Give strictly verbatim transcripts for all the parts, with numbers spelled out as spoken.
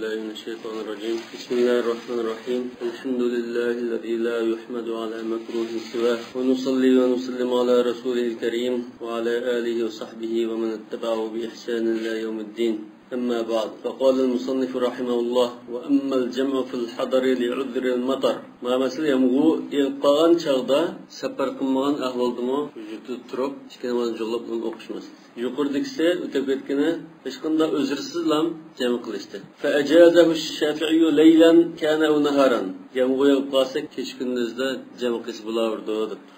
بالله من الشيطان الرجيم. بسم الله الرحمن الرحيم. الحمد لله الذي لا يحمد على مكروه سواه، ونصلي ونسلم على رسوله الكريم وعلى آله وصحبه ومن اتبعه بإحسان إلى يوم الدين. أما بعد، فقال المصنف رحمه الله: وأما الجمع في الحضر لعذر المطر. ما مەسىلە يامغۇر يېغىپ قالغان چاغدا سەپەر قىلمىغان ئەھۋالدىمۇ ۋۇجۇدتا تۇرۇپ ئىككى نامازنى جۇغلاپ ئوقۇشماسلىق. يۇقىرىدىكىسى ئۆتۈپ كەتكىنى ھېچقانداق ئۆزرىسىزلا جەم قىلىشتى. فأجازه الشافعي ليلا كان أو نهارا. يامغۇر يېغىپ قالسا كېچە كۈندۈزدە جەم قىلسا بولاۋېرىدۇ دەپتۇ.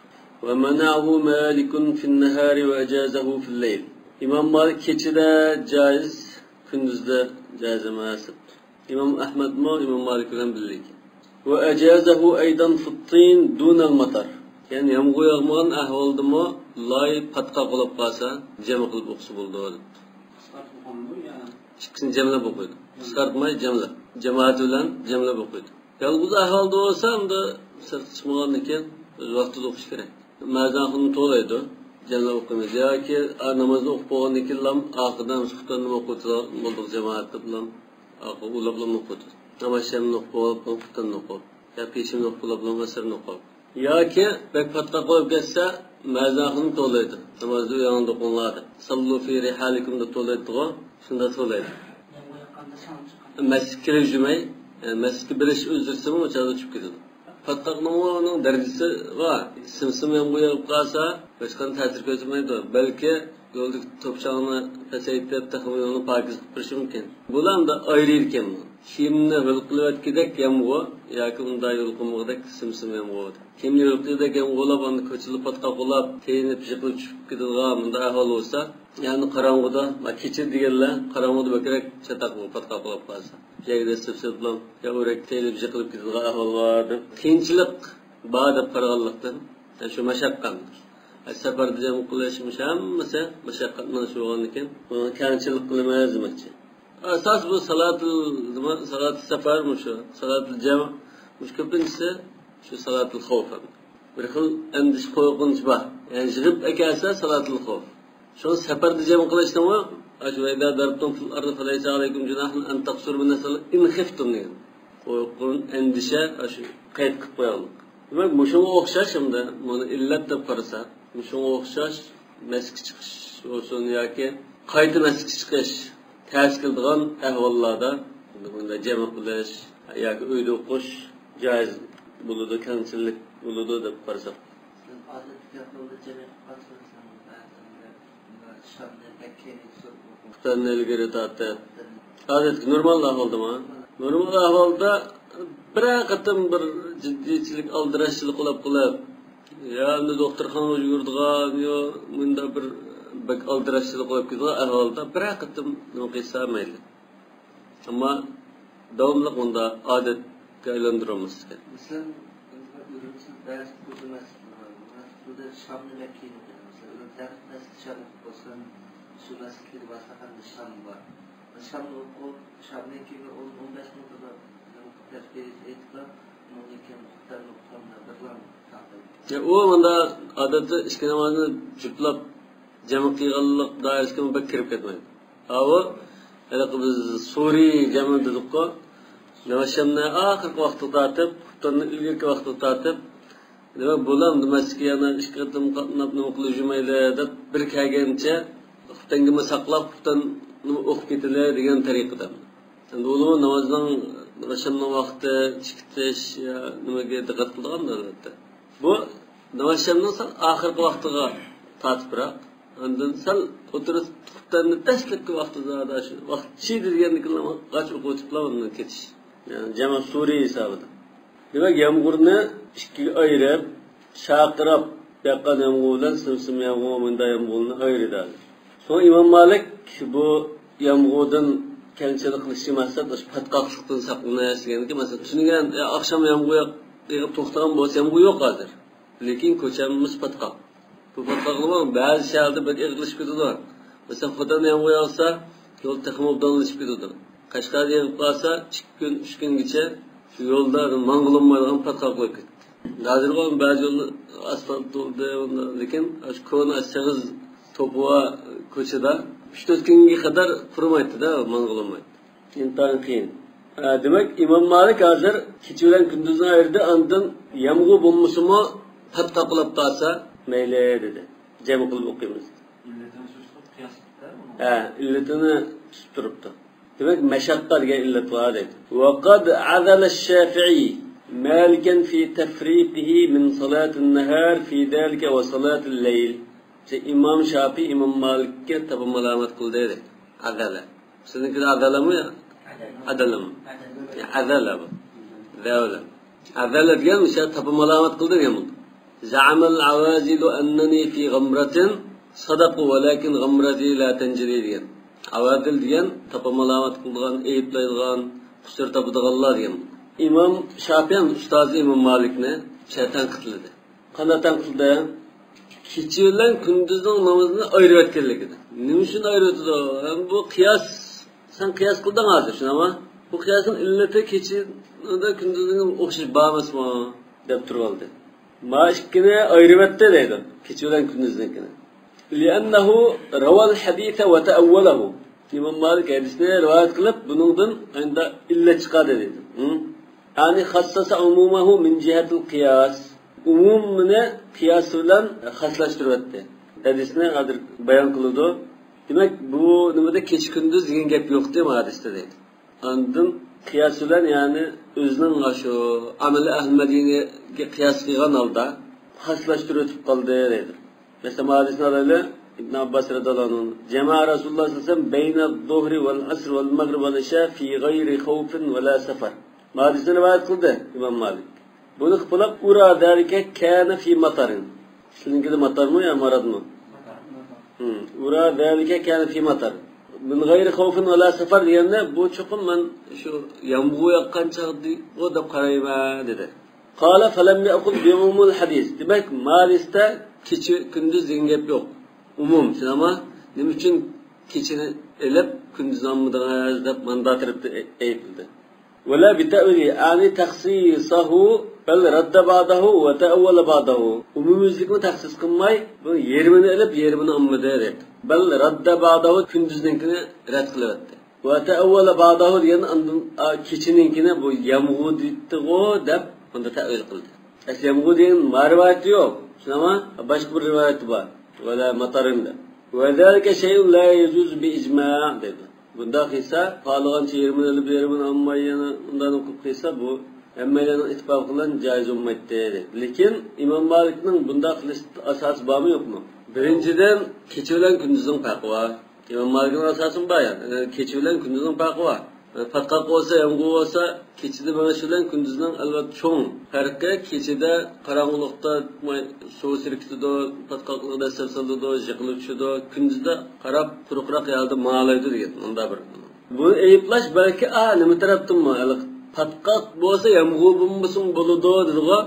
ومنعه مالك في النهار وأجازه في الليل. ئىمام مالىك كېچىدە جائىز، كۈندۈزدە جائىز ئەمەس دەپتۇ. ئىمام ئەھمەدمۇ ئىمام مالىك بىلەن بىللە ئىكەن. وأجازه أيضا في الطين دون المطر. يەنى يامغۇر ياغمىغان ئەھۋالدىمۇ لاي پاتقاق بولاپ قالسا جەم قىلىپ ئوقۇسا بولىدۇ دەپتۇ. ئىككىسىنى جەملەپ ئوقۇيدۇ. قىسقارتماي جەملەپ. جامائەت بىلەن جەملەپ ئوقۇيدۇ. يالغۇز ئەھۋالدا بولسا ئەمدى سىرتقا چىقمىغاندىن كېيىن ئۆزى ۋاقتىدا ئوقۇش كېرەك. مەزانخۇنى توۋلايدۇ، جەملەپ ئوقۇيمىز. ياكى نامازنى ئوقۇپ بولغاندىن كېيىنلا ئاخىرىدا خۇپتاننى ئوقۇۋېتىدىغان بولدۇق جامائەت دەپلا ئاخىر ئۇلاپلا ئوقۇيدۇ. ناماز شەمنى ئوقۇپ بولۇپ، خۇپتاننى ئوقۇپ. يا پېشىننى ئوقۇپ بولۇپ، ئەسىرنى ئوقۇپ. ياكى بەك پاتقاق بولۇپ كەتسە، مەزانخۇنى توۋلايدۇ. نامازنى ئۆيۈڭدە ئوقۇڭلار دەپ. صلوا في رحالكم دەپ توۋلايدىغۇ، شۇنداق توۋلايدۇ. مەسچىتكە كىرىپ يۈرمەي، يەنى مەسچىتكە بېرىش ئۆزرىسىمۇ ئۇ چاغدا ئۆتۈپ كېتىدۇ. پاتقاقنىڭمۇ ئۇنىڭ دەرىجىسى بار. سىم-سىم يامغۇر يېغىپ قالسا، ھېچقانداق تەسىر كۆرسەتمەيدۇ. بەلكى يولدىكى توپا-چاڭنى پەسەيتىپ، تېخىمۇ يولنى پاكىز قىلىپ بېرىشى مۇمكىن. بۇلار ئەمدى ئايرىيدىكەن. كىيىمنى ھۆل قىلىۋەتكۈدەك يامغۇر ياكى ئۇنداق ھۆل قىلمىغۇدەك سىم-سىم يامغۇر. كىيىمنى ھۆل قىلىۋەتكۈدەك يامغۇرلاپ، ئاندىن كوچىلار پاتقاق بولاپ، تېيىنىپ، يىقىلىپ چۈشۈپ كېتىدىغان مۇنداق ئەھۋال بولسا، يەنى قاراڭغۇدا، ما كېچە دېگەنلەر قاراڭغۇدا بەكرەك چاتاق بولۇپ، پاتقاق بولاپ قالسا. يەرگە دەسسەپ سېلىپلا، يا ئۆرەك تېيىلىپ يىقىلىپ كېتىدىغان ئەھۋال بار دەپ، قىيىنچىلىق بار دەپ قارىغانلىقتىن، يا شۇ مەشەققەت. سەپەردە جەم قىلىش، مۇشۇ ھەممىسى مەشەققەت مانا شۇ بولغاندىكىن، بۇنى كەڭچىلىك قىلىمىز دېمەكچى. ئاساس بۇ سالاتىل، نېمە، سالاتىل سەپەر مۇشۇ، سالاتىل جەم، مۇشۇ كۆپىنچىسى شۇ سالاتىل خوف. بىر خىل ئەندىشە، قورقۇنچ بار. يەنى يىغىپ ئەكەلسە سالاتىل خوف. شۇڭا سەپەردە جەم قىلىشنىڭمۇ، ئاشۇ، وإذا ضربتم في الأرض فليس عليكم جناح أن تقصروا من الصلاة إن خفتم دېگەن. قورقۇن، ئەندىشە، ئاشۇ قەيت قىلىپ قويغانلىق. دېمەك، مۇشۇنىڭغا ئوخشاش ئەمدى، بۇنى ئىللەت دەپ قارىساق، مۇشۇنىڭغا ئوخشاش مەسكە چىقىش بولسۇن ياكى قايتا مەسكە چىقىش تەس كېلىدىغان ئەھۋاللاردا بۇنداق جەم قىلىش ياكى ئۆيدە ئوقۇش جائىز بولىدۇ، كەڭچىلىك بولىدۇ دەپ قارىساق. سىز ئادەتتىكى ئەھۋالدا جەم قىلىپ قالسىڭىز، شامنى بەك كەينىگە سۈرۈپ ئوقۇڭ. خۇپتاننى ئىلگىرى تارتىپ. ئادەتتىكى نورمال ئەھۋالدىمۇ؟ نورمال ئەھۋالدا بىرەر قېتىم بىر جىددىيچىلىك، ئالدىراشچىلىق بولۇپ قېلىپ، يا ئەمدى دوختۇرخانىغا يۈگۈرىدىغان، يا مۇنداق بىر بەك ئالدىراشچىلىق بولۇپ كېتىدىغان ئەھۋالدا بىرەر قېتىم نېمە قىلسا مەيلى. ئەمما داۋاملىق ئۇنداق ئادەتكە ئايلاندۇرالماس ئىكەن. مەسىلەن، ئۈرۈمچىدە بەزى كوچا مەسچىتلىرى بار. مەسچىتلەردە شامنى بەك كېيىن ئوقۇيدۇ. مەسىلەن، ئۈرۈمچىدە شام ئوقۇپ بولسا، شۇ مەسچىتلەرگە بارساق ھەمدە شام بار. شامنى ئوقۇپ، شامدىن كېيىن بىر ئون، ئون بەش مىنۇت تەسبىھ ئېيتىپلا، ئۇنىڭدىن كېيىن خۇپتاننى ئوقۇغاندا بىرلا تاقىيىدۇ. يا، ئۇ مۇندا ئادەتتە ئىككى نامازنى جۈپلاپ جەم قىلغانلىق دائىرىسىگە بەك كىرىپ كەتمەيدۇ. ئاۋۇ ھېلىقى بىز سورى جەمى دېدۇققۇ، نەۋشەمنى ئاخىرقى ۋاقتىغا تارتىپ، خۇپتاننى ئىلگىرىكى ۋاقتىغا تارتىپ، دېمەك، بۇلار مەسچىتكە يەنە ئىككى قېتىم قاتناپ نېمە قىلىپ يۈرمەيلى دەپ، بىر كەلگەنچە خۇپتەنگىمۇ ساقلاپ، خۇپتاننى ئوقۇپ كېتىلى دېگەن تەرىقىدە. ئەمدى ئۇلىمۇ نامازنىڭ، نەۋشەمنىڭ ۋاقتى، چىقىتىش، يا نېمىگە دىققەت قىلىدىغان ئەلۋەتتە. بۇ نەۋشەمنىڭ سەل ئاخىرقى ۋاقتىغا تارتىپراق. ئاندىن سەل ئوتتۇرا خۇپتاننى دەسلەپكى ۋاقتىدا، شۇ ۋاقىت چىدى دېگەندىن كېيىن قاچ ئوقۇۋېتىپلا ئۇندىن كېتىش. يەنى جەمە سورى ھېسابىدا. دېمەك، يامغۇرنى ئىككىگە ئايرىپ، شارقىراپ ياغقان يامغۇر بىلەن سىم-سىم يامغۇر، مۇنداق يامغۇرنى ئايرىدى. سوڭ ئىمام مالىك بۇ يامغۇردىن كەڭچىلىك قىلىشتىن مەقسەت ئاشۇ پاتقاقلىقتىن ساقلىنىش دېگەنكى، مەسىلەن، تۈنۈگۈن ئاخشام يامغۇر ياغ-، يېغىپ توختىغان بولسا، يامغۇر يوق ھازىر. لېكىن كوچا ھەممىسى پاتقاق. بۇ پاتقاقلىقمۇ بەزى شەھەردە بەك ئېغىرلىشىپ كېتىدۇ. مەسىلەن، خۇپتەندە يامغۇر ياغسا، يول تېخىمۇ ئوبدانلىشىپ كېتىدۇ. قەشقەردە يېغىپ قالسا، ئىككى كۈن، ئۈچ كۈنگىچە شۇ يولدا ماڭغىلى بولمايدىغان پاتقاق بولۇپ كېتىدۇ. ھازىرغۇ بەزى يوللار ئاسفالت بولدى، لېكىن ئاشۇ كونا سېغىز توپا كوچىدا ئۈچ تۆت كۈنگە قەدەر قۇرۇمايتتى-دە، ماڭغىلى بولمايتتى. ئىنتايىن قىيىن. ئە، دېمەك، ئىمام مالىك ھازىر كېچە بىلەن كۈندۈزنى ئايرىدى، ئاندىن يامغۇر بولمىسىمۇ پاتقاق بولاپ قالسا مەيلى دېدى. جەم قىلىپ ئوقۇيمىز. ئىللىتىنى سۈرۈشتۈرۈپ قىياس قىلىپتۇ. ھە، ئىللىتىنى تۇتۇپ تۇرۇپتۇ. دېمەك، مەشەققە دېگەن ئىللەت بار دەيدۇ. وقد عزل الشافعي مالكا في تفريقه من صلاة النهار في ذلك وصلاة الليل. ئىمام شافىئى ئىمام مالىككە تاپا مالامەت قىلدى دەيدۇ. ئەزەلە. سىزنىڭكىدە ئەزەلەمۇ يا ئەدەلەمۇ؟ يا ئەزەلە بۇ. زەۋلە. ئەزەلە دېگەن مۇشۇ تاپا مالامەت قىلدى دېگەن بولدى. زعم العوازل أنني في غمرة، صدقوا ولكن غمرتي لا تنجلي دېگەن. ئاۋازىل دېگەن تاپا مالامەت قىلىدىغان، ئەيىبلەيدىغان، قۇسۇر تاپىدىغانلار دېگەن. ئىمام شافىئى ئۇستازى ئىمام مالىكنى شۇ تەنقىدلىدى. قانداق تەنقىدلىدى؟ كېچە بىلەن كۈندۈزنىڭ نامىزىنى ئايرىۋەتكەنلىكىدە. نېمە ئۈچۈن ئايرىۋېتىدۇ؟ ھەم بۇ قىياس، سەن قىياس قىلدىڭ ھازىر، شۇنداقمۇ؟ بۇ قىياسنىڭ ئىللىتى كېچىدە كۈندۈزنىڭ ئوخشىشى بار ئەمەسمۇ؟ دەپ تۇرۇۋالدى. ما ئىككىنى ئايرىۋەتتى دەيدۇ، كېچە بىلەن كۈندۈزنىڭكىنى. لأنه روى الحديث وتأوله. ئىمام مالىك ھەدىسنى رىۋايەت قىلىپ، بۇنىڭدىن ئەندى ئىللەت چىقاردى دەيدۇ. ھە؟ يعني خصص عمومه من جهة القياس. ئومۇمىنى قىياس بىلەن خاسلاشتۇرۇۋەتتى. ھەدىسنى ھازىر بايان قىلىدۇ. دېمەك، بۇ نېمىدە كېچە كۈندۈز دېگەن گەپ يوقتى ما ھەدىستە دەيدۇ. ئاندىن قىياس بىلەن، يەنى ئۆزىنىڭ شۇ ئامىلى ئەھلى مەدىنىگە قىياس قىلغان ھالدا خاسلاشتۇرۇۋېتىپ قالدى دەيدۇ. مەسىلەن، بۇ ھەدىسنى ئالايلى. ئىبن ئابباس رەزىياللاھۇ ئەنھۇ، جمع رسول الله صلى الله عليه وسلم بين الظهر والعصر والمغرب والعشاء في غير خوف ولا سفر. بۇ ھەدىسنى رىۋايەت قىلدى ئىمام مالىك. بۇنى قىلىپ، أرى ذلك كان في مطر. سىزنىڭكىدە ماتارمۇ يا مارادمۇ؟ ھىم، أرى ذلك كان في مطر. من غير خوف ولا سفر دېگەندە، بۇ چوقۇم مەن شۇ يامغۇر ياغقان چاغدىغۇ دەپ قارايمەن دېدى. قال فلم يأخذ بعموم الحديث. دېمەك، ما ھەدىستە كېچە كۈندۈز دېگەن گەپ يوق. ئومۇم، شۇنداقمۇ؟ نېمە ئۈچۈن كېچىنى ئېلىپ، كۈندۈزنى ئالمىدىڭىز دەپ ماندا تەرەپتە ئەيىبلىدى. ولا بتأويله، يعني تخصيصه، بل رد بعضه وتأول بعضه. ئومۇميۈزلۈكنى تەخسىس قىلماي، بۇ يېرىمىنى ئېلىپ، يېرىمىنى ئالمىدى دەيدۇ. بل رد بعضه، كۈندۈزنىڭكىنى رەت قىلىۋەتتى. وتأول بعضه دېگەن ئاندىن، ئا، كېچىنىڭكىنى بۇ يامغۇر دېيتتىغۇ دەپ، ئۇندا تەئۋىل قىلدى. ئەسلى يامغۇر دېگەن ما رىۋايەتتە يوق. شۇنداقمۇ؟ باشقا بىر رىۋايەتتە بار. ولا مطر دەپ. وذلك شيء لا يجوز بإجماع دەيدۇ. بۇنداق قىلسا، خالىغانچە يېرىمىنى ئېلىپ، يېرىمىنى ئالماي، يەنە ئۇنداق قىلىپ قىلسا، بۇ ھەممەيلەننىڭ ئىتتىپاقى بىلەن جايىز بولمايتتى دەيدۇ. لېكىن ئىمام مالىكنىڭ بۇنداق قىلىش ئاساسى بارمۇ يوقمۇ؟ بىرىنچىدىن، كېچە بىلەن كۈندۈزنىڭ پەرقى بار. ئىمام مالىكنىڭ ئاساسىمۇ بار، يەنى كېچە بىلەن كۈندۈزنىڭ پەرقى بار. پاتقاق بولسا، يامغۇر بولسا، كېچىدە مېڭىش بىلەن كۈندۈزنىڭ ئەلۋەتتە چوڭ پەرقى. كېچىدە قاراڭغۇلۇقتا سۇ سىركىتىدۇ، پاتقاقلىقى دەسسەپ سالىدۇ، جىقىلىپ چۈشىدۇ. كۈندۈزدە قاراپ، قۇرۇقراق يەردە ماڭالايدۇ دېگەن، مۇنداق بىر. بۇنى ئەيىبلەش بەلكى، ئا، نېمە تەرەپتىنمۇ، ھېلىقى پاتقاق بولسا، يامغۇر بولمىسىمۇ بولىدۇ دېدىغۇ.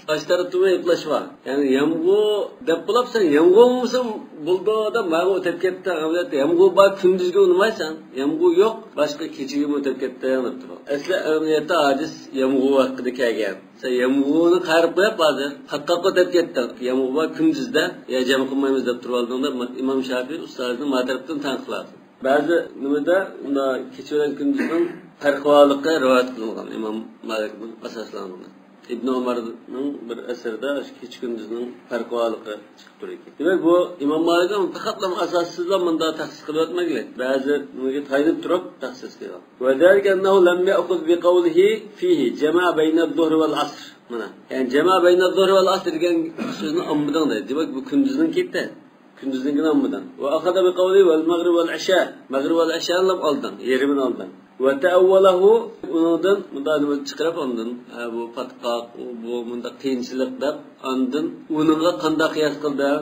ئاشۇ تەرەپتىمۇ ئەيىبلەش بار. يەنى يامغۇر دەپ بولاپ، سەن يامغۇر بولمىسا بولىدۇ دەپ ماڭا ئۆتۈپ كەتتىڭ. ئەمەلىيەتتە يامغۇر بار، كۈندۈزگە ئۇنىمايسەن. يامغۇر يوق، باشقا كېچىگىمۇ ئۆتۈپ كەتتىڭ دەپتۇ. ئەسلى ئەمەلىيەتتە ھەدىس يامغۇر ھەققىدە كەلگەن. سەن يامغۇرنى قايرىپ قويۇپ ھازىر پاتقاققا ئۆتۈپ كەتتىڭ. يامغۇر بار، كۈندۈزدە يا جەم قىلمايمىز دەپ تۇرۇۋالدىڭ دەپ ئىمام شافىئى ئۇستازىنى ما تەرەپتىن تەنقىدلەپ. بەزى نېمىدە، ئۇندا كېچە بىلەن كۈندۈزنىڭ پەرقى بارلىقى رىۋايەت قىلىنغان ئىمام مالىكنىڭ ئاساسلانغىنى. ئىبن ئۆمەرنىڭ بىر ئەسىرىدە شۇ كېچە كۈندۈزنىڭ پەرقى بارلىقى چىقىپ تۇرىدىكەن. دېمەك، بۇ ئىمام مالىكنىڭ پەقەتلا ئاساسسىزلا مۇنداق تەخسىس قىلىۋەتمەگلىك. بەزى نېمىگە تايىنىپ تۇرۇپ تەخسىس قىلغان. وذلك أنه لم يأخذ بقوله فيه جمع بين الظهر والعصر. مانا، يەنى جمع بين الظهر والعصر دېگەن سۆزنى ئالمىدىڭ دەيدۇ. دېمەك، بۇ كۈندۈزنىڭكى. كۈندۈزنىڭكىنى ئالمىدىڭ. وأخذ بقوله والمغرب والعشاء. مەغرىب ۋەل ئىشانى ئالدىڭ، يېرىمىنى ئالدىڭ. وتأوله، ئۇنىڭدىن مۇنداق نېمە چىقىرىپ ئاندىن، ھە، بۇ پاتقاق، ئۇ، بۇ مۇنداق قىيىنچىلىق دەپ، ئاندىن ئۇنىڭغا قانداق قىياس قىلدىڭ؟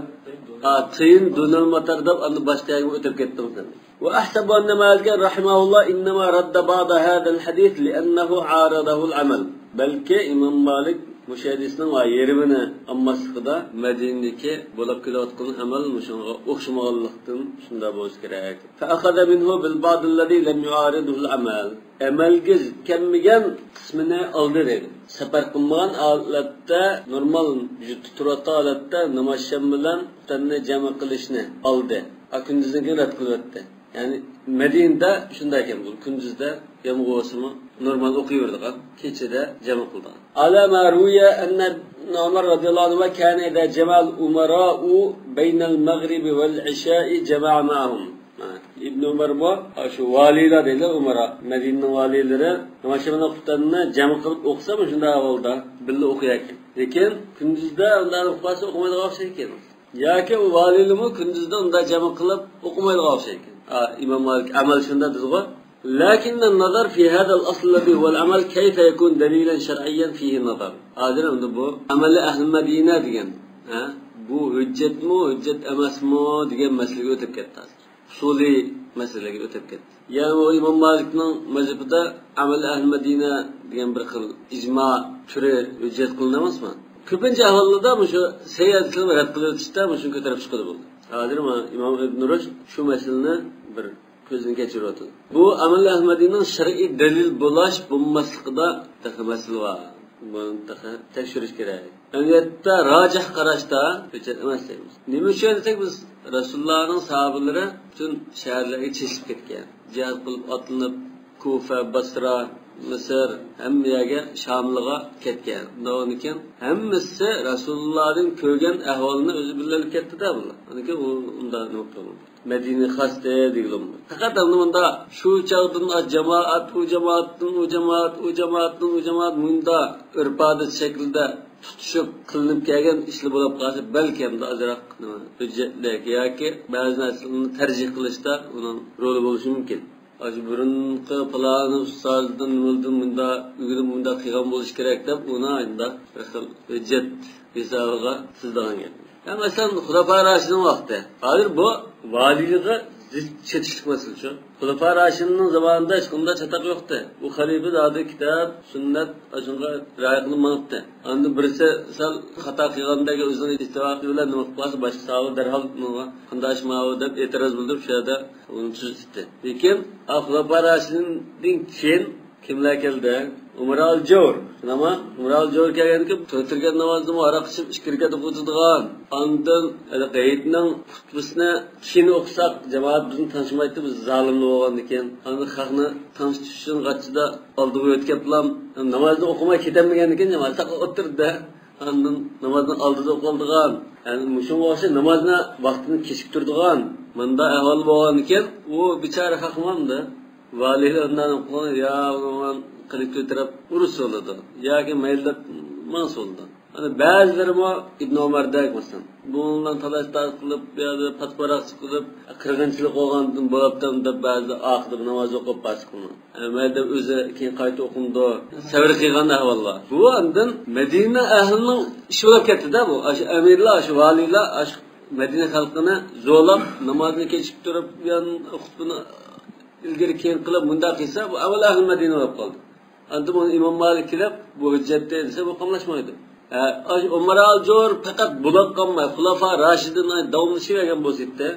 ھا، تىين دۇنەل ماتار دەپ، ئاندىن باشقا يەرگە ئۆتۈپ كەتتىڭ سەن. وأحسب أن مالكا رحمه الله إنما رد بعض هذا الحديث لأنه عارضه العمل. بەلكى ئىمام مالىك مۇشۇ ھەدىسنىڭ يېرىمىنى ئالماسلىقىدا مەدىنىدىكى بولۇپ كېلىۋاتقان ئەمەل مۇشۇنىڭغا ئوخشىمىغانلىقتىن شۇنداق بولسا كېرەك. فأخذ منه بالبعض الذي لم يعارضه العمل. ئەمەلگە زىت كەلمىگەن قىسمىنى ئالدى دەيدۇ. سەپەر قىلمىغان ھالەتتە نورمال ۋۇجۇدتا تۇرۇۋاتقان ھالەتتە ناماز شام بىلەن خوتەننى جەم قىلىشنى ئالدى. ئا، كۈندۈزنىڭكىنى رەت قىلىۋەتتى. يەنى مەدىنىدە شۇنداق ئىكەن، بۇ كۈندۈزدە يامغۇر بولسىمۇ نورمال ئوقۇيۋېرىدىغان، كېچىدە جەم قىلىدىغان. على ما روي أن ابن عمر رضي الله عنهما كان إذا جمع الأمراء بين المغرب والعشاء جمع معهم. ئىبن ئۆمەرمۇ شۇ ۋالىيلار دەيدۇ، ئۇمارا، مەدىنىنىڭ ۋالىيلىرى ناماز شەپەقنى ئوقۇپ، جەم قىلىپ ئوقۇسا، مۇشۇنداق ئەھۋالدا بىللە ئوقۇيدىكەن. لېكىن كۈندۈزدە ئۇنداق ئوقۇپ قالسا ئوقۇمايدىغان ئوخشايدىكەن. ياكى ئۇ ۋالىيلىمۇ كۈندۈزدە ئۇنداق جەم قىلىپ ئوقۇمايدىغان ئوخشايدىكەن. ئا، ئىمام مالىك ئەمەل شۇنداق دېدىغۇ. لكن النظر في هذا الأصل الذي هو العمل كيف يكون دليلا شرعيا فيه نظر. ھازىر ئەمدى بۇ ئەمەلى ئەھلى مەدىنە دېگەن، ھە، بۇ ھۆججەتمۇ، ھۆججەت ئەمەسمۇ دېگەن مەسىلىگە ئۆتۈپ كەتتى ھازىر. ئۇسۇلىي مەسىلىگە ئۆتۈپ كەتتى. يەنى ئۇ ئىمام مالىكنىڭ مەزھىپىدە ئەمەلى ئەھلى مەدىنە دېگەن بىر خىل ئىجما تۈرى ھۆججەت قىلىنىۋاتىدۇ. كۆپىنچە ئەھۋاللاردا مۇشۇ سەھىھ ھەدىسلەرنى رەت قىلىۋېتىشتە مۇشۇنى كۆتۈرۈپ چىقىدۇ بولدى. ھازىر مانا ئىمام ئىبن رۇشد شۇ مەسىلىنى بىر كۆزدىن كەچۈرۈۋاتىدۇ. بۇ ئەمەلى ئەھلى مەدىنىنىڭ شەرئىي دەلىل بولاش بولماسلىقىدا تېخى مەسىلە بار. بۇنى تېخى تەكشۈرۈش كېرەك. ئەمەلىيەتتە راجىھ قاراشتا ھۆججەت ئەمەس دەيمىز. نېمە ئۈچۈن دېسەك، بىز رەسۇلۇللانىڭ ساھابىلىرى پۈتۈن شەھەرلەرگە چېچىلىپ كەتكەن. جىھاد قىلىپ ئاتلىنىپ، كۇفە، باسرا، مىسىر، ھەممە يەرگە، شاملىغا كەتكەن. ئۇنداق بولغاندىكىن ھەممىسى رەسۇلۇللادىن كۆرگەن ئەھۋالنى ئۆزى بىلىپ كەتتى-دە بۇلار. ئاندىن كېيىن ئۇ ئۇنداق نېمە قىلمىدى. مەدىنە خاستى دېگىلى بولمايدۇ. پەقەت ئەمدى مۇندا شۇ چاغدىن جامائەت، ئۇ جامائەتتىن ئۇ جامائەت، ئۇ جامائەتتىن ئۇ جامائەت مۇندا ئۆرپ-ئادەت شەكلىدە تۇتۇشۇپ قىلىنىپ كەلگەن ئىشلار بولۇپ قالسا، بەلكى ئەمدى ئازراق نېمە، ھۆججەتلىك ياكى بەزى نەرسىلەرنى تەرجىھ قىلىشتا ئۇنىڭ رولى بولۇشى مۇمكىن. ئاشۇ بۇرۇنقى پالان ئۇستازدىن نېمىدىن مۇنداق ئۆگىنىپ مۇنداق قىلغان بولۇشى كېرەك دەپ ئۇنى ئاينىدا بىر خىل ھۆججەت ھېسابىغا تىزىدىغان گەپ. يا مەسىلەن، خۇلەپا راشىدىن ۋاقتى. ھازىر بۇ ۋالىيلىققا زىت چېتىشلىق مەسىلە شۇ. خۇلەپا راشىدىننىڭ زامانىدا ھېچقانداق چاتاق يوقتى. بۇ خەلىپە زادى كىتاب، سۈننەت، ئاشۇنىڭغا رىئايە قىلىپ مېڭىپتى. ئاندىن بىرسى سەل خاتا قىلغاندەك ئۆزىنىڭ ئىجتىھاتى بىلەن نېمە قىلىپ قالسا، باشقا ساھابە دەرھال بۇنىڭغا قانداق ئىش ماۋۇ دەپ ئېتىراز بىلدۈرۈپ شۇ يەردە ئۇنى تۈزىتىپتى. لېكىن، ئا، خۇلەپا راشىدىندىن كېيىن كىملەر كەلدى؟ ئۇمەر ئال جور. شۇنداقمۇ؟ ئۇمەر ئال جور كەلگەندىن كېيىن تۆت رەكەت نامازنىمۇ ھاراق ئىچىپ ئىككى رەكەت ئوقۇتىدىغان. ئاندىن ھېلىقى ھېيتنىڭ خۇتبىسىنى كېيىن ئوقۇساق، جامائەت بىزنى تىڭشىمايتتى، بىز زالىملار بولغاندىكىن. ئاندىن خەقنى تىڭشىتىش ئۈچۈن غاچچىدا ئالدىغا ئۆتكەپلا نامازنى ئوقۇماي كېتەلمىگەندىكىن، جامائەت ساقلاپ ئولتۇردى. ئاندىن نامازنىڭ ئالدىدا ئوقۇلىدىغان، يەنى مۇشۇنىڭغا ئوخشاش نامازنى ۋاقتىنى كېچىكتۈرىدىغان مۇنداق ئەھۋال بولغاندىكىن، ئۇ بىچارە خەقمۇ ئەمدى ۋالىيلار ئۇنداق قىلغان، يا ئۇنىڭ قېنى كۆتۈرۈپ ئۇرۇش سولىدۇ ياكى مەيلى دەپ ماڭا سولىدۇ. ئەنە بەزىلىرىمۇ ئىبن ئۆمەردەك مەسىلەن، بۇنىڭ بىلەن تالاش-تارتىش قىلىپ، بۇ يەردە پات-پاراقچىلىق قىلىپ، قىرغىنچىلىق بولغاندىن بولۇپتۇ دەپ بەزىلەر ئاخىرىدا ناماز ئوقۇپ پاسىق قىلىدۇ. مەيلى دەپ ئۆزى كېيىن قايتا ئوقۇمدۇ، سەۋر قىلغان ئەھۋاللار. بۇ ئاندىن مەدىنە ئەھلىنىڭ ئىشى بولۇپ كەتتى-دە بۇ. ئاشۇ ئەمىرلار، ئاشۇ ۋالىيلار، ئاشۇ مەدىنە خەلقىنى زورلاپ، نامازنى كېچىكتۈرۈپ، يان خۇتبىنى ئىلگىرى كېيىن قىلىپ، مۇنداق قىلسا، بۇ ئەۋۋەل ئەھلى مەدىنە بولۇپ قالدى. ئاندىن بۇنى ئىمام مالىك كېلىپ، بۇ ھۆججەتتى دېسە، بۇ قاملاشمايدۇ. ھە، ئاشۇ ئۆمەر ئال جور پەقەت بۇلاپ قالماي، خۇلافا راشىدىن داۋاملىشىۋەرگەن بولسا ئىدى،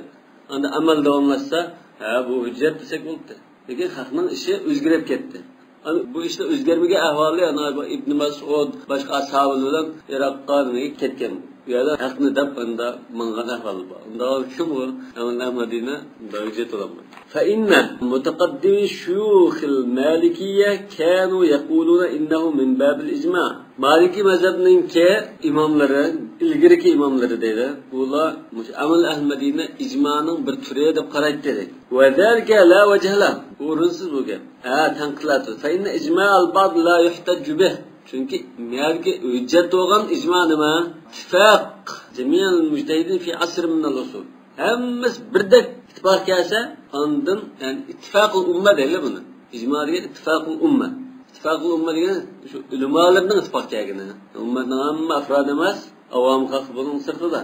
ئاندىن ئەمەل داۋاملاشسا، ھە، بۇ ھۆججەت دېسەك بولدى. لېكىن خەقنىڭ ئىشى ئۆزگىرىپ كەتتى. ئانا بۇ ئىشتا ئۆزگەرمىگەن ئەھۋالى، ئانا بۇ ئىبن مەسئۇد، باشقا ئەسھابى بىلەن ئىراققا نېمىگە كەتكەن. بۇ يەردە ھەقنى دەپ ئاندا ماڭغان ئەھۋال بار. ئۇنداق كىم ئۇ؟ ئەمما مەدىنە بەرگۈچى تۇرالمايدۇ. فإن متقدمي شيوخ المالكية كانوا يقولون إنه من باب الإجماع. مالىكىي مەزھەپنىڭكى ئىماملىرى، ئىلگىرىكى ئىماملىرى دەيدۇ. بۇلار مۇشۇ ئەمەل ئەھلى مەدىنە ئىجمانىڭ بىر تۈرى دەپ قارايتتى دەيدۇ. وذلك لا وجه له. ئورۇنسىز بۇ گەپ. ھە، تەنقىدلەتتى. فإن إجماع البعض لا يحتج به. چۈنكى مەدىكى ھۆججەت بولغان ئىجما نېمە؟ اتفاق جميع المجتهدين في عصر من العصور. ھەممىسى بىردەك ئىتتىپاق كەلسە، ئاندىن، يەنى ئىتتىپاقۇل ئۇممە دەيلى بۇنى. ئىجما دېگەن ئىتتىپاقۇل ئۇممە. ئىتتىپاقۇل ئۇممە دېگەن شۇ ئۆلىمالىرىنىڭ ئىتتىپاق كەلگىنى. ئۈممەتنىڭ ھەممە ئەفرادى ئەمەس، ئاۋام خەلق بۇنىڭ سىرتىدا.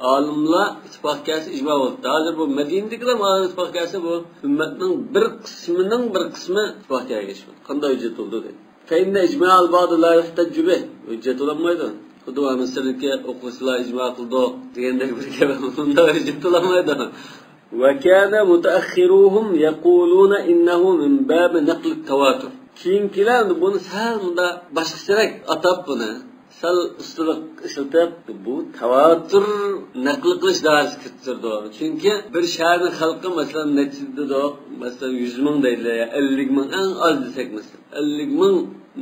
ئالىملار ئىتتىپاق كەلسە ئىجما بولۇپتۇ. ھازىر بۇ مەدىنىدىكىلەر ئالىم ئىتتىپاق كەلسە، بۇ ئۈممەتنىڭ بىر قىسمىنىڭ بىر قىسمى ئىتتىپاق كەلگەن ئىش بولدى. قانداق ھۆججەت بولدى دەيدۇ. فإن إجماع البعض لا يحتج به. ھۆججەت بولالمايدۇ. خۇددى مىسىردىكى ئوقۇغۇچىلار ئىجما قىلدۇق دېگەندەك بىر گەپ. بۇنداق ھۆججەت بولالمايدۇ. وكان متأخروهم يقولون إنه من باب نقل التواتر. كېيىنكىلەر بۇنى سەل مۇنداق باشقىچىراق ئاتاپ بۇنى. سەل ئۇستىلىق ئىشلىتىپ، بۇ تاۋاتۇر نەقىل قىلىش دائىرىسىگە كىرىپ تۇرىدۇ. چۈنكى بىر شەھەرنىڭ خەلقى، مەسىلەن، نەچچە دېدۇق، مەسىلەن، يۈز مىڭ دەيلى يا ئەللىك مىڭ، ئەڭ ئاز دېسەك، مەسىلەن، ئەللىك مىڭ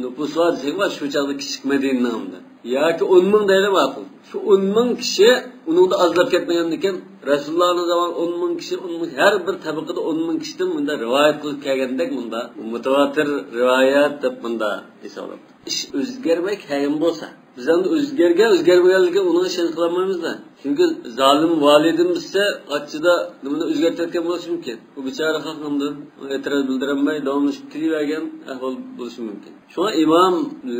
نوپۇس بار دېسەك، ۋە شۇ چاغدا كىچىك مەدىنىنىڭ ئەمدى. ياكى ئون مىڭ دەيلى ماقۇل. شۇ ئون مىڭ كىشى ئۇنىڭدا ئازلاپ كەتمىگەندىكىن، رەسۇلۇللانىڭ زامانى ئون مىڭ كىشى، ئون مىڭ، ھەر بىر تەبىقىدە ئون مىڭ كىشىدىن مۇندا رىۋايەت قىلىپ كەلگەندەك، مۇندا مۇتەۋاتىر رىۋايەت دەپ مۇندا ھېسابلاپتۇ. ئىش ئۆزگەرمەي كەلگەن بولسا، بىز ئەمدى ئۆزگەرگەن، ئۆزگەرمىگەنلىكىگە ئۇنىڭ ئىشەنچ قىلالمايمىز-دە. چۈنكى زالىم ۋالىدىمىز ئاچچىدا نېمىنى ئۆزگەرتىۋەتكەن بولۇشى مۇمكىن. ئۇ بىچارە خەق ئاندىن ئېتىراز بىلدۈرەلمەي داۋاملىشىپ كېلىۋەرگەن ئەھۋال بولۇشى مۇمكىن. شۇڭا ئىمام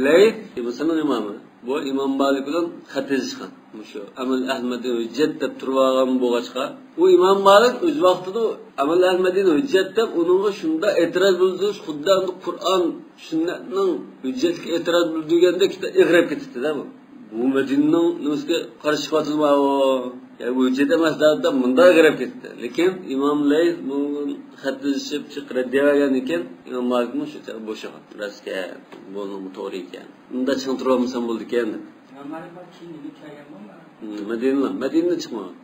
لەيس، مىسىرنىڭ ئىمامى، بۇ ئىمام مالىك بىلەن خەت يېزىشقان. مۇشۇ ئەمەل ئەھمەدنى ھۆججەت دەپ تۇرۇۋالغان بولغاچقا، ئۇ ئىمام مالىك ئۆز ۋاقتىدا ئەمەل ئەھمەدنى ھۆججەت دەپ، ئۇنىڭغا شۇنداق ئېتىراز بىلدۈرۈش، خۇددى ئەمدى قۇرئان سۈننەتنىڭ ھۆججەتلىكىگە ئېتىراز بىلدۈرگەندەك ئېغىرىپ كېتىپتىدە بۇ. بۇ مەدىنىنىڭ نېمىسىگە قارشى چىقىۋاتىدۇ ماۋۇ؟ يا بۇ ھۆججەت ئەمەس دەپ مۇنداق ئېغىرىپ كېتىپتۇ. لېكىن ئىمام لەيس بۇ خەت يېزىشىپ چىقىپ رەددىيە بەرگەندىن كېيىن، ئىمام مالىكمۇ شۇ چاغدا بوشىغان. راست ئىكەن، بۇنىڭمۇ توغرا ئىكەن. ئۇنداق چىڭ تۇرۇۋالمىسام بولىدىكەن دەپ. ئىمام مالىك بۇ كېيىن يېنىپ كەلگەنمۇ؟ مەدىنىلا، مەدىنىدىن چىقمىغان.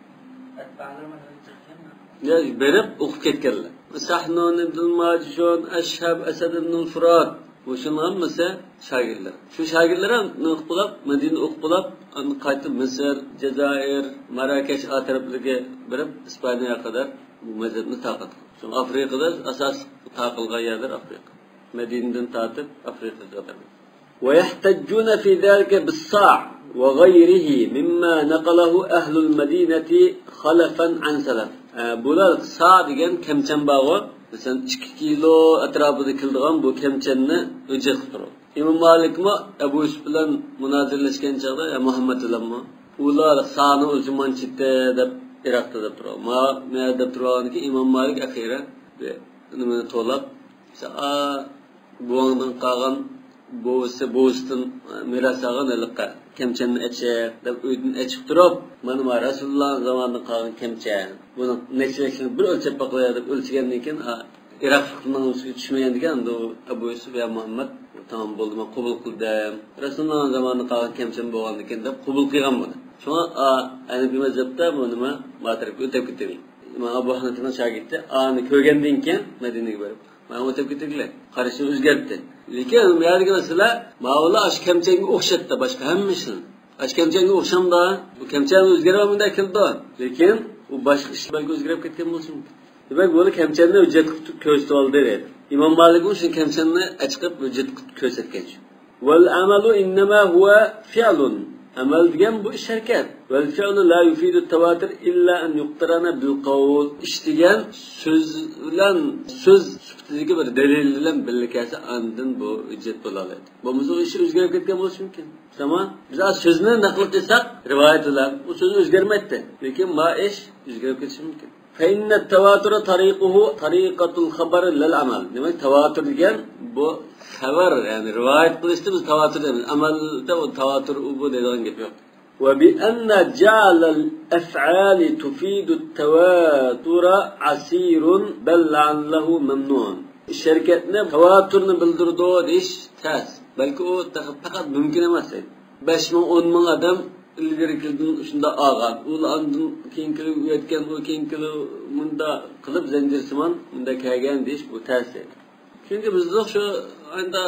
ئەتبائلىرى مەدىنىدىن چىققانمۇ؟ يا، بېرىپ ئوقۇپ كەتكەنلەر. سەھنۇن ئىبن ماجشۇن، ئەشھەب، ئەسەد ئىبن فۇرات. مۇشۇنىڭ ھەممىسى شاگىرتلەر. شۇ شاگىرتلەر ھەم نېمە قىلىپ بولۇپ، مەدىنىدە ئوقۇپ بولۇپ، ئاندىن قايتىپ مىسىر، جەزائىر، ماراكەش ئا تەرەپلەرگە بېرىپ، ئىسپانىيەگە قەدەر بۇ مەزھەپنى تارقاتقان. شۇڭا ئافرىقىدا ئاساسلىق تارقالغان يەرلەر ئافرىقا. مەدىنىدىن تارتىپ ئافرىقىغا قەدەر. ويحتجون في ذلك بالصاع وغيره مما نقله أهل المدينة خلفا عن سلف. ئە، بۇلار سا دېگەن كەمچەن بارغۇ، مەسىلەن، ئىككى كىلو ئەتراپىدا كېلىدىغان بۇ كەمچەننى ھۆججەت قىلىپ تۇرىدۇ. ئىمام مالىكمۇ ئەبۇ يۈسۈپ بىلەن مۇنازىرىلەشكەن چاغدا، يا مۇھەممەد بىلەنمۇ، ئۇلار سانىڭ ئۆلچىمى مانچە دەپ ئىراقتا دەپ تۇرىدۇ. ما، ما دەپ تۇرغاندىكىن ئىمام مالىك ئەخىرى بىر نېمىنى توۋلاپ، بوۋاڭدىن قالغان، بوۋىسى، بوۋىسىدىن مىراس ئالغان ھېلىقى كەمچەننى ئېچىق دەپ ئۆيدىن ئېچىپ تۇرۇپ، مانا، ما رەسۇلۇللا زامانىدىن قالغان كەمچەن. بۇنىڭ نەچچىلىكىنى بىر ئۆلچەپ باقايلى دەپ ئۆلچىگەندىن كېيىن، ئا، ئىراقلىقنىڭ ئۈستىگە چۈشمىگەندىكىن، ئەمدى ئۇ ئەبۇ يۈسۈپ، يا مۇھەممەد، تامام بولدى، مەن قوبۇل قىلدىم. رەسۇلۇللا زامانىدىن قالغان كەمچەن بولغاندىكىن دەپ قوبۇل قىلغان بۇنى. شۇڭا، ئا، ھەنەفىي مەزھەپتە بۇ نېمە، ما تەرەپكە ئۆتۈپ كېتىۋېرىدۇ. ئىمام ئەبۇ ھەنىفىنىڭ شاگىرتى ئانى كۆرگەندىن كېيىن مەدىنىگە بېرىپ، مانا ئۆتۈپ كېتىگىلى. قارىشىنى ئۆزگەرتتى. لېكىن بۇ يەردىكى مەسىلە، ماۋۇلار ئاشۇ كەمچەنگە ئوخشايدۇ، باشقا ھەممە ئىشنى. ئاشۇ كەمچەنگە ئوخشامدا، بۇ كەمچەن ئۆزگەرمەي مۇنداق كېلىدۇ. لېكىن ئۇ باشقا ئىش بەلكى ئۆزگىرىپ كەتكەن بولۇشى مۇمكىن. دېمەك، بۇنى كەمچەننى ھۆججەت قىلىپ كۆرسىتىۋالدى دەيدۇ. ئىمام مالىكمۇ شۇ كەمچەننى ئەچىقىپ ھۆججەت قىلىپ كۆرسەتكەن شۇ. والعمل إنما هو فعل. ئەمەل دېگەن بۇ ئىش ھەرىكەت. والفعل لا يفيد التواتر إلا أن يقترن بالقول. ئىش دېگەن سۆز بىلەن، سۆز سۈپىتىدىكى بىر دەلىل بىلەن بىللە كەلسە، ئاندىن بۇ ھۆججەت بولالايدۇ. بولمىسا ئۇ ئىش ئۆزگىرىپ كەتكەن بولۇشى مۇمكىن. تامام. بىز ھازىر سۆزنى نەقىل قىلساق، رىۋايەت بىلەن، ئۇ سۆز ئۆزگەرمەيتتى. لېكىن ما ئىش ئۆزگىرىپ كېتىشى مۇمكىن. فإن التواتر طريقه طريقة الخبر لا العمل. دېمەك، تاۋاتۇر دېگەن بۇ خەۋەر، يەنى رىۋايەت قىلىشتا بىز تاۋاتۇر دەيمىز. ئەمەلدە ئۇ تاۋاتۇر ئۇ بۇ دەيدىغان گەپ يوق. وبأن جعل الأفعال تفيد التواتر عسير بل لعله ممنوع. ئىش ھەرىكەتنى تاۋاتۇرنى بىلدۈرىدۇ دېيىش تەس. بەلكى ئۇ تېخى پەقەت مۇمكىن ئەمەس دەيدۇ. بەش مىڭ، ئون مىڭ ئادەم ئىلگىرىكىدىن شۇنداق ئالغان. ئۇلار ئاندىن كېيىنكىلەر ئۆگەتكەن، ئۇ كېيىنكىلەر مۇنداق قىلىپ زەنجىرسىمان مۇنداق كەلگەن دېيىش بۇ تەس. چۈنكى بىزدە شۇ ئايدا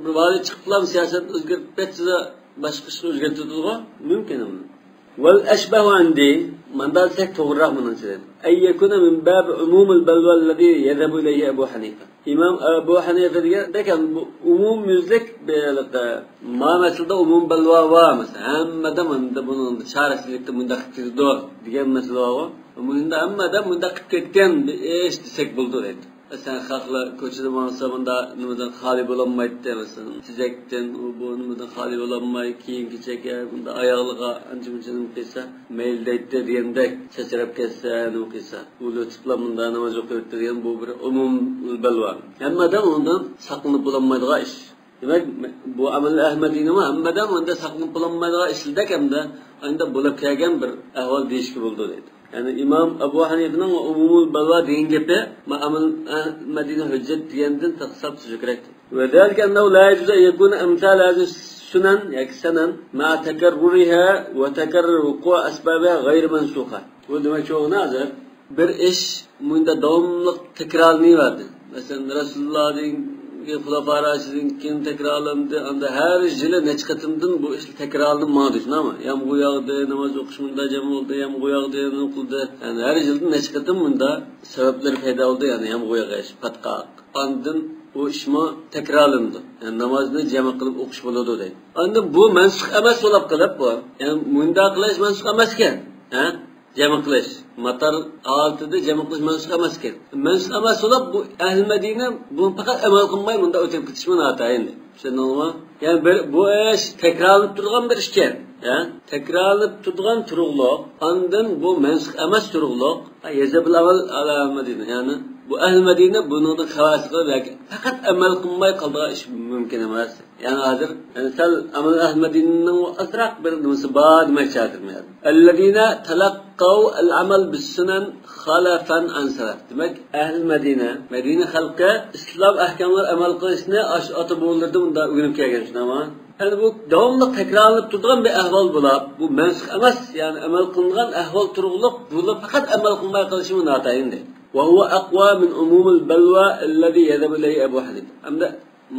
بىر ۋالىي چىقىپلا سىياسەتنى ئۆزگەرتىپ كەتسە، باشقا ئىشنى ئۆزگەرتىدىغۇ مۇمكىن. والأشبه عندي، ماندا دېسەك توغرىراق مېنىڭچە. أن يكون من باب عموم البلوى الذي يذهب إليه أبو حنيفة. ئىمام ئەبۇ ھەنىفە دېگەندەك، بۇ ئومۇميۈزلۈك بىر، ما مەسىلىدە ئومۇم بەلۋا بار، مەسىلەن، ھەممە ئادەم ئەمدى بۇنىڭ چارىسىزلىكتە مۇنداق قىلىدۇ دېگەن مەسىلە بارغۇ. ئومۇمدا ھەممە ئادەم مۇنداق قىلىپ كەتكەن بىر ئىش دېسەك بولىدۇ دەيدۇ. مەسىلەن، خەقلەر كوچىدا ماڭسا، مۇنداق نېمىدىن خالىي بولالمايتتى، مەسىلەن، تېزەكتىن، ئۇ بۇ نېمىدىن خالىي بولالماي، كىيىم-كېچەككە، مۇنداق ئاياغلىرىغا ئانچە-مۇنچە نېمە قىلسا، مەيلى دەيتتى دېگەندەك، چاچراپ كەتسە، نېمە قىلسا، ئۇ لۆتۈپلا مۇنداق ناماز ئوقۇۋېتىدىغان بۇ بىر ئومۇم بەلۋا. ھەممە ئادەم ئۇنىڭدىن ساقلىنىپ بولالمايدىغان ئىش. دېمەك، بۇ ئەمەل ئەھمەدىنىمۇ ھەممە ئادەم ئۇنىڭدىن ساقلىنىپ بولالمايدىغان ئىشلىدەك ھەمدە ئۇنىڭدا بولۇپ كەلگەن بىر ئەھۋال دېيىشكە بولىدۇ دەيدۇ. يەنى ئىمام ئەبۇ ھەنىفىنىڭ ئومۇمۇل بەلۋا دېگەن گېپى، ما ئەمەل ئەھمەدىنى ھۆججەت دېگەندىن تەخسىراپ تۈزۈكرەك. وذلك أنه لا يجوز أن يكون أمثال هذه سۇنەن ياكى سەنەن مەئە تەكەررۇرىھا ۋە تەكەررۇر ۋۇقۇئى ئەسبابىھا غەيرى مەنسۇخە. بۇ دېمەكچى بولغىنى ھازىر بىر ئىش مۇنداق داۋاملىق تەكرارلىنىۋەردى. مەسىلەن، رەسۇلۇللاھدىن كېيىن، خۇلەپا راشىدىن كېيىن تەكرارلاندى. ئەمدى ھەر يىلى نەچچە قېتىمدىن بۇ ئىش تەكرارلىنىپ ماڭىدۇ، شۇنداقمۇ؟ يامغۇر ياغدى، ناماز ئوقۇش مۇنداق جەم بولدى، يامغۇر ياغدى، نېمە قىلدى. يەنى ھەر يىلدىن نەچچە قېتىم مۇنداق سەۋەبلەر پەيدا بولدى، يەنى يامغۇر ياغىش، پاتقاق. ئاندىن ئۇ ئىشمۇ تەكرارلىنىدۇ. يەنى نامازنى جەمع قىلىپ ئوقۇش بولىدۇ دەيدۇ. ئاندىن بۇ مەنسۇخ ئەمەس بولۇپ قېلىپ بۇ. يەنى مۇنداق قىلىش مەنسۇخ ئەمەسكەن. ھە؟ جەمع قىلىش. ماتار ھالىتىدە جەمع قىلىش مەنسۇخ ئەمەسكەن. مەنسۇخ ئەمەس بولۇپ بۇ ئەھلى مەدىنە بۇ پەقەت ئەمەل قىلماي مۇنداق ئۆتۈپ كېتىشمۇ ناتايىن. چۈشەندىڭىزمۇ؟ يەنى بىر، بۇ ئىش تەكرارلىنىپ تۇرغان بىر ئىشكەن. ھە؟ تەكرارلىنىپ تۇرغان تۇرۇقلۇق. ئاندىن بۇ مەنسۇخ ئەمەس تۇرۇقلۇق. يەجىبۇل ئەمەل ئەلە ئەھلى مەدىنە. يەنى بۇ ئەھلى مەدىنە بۇنىڭدىن خالاس قىلىپ ياكى پەقەت ئەمەل قىلماي قالىدىغان ئىش مۇمكىن ئەمەس. يەنى ھازىر، يەنى سەل ئەمەل ئەھلى مەدىنىنىڭ ئازراق بىر نېمىسى بار دېمەكچى ھازىر مەن. ئەللەزىنە تەلەققەۋ ئەل ئەمەل بىسسۇنەن خەلەفەن ئەن سەلەف. دېمەك، ئەھلى مەدىنە، مەدىنە خەلقى ئىسلام ئەھكاملىرىغا ئەمەل قىلىشنى ئاشۇ ئاتا بوۋىلىرىدىن مۇنداق ئۆگىنىپ كەلگەن، شۇنداقمۇ؟ يەنى بۇ داۋاملىق تەكرارلىنىپ تۇرىدىغان بىر ئەھۋال بولۇپ، بۇ مەنسۇخ ئەمەس، يەنى ئەمەل قىلىنغان ئەھۋال تۇرۇقلۇق، بۇلار پەقەت ئەمەل قىلماي قېلىشىمۇ ناتايىن دەيدۇ. ۋە ھۇۋە ئەقۋا مىن ئۇمۇمىل بەلۋا ئەللەزى يەزھەبۇ ئىلەيھى ئەبۇ ھەنىفە. ئەمدى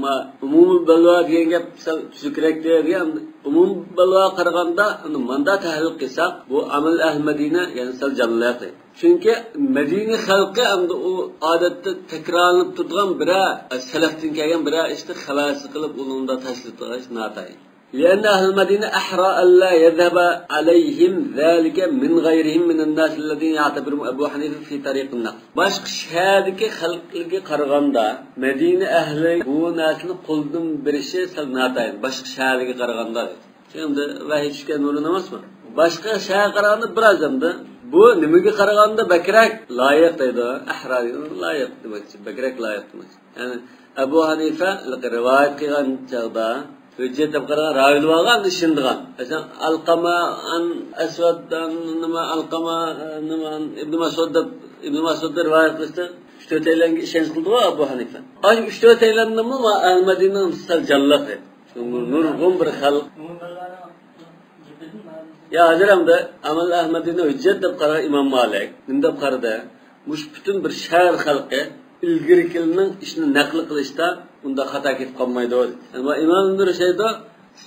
ما-، ئومۇمىي بەلۋا دېگەن گەپ سەل تۈزۈكرەكتۇر دېگەن. ئومۇمىي بەلۋاغا قارىغاندا، ئەمدى ماندا تەھلىل قىلساق، بۇ ئەمەل ئەھلى مەدىنە، يەنى سەل جانلىق. چۈنكى مەدىنە خەلقى ئەمدى ئۇ ئادەتتە تەكرارلىنىپ تۇرىدىغان بىرەر سەلەفتىن كەلگەن بىرەر ئىشنى خەۋەرسىز قىلىپ، ئۇنىڭدا تاشلىتىدىغان ئىش ناتايىن. لأن أهل المدينة أحرى ألا يذهب عليهم ذلك من غيرهم من الناس الذين يعتبرهم أبو حنيفة في طريق النقل. باشقا شەھەردىكى خەلقلەرگە قارىغاندا، مەدىنە ئەھلى بۇ نەرسىنى قولدىن بېرىشى سەل ناتايىن، باشقا شەھەرلەرگە قارىغاندا. ئەمدى ۋەھىي چۈشكەن ئورۇن ئەمەسمۇ؟ باشقا شەھەرگە قارىغاندا بىراز ئەمدى. بۇ نېمىگە قارىغاندا بەكرەك لايىق دەيدۇ. ئەھرا دېگەن لايىق دېمەكچى، بەكرەك لايىق دېمەكچى. يەنى ئەبۇ ھەنىفە رىۋايەت قىلغان چاغدا ھۆججەت دەپ قارىغان راۋىلىرى بارغان، ئىشىنىدىغان. مەسىلەن، ئالقامە ئەن ئەسۋەد، نېمە، ئالقامە، نېمە، ئىبن مەسئۇد دەپ، ئىبن مەسئۇدنى رىۋايەت قىلىشتا ئۈچ تۆتەيلەنگە ئىشەنچ قىلىدىغۇ ئەبۇ ھەنىفە. ئاشۇ ئۈچ تۆتەيلەننىمۇ ئەھلى مەدىنىنىڭ سەل جانلىقى. نۇرغۇن بىر خەلق. يا ھازىر ئەمدى ئەمەل ئەھلى مەدىنە ھۆججەت دەپ قارىغان ئىمام مالىك نېمە دەپ قارىدى؟ مۇشۇ پۈتۈن بىر شەھەر خەلقى ئىلگىرىكىلەرنىڭ ئىشىنى نەقىل قىلىشتا ئۇنداق خاتا كېتىپ قالمايدۇ. ئەمما ئىمام ئىبن رۇشەيدە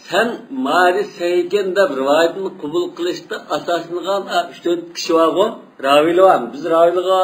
سەن مارى سەھىھكەن دەپ رىۋايىتىنى قوبۇل قىلىشتا ئاساسلانغان ئۈچ تۆت كىشى بارغۇ، راۋىلار بار. بىز راۋىلارغا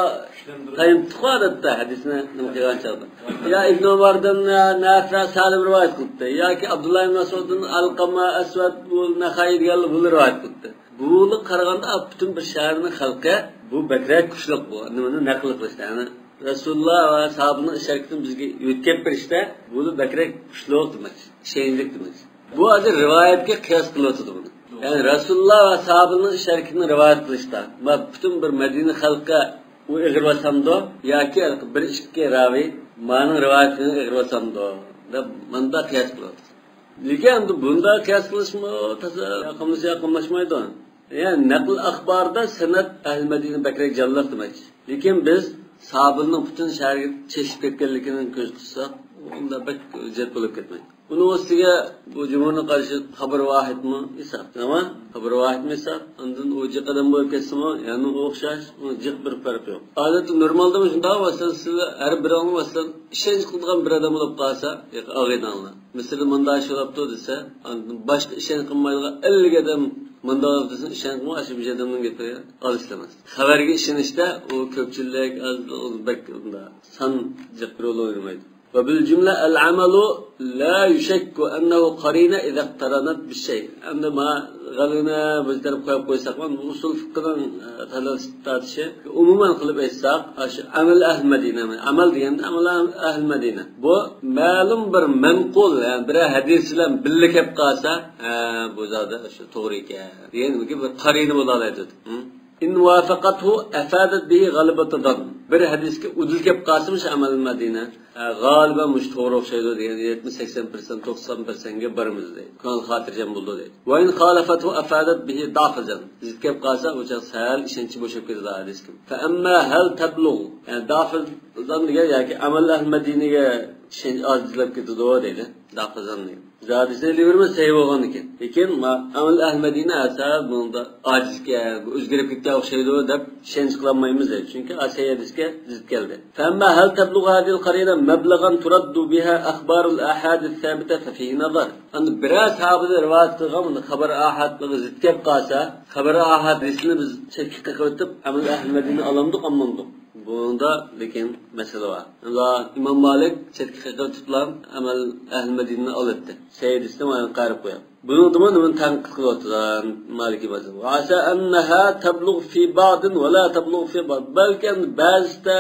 تايىنىپتۇققۇ ئادەتتە ھەدىسنى نېمە قىلغان چاغدا. يا ئىبن ئۆمەردىن نافىئ سالىم رىۋايەت قىلىپتۇ ياكى ئابدۇللا ئىبن مەسئۇدتىن ئالقامە، ئەسۋەد، بۇ نەخەئى دېگەنلەر بۇلار رىۋايەت قىلىپتۇ. بۇلارغا قارىغاندا پۈتۈن بىر شەھەرنىڭ خەلقى بۇ بەكرەك كۈچلۈك بۇ نېمىنى نەقىل قىلىشتا. يەنى رەسۇلۇللا ۋە ساھابىنىڭ ئىش ھەرىكىتىنى بىزگە يۆتكەپ بېرىشتە بۇلار بەكرەك كۈچلۈك دېمەكچى، ئىشەنچلىك دېمەكچى. بۇ ھازىر رىۋايەتكە قىياس قىلىۋاتىدۇ بۇنى. يەنى رەسۇلۇللا ۋە ساھابىنىڭ ئىش ھەرىكىتىنى رىۋايەت قىلىشتا، ما پۈتۈن بىر مەدىنە خەلقى ئۇ ئېغىر باسامدۇ ياكى بىر ئىككى راۋى مانىڭ رىۋايىتىنى ئېغىر باسامدۇ دەپ ماندا قىياس قىلىۋاتىدۇ. لېكىن ئەمدى بۇنداق قىياس قىلىشمۇ تازا ياقىملىشا ياقىملاشمايدۇ. يەنى نەقل ئەخباردا سەنەد ئەھلى مەدىنە بەكرەك جانلىق دېمەكچى. لېكىن بىز سابىلنىڭ پۈتۈن شەھەرگە چېچىپ كەتكەنلىكىنى كۆز قىسساق، ئۇنداق بەك ھۆججەت بولۇپ كەتمەيدۇ. ئۇنىڭ ئۈستىگە بۇ جۇمھۇرنىڭ قارىشى خەبەر ۋاھىدمۇ ھېساب. تامام؟ خەبەر ۋاھىدمۇ ھېساب. ئاندىن ئۇ جىق ئادەم بولۇپ كەتسىمۇ، يەنە ئوخشاش، ئۇنىڭ جىق بىر پەرقى يوق. ئادەتتە نورمالدىمۇ شۇنداق، مەسىلەن، سىلەر ھەر بىرىڭلار، مەسىلەن، ئىشەنچ قىلىدىغان بىر ئادەم بولۇپ قالسا، ياكى ئاغىنەڭلار. مىسىردا مۇنداق ئىش بولۇپتۇ دېسە، ئاندىن باشقا ئىشەنچ قىلمايدىغان ئەللىك ئادەم مۇنداق دېسە، ئىشەنچ قىلماي، ئاشۇ بىر ئادەمنىڭ گېپىگە ئالىسىلىماس. خەۋەرگە ئىشىنىشتە ئۇ كۆپچىلىك، ئاز، ئۇ بەك ئۇنداق سان جىق رول ئوينىمايدۇ. وبالجملة العمل لا يشك أنه قرينة إذا اقترنت بالشيء. ئەمدى ما غەلۋىنى بىر تەرەپ قويۇپ قويساق، بۇ ئۇسۇل فىقھىنىڭ، ئە، تەلەپپۇز تارتىشى. ئومۇمەن قىلىپ ئېيتساق، ئاشۇ ئەمەل ئەھلى مەدىنە، ئەمەل دېگەندە ئەمەل ئەھلى مەدىنە. بۇ مەلۇم بىر مەنقۇل، يەنى بىرەر ھەدىس بىلەن بىللە كەپ قالسا، ھە، بۇ زادى شۇ توغرا ئىكەن دېگەن بىر قارىنە بولالايدۇ. ھە؟ إن وافقته أفادت به غلبة الظن. بىر ھەدىسكە ئۇدۇل كەپ قالسىمۇ شۇ ئەمەل مەدىنە، ھە، غالىبەن مۇشۇ توغرا ئوخشايدۇ دېگەن يەتمىش، سەكسەن پىرسەنت، توقسان پىرسەنتكە بارىمىز دەيدۇ. كۆڭۈل خاتىرجەم بولىدۇ دەيدۇ. وإن خالفته أفادت به ضعف الظن. زىت كەپ قالسا، ئۇ چاغ سەل ئىشەنچى بوشاپ كېتىدۇ ھەدىسكە. فأما هل تبلغ، يەنى ضعف الظن دېگەن ياكى ئەمەل ئەھلى مەدىنىگە ئىشەنچ ئاجىزلاپ كېتىدۇ دەيدۇ. داقىزاننى زادىسى ئېلىۋېرىمىز سەھىھ بولغاندىكىن. لېكىن ما-، ئەمەل ئەھمەدىنى ئەسا بۇنىڭدا ئاجىزكەن، بۇ ئۆزگىرىپ كېتىپ ئوخشايدۇ دەپ ئىشەنچ قىلالمايمىز دەيدۇ. چۈنكى ئا سەھىھ ھەدىسكە زىت كەلدى. فأما هل تبلغ هذه القرينة مبلغا ترد بها أخبار الآحاد الثابتة ففيه نظر. ئەمدى بىرەر ساھابىدىن رىۋايەت قىلغان بۇنداق خەبەر ئاھادلىقى زىت كەپ قالسا، خەبەر ئاھادىسىنى بىز چەتكە قېقىۋېتىپ، ئەمەل ئەھمەدىنى ئالامدۇق، ئالمامدۇق؟ بۇنىڭدا لېكىن مەسىلە بار. ئىمام مالىك چەتكە قېقىۋېتىپلا ئەمەل ئەھمەدىنى ئالاتتى. سەھىھ ھەدىسنى مانا قايرىپ قويۇپ. بۇنىڭدىمۇ نېمىنى تەنقىد قىلىۋاتىدۇ مالىكىي مەزھەپ؟ وعسى أنها تبلغ في بعض ولا تبلغ في بعض. بەلكى ئەمدى بەزىدە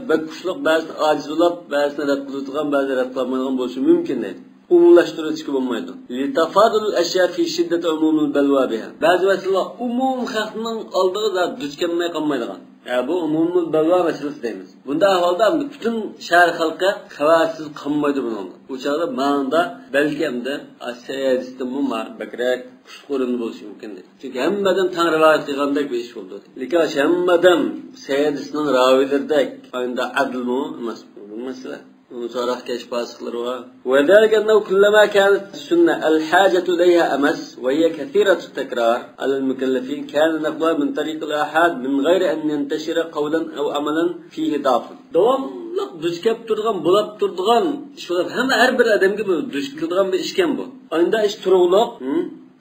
بەك كۈچلۈك، بەزىدە ئاجىز بولۇپ، بەزىدە رەت قىلىدىغان، بەزىدە رەت قىلالمايدىغان بولۇشى مۇمكىن دەيدۇ. ئومۇملاشتۇرۇۋېتىشكە بولمايدۇ. لتفاضل الأشياء في شدة عموم البلوى بها. بەزى مەسىلىلەر ئومۇم خەقنىڭ ئالدىغا زادى دۇچ كەلمەي قالمايدىغان. يا، بۇ ئومۇمۇل بەلۋا مەسىلىسى دەيمىز. بۇنداق ئەھۋالدا پۈتۈن شەھەر خەلقى خەۋەرسىز قالمايدۇ بۇنىڭدا. ئۇ چاغدا مانىدا بەلكى ئەمدى سەھىھ ھەدىستىنمۇ ما-، بەكرەك كۈچلۈك ئورۇندا بولۇشى مۇمكىن دەيدۇ. چۈنكى ھەممە ئادەم تەڭ رىۋايەت قىلغاندەك بىر ئىش بولدى. لېكىن ھەممە ئادەم سەھىھ ھەدىسنىڭ راۋىلىرىدەك ئاينىدا ئەدىلمۇ ئەمەس بۇ مەسىلە. ئۇنى سوراق كەش پاسىقلىرى بار. وذلك أنه كلما كانت السنة الحاجة إليها أمس وهي كثيرة التكرار على المكلفين كان نقلها من طريق الآحاد من غير أن ينتشر قولا أو عملا فيه ضعف. داۋاملىق دۇچ كەپ تۇرىدىغان، بولاپ تۇرىدىغان ئىش بولۇپ، ھەممە ھەر بىر ئادەمگە بۇ دۇچ كېلىدىغان بىر ئىشكەن بۇ. ئاينىدا ئىش تۇرۇقلۇق، ھە؟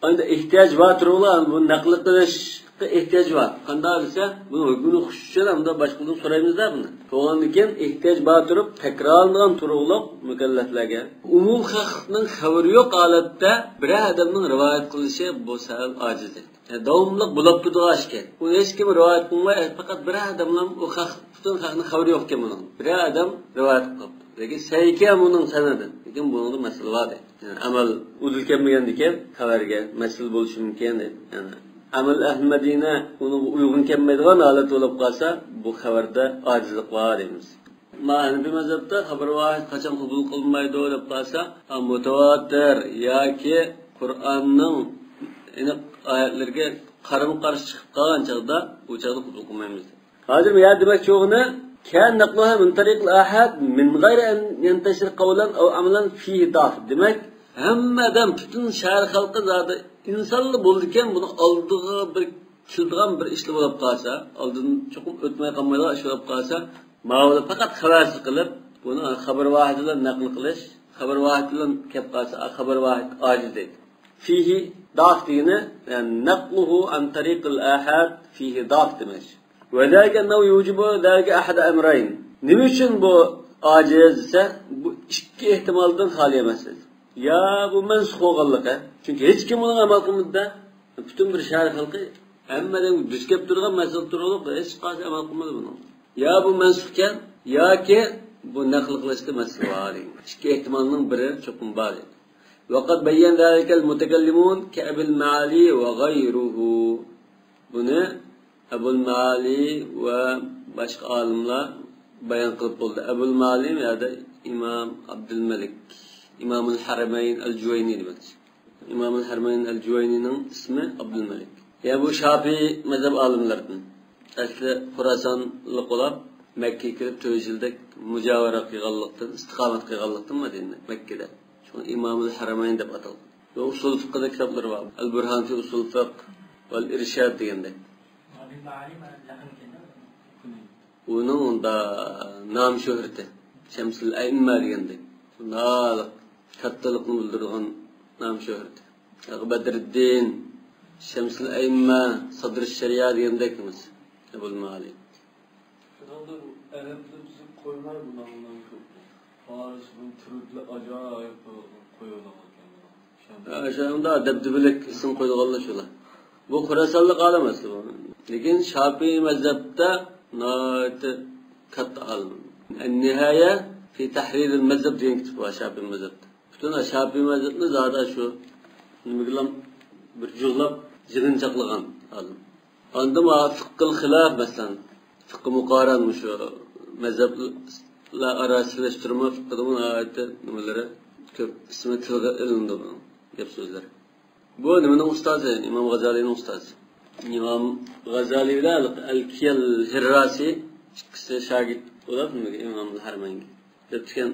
ئاينىدا ئېھتىياج بار تۇرۇقلۇق، بۇ نەقىل قىلىش ئېھتىياجى بار. قانداق دېسە، بۇنىڭ ھۆكمىنى ئۇقۇش ئۈچۈن ئەمدى باشقىدىن سورايمىز-دە بۇنى. بولغاندىن كېيىن ئېھتىياج بار تۇرۇپ تەكرارلىنىدىغان تۇرۇقلۇق مۇكەللەپلەرگە. ئومۇم خەلقنىڭ خەۋىرى يوق ھالەتتە بىرەر ئادەمنىڭ رىۋايەت قىلىشى بۇ سەل ئاجىز. يەنى داۋاملىق بولاپ تۇرىدىغان ئىشكەن. ئۇنى ھېچكىم رىۋايەت قىلماي، پەقەت بىرەر ئادەملا ئۇ خەق، پۈتۈن خەقنىڭ خەۋىرى يوقكەن بۇنىڭ. بىرەر ئادەم رىۋايەت قىلىپتۇ. لېكىن سەھىھكەن بۇنىڭ سەنىدى. لېكىن بۇنىڭدا مەسىلە بار دەيدۇ. يەنى ئەمەل ئۇدۇل كەلمىگەندىكىن خەۋەرگە مەسىلە بولۇشى مۇمكىن دەيدۇ. يەنى ئەمەل ئەھمەدىنە ئۇنىڭغا ئۇيغۇن كەلمەيدىغان ھالەت بولۇپ قالسا، بۇ خەۋەردە ئاجىزلىق بار دەيمىز. ما ھەنىپىي مەزھەپتە خەبەر ۋاھىد قاچان قوبۇل قىلىنمايدۇ دەپ قالسا، مۇتەۋاتىر ياكى قۇرئاننىڭ ئېنىق ئايەتلىرىگە قارىمۇ قارشى چىقىپ قالغان چاغدا، ئۇ چاغدا قوبۇل قىلمايمىز. ھازىر بۇ يەردە دېمەكچى بولغىنى، كان نەقلۇھا من تەرىقىل ئاھاد من غەيرى ئەن يەنتەشىر قەۋلەن ئەۋ ئەمەلەن فىھى داف. دېمەك، ھەممە ئادەم، پۈتۈن شەھەر خەلقى زادى ئىنسانلا بولىدىكەن، بۇنىڭ ئالدىغا بىر كېلىدىغان بىر ئىشلا بولۇپ قالسا، ئالدىن چوقۇم ئۆتمەي قالمايدىغان ئىش بولۇپ قالسا، ماۋۇلا پەقەت خەۋەرسىز قىلىپ، بۇنى خەبەر ۋاھىد بىلەن نەقىل قىلىش، خەبەر ۋاھىد بىلەن كەپ قالسا، خەبەر ۋاھىد ئاجىز دەيدۇ. فىھى داف دېگىنى، يەنى نەقلۇھۇ ئەن تەرىقىل ئاھاد فىھى داف دېمەك. وذلك أنه يوجب ذلك أحد أمرين. نېمە ئۈچۈن بۇ ئاجىز دېسە، بۇ ئىككى ئېھتىمالدىن خالىي ئەمەس. يا بۇ مەنسۇخ بولغانلىقى، چۈنكى ھېچكىم بۇنىڭغا ئەمەل قىلمىدى-دە. پۈتۈن بىر شەھەر خەلقى ھەممىدىن دۇچ كەپ تۇرغان مەسىلە تۇرۇپ، ھېچ قايسى ئەمەل قىلمىدى بۇنىڭغا. يا بۇ مەنسۇخكەن، ياكى بۇ نەقىل قىلىشتا مەسىلە بار دېگەن. ئىككى ئېھتىمالنىڭ بىرى چوقۇم بار دېگەن. وقد بين ذلك المتكلمون كأبي المعالي وغيره. بۇنى ئەبۇل مەئالى ۋە باشقا ئالىملار بايان قىلىپ بولدى. ئەبۇل مەئالى يەنى ئىمام ئابدۇلمەلىك، ئىمامۇل ھەرەمەين ئەل جۇۋەينى دېمەكچى. ئىمامۇل ھەرەمەين ئەل جۇۋەينىنىڭ ئىسمى ئابدۇلمەلىك. يەنى بۇ شافىئىي مەزھەپ ئالىملىرىدىن. ئەسلى خوراسانلىق بولاپ، مەككىگە كېلىپ تۆت يۈز يىلدەك مۇجاۋىرە قىلغانلىقتىن، ئىستىقامەت قىلغانلىقتىن مەدىنىدە، مەككىدە. شۇڭا ئىمامۇل ھەرەمەين دەپ ئاتالغان. ۋە ئۇسۇل فىقھىدا كىتابلىرى بار. ئەل بۇرھان فى ئۇسۇل فىقھ ۋەل ئىرشاد دېگەندەك. ئۇنىڭ ئۇندا نام شۆھرىتى، شەمسۇل ئەئىممە دېگەندەك. شۇنداق كاتتىلىقنى بىلدۈرىدىغان نام شۆھرىتى. بەدرىددىن، شەمسۇل ئەئىممە، سادرۇ شەرىئە دېگەندەك ئەمەس. ئەبۇل مەئالى. شۇنىڭدىن ئەرەبلەر بىزنى قويماي بۇنىڭ بىلەن كۆپ. فارس بۇنى تۈركلەر ئاجايىپ قويۇۋالغانكەن بۇنى. ھە، شۇنداق دەبدىبىلىك ئىسىم قويىدىغانلار شۇلار. بۇ خوراسانلىق ئالىم ئەسلى بۇ. لېكىن شاپىئىي مەزھەپتە ناھايىتى كاتتا ئالىم. نىھايە فى تەھرىرىل مەزھەپ دېگەن كىتاب بار شاپىئىي مەزھەپتە. پۈتۈن شاپىئىي مەزھەپنى زادى شۇ نېمىگىلا بىر جۇغلاپ يىغىنچاقلىغان ئالىم. ئاندىن فىقھىل خىلاف، مەسىلەن، فىقھى مۇقارەن، مۇشۇ مەزھەپلەر ئارا سېلىشتۇرما فىقھىدىمۇ ناھايىتى نېمىلىرى كۆپ، ئىسمى تىلغا ئېلىنىدۇ بۇنىڭ گەپ سۆزلىرى. بۇ نېمىنىڭ ئۇستازى؟ ئىمام غازالىنىڭ ئۇستازى. ئىمام غازالى بىلەن ئەل كىيەل ھىرراسى ئىككىسى شاگىرت بولۇپ نېمىگە، ئىمام ھەرمەنگە. دەپتىكەن،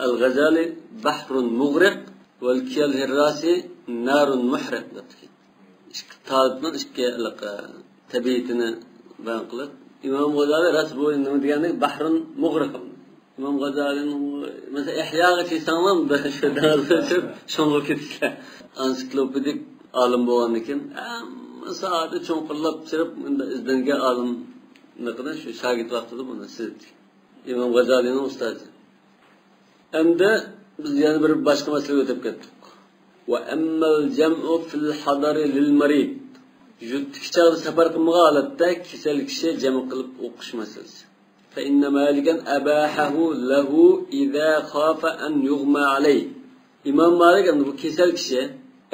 ئەل غەزالى بەھرۇن مۇغرىق ۋەل كىيەل ھىرراسى نارۇن مۇھرىق دەپتىكەن. ئىككى تالىپنىڭ ئىككى ھېلىقى تەبىئىتىنى بايان قىلىپ، ئىمام غازالى راست بۇ نېمە دېگەندەك بەھرۇن مۇغرىق. ئىمام غازالىنىڭ، مەسىلەن، ئىھياغا كەلسەڭلار شۇ دەرسلەر شۇڭغا كېتىسىلەر. ئانسىكلوپېدىك ئالىم بولغاندىن كېيىن ھەممە ساھەدە چوڭقۇرلاپ چىرىپ ئىزدەنگەن ئالىملىقىنى شۇ شاگىرت ۋاقتىدا بۇنى سېزدى. ئىمام غازالىنىڭ ئۇستازى. ئەمدى بىز يەنە بىر باشقا مەسىلىگە ئۆتۈپ كەتتۇق. وأما الجمع في الحضر للمريض. يۇرتتىكى چاغدا سەپەر قىلمىغان ھالەتتە كېسەل كىشى جەم قىلىپ ئوقۇش مەسىلىسى. فإن مالكا أباحه له إذا خاف أن يغمى عليه. ئىمام مالىك ئەمدى بۇ كېسەل كىشى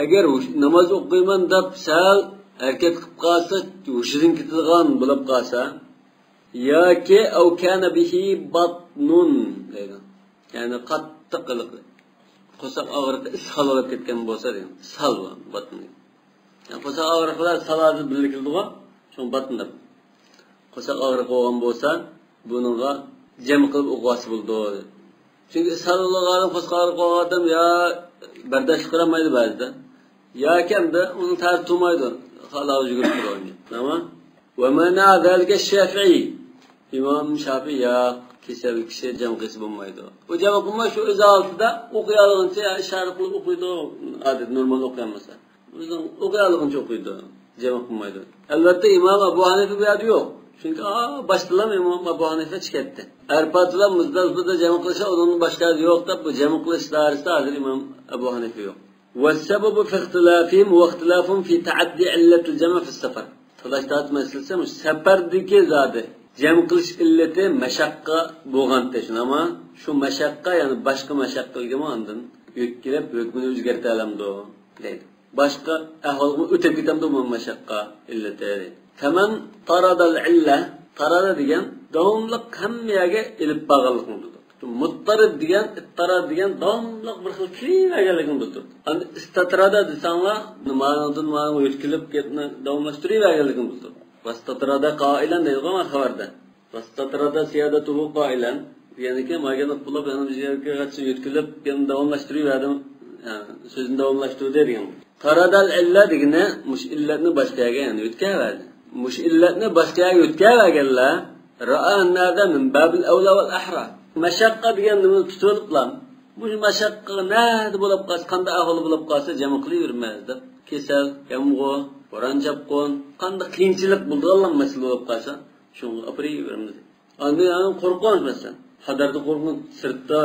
ئەگەر ھوش-، ناماز ئوقۇيمەن دەپ سەل ھەرىكەت قىلىپ قالسا، ھوشىدىن كېتىدىغان بولۇپ قالسا، ياكى أو كان به بطن دەيدۇ. يەنى قاتتىق قىلىق قورساق ئاغرىقى ئىسھال بولۇپ كەتكەن بولسا دەيدۇ. ئىسھال بولغان باتن. يەنى قورساق ئاغرىقلار سالادىن بىللە كېلىدىغۇ. شۇڭا باتن دەپ. قورساق ئاغرىقى بولغان بولسا، بۇنىڭغا جەم قىلىپ ئوقۇۋالسا بولىدۇ. چۈنكى ئىسھال بولغان ئادەم، قورساق ئاغرىقى بولغان ئادەم يا بەرداشلىق قىلالمايدۇ بەزىدە. ياكى ئەمدى ئۇنىڭ تەرىتى تۇرمايدۇ. خالاۋۇزى يۈگۈرۈپ تۇرىدۇ. تامام. ومنع ذلك الشافعي. ئىمام شافىئىي ياق، كېسەل كىشى جەم قىلسا بولمايدۇ. ئۇ جەم قىلماي شۇ ئۆز ھالىتىدە ئوقۇيالىغىنىچە ئىشارە قىلىپ ئوقۇيدۇ. ئادەتتە نورمال ئوقۇيالمىسا. ئۆزىنىڭ ئوقۇيالىغىنىچە ئوقۇيدۇ. جەم قىلمايدۇ. ئەلۋەتتە ئىمام ئەبۇ ھەنىفە بۇ يەردە يوق. چۈنكى ئا، باشتىلا ئىمام ئەبۇ ھەنىفە چىقىتتى. ئەرپاتىلا مۇزدەلىپىدا جەم قىلىشى ئۇنىڭدىن باشقا يەردە يوق دەپ بۇ جەم قىلىش دائىرىسىدە ھازىر ئىمام ئەبۇ ھەنىفە يوق. والسبب في اختلافهم هو اختلاف في تعدي علة الجمع في السفر. تالاش تارتىش مەسىلىسى مۇشۇ سەپەردىكى زادى جەم قىلىش ئىللىتى مەشەققە بولغانتى، شۇنداقمۇ؟ شۇ مەشەققە، يەنى باشقا مەشەققىگىمۇ ئاندىن يۆتكىلىپ ھۆكمىنى ئۆزگەرتەلەمدۇ دەيدۇ. باشقا ئەھۋالغىمۇ ئۆتۈپ كېتەمدۇ بۇ مەشەققە ئىللىتى دەيدۇ. فمن طرد العلة، تارادە دېگەن داۋاملىق ھەممە يەرگە ئېلىپ بارغانلىقىنى بىلدۈرىدۇ. مۇتتەرىد دېگەن، ئىتتىراد دېگەن داۋاملىق بىر خىل كېلىۋەرگەنلىكىنى بىلدۈرىدۇ. ئەمدى ئىستەترادە دېسەڭلار، مانىڭدىن مانىڭغا يۆتكىلىپ گەپنى داۋاملاشتۇرۇۋەرگەنلىكىنى بىلدۈرىدۇ. ۋەستەترادە قائىلەن دەيدىغۇ مانا خەۋەردە. ۋەستەترادە سىيادەتۇھۇ قائىلەن دېگەندىكىن، ماگەنلىق بولۇپ، يەنە بىر يەرگە قاچا يۆتكىلىپ، يەنە داۋاملاشتۇرۇۋەردىم، يەنى سۆزنى داۋاملاشتۇردى دېگەن. تارادەل ئىللە دېگىنى مۇشۇ ئىللەتنى باشقا يەرگە يەنە يۆتكەۋەردى. مۇشۇ ئىللەتنى باشقا يەرگە يۆتكەۋەرگەنلەر رائا ئەننە ھازا مىن بابىل ئەۋلا ۋەل ئەھرا. مەشەققە دېگەن نېمىنى تۇتۇۋېلىپلا، مۇشۇ مەشەققە نەدە بولۇپ قالسا، قانداق ئەھۋالدا بولۇپ قالسا، جەم قىلىۋېرىمىز دەپ، كېسەل، يامغۇر، بوران-چاپقۇن، قانداق قىيىنچىلىق بولىدىغانلا مەسىلە بولۇپ قالسا، شۇڭا ئاپىرىۋېرىمىز. ئاندىن يەنە قورقۇنچ مەسىلەن. خەتەردىن قورقۇنچ، سىرتتا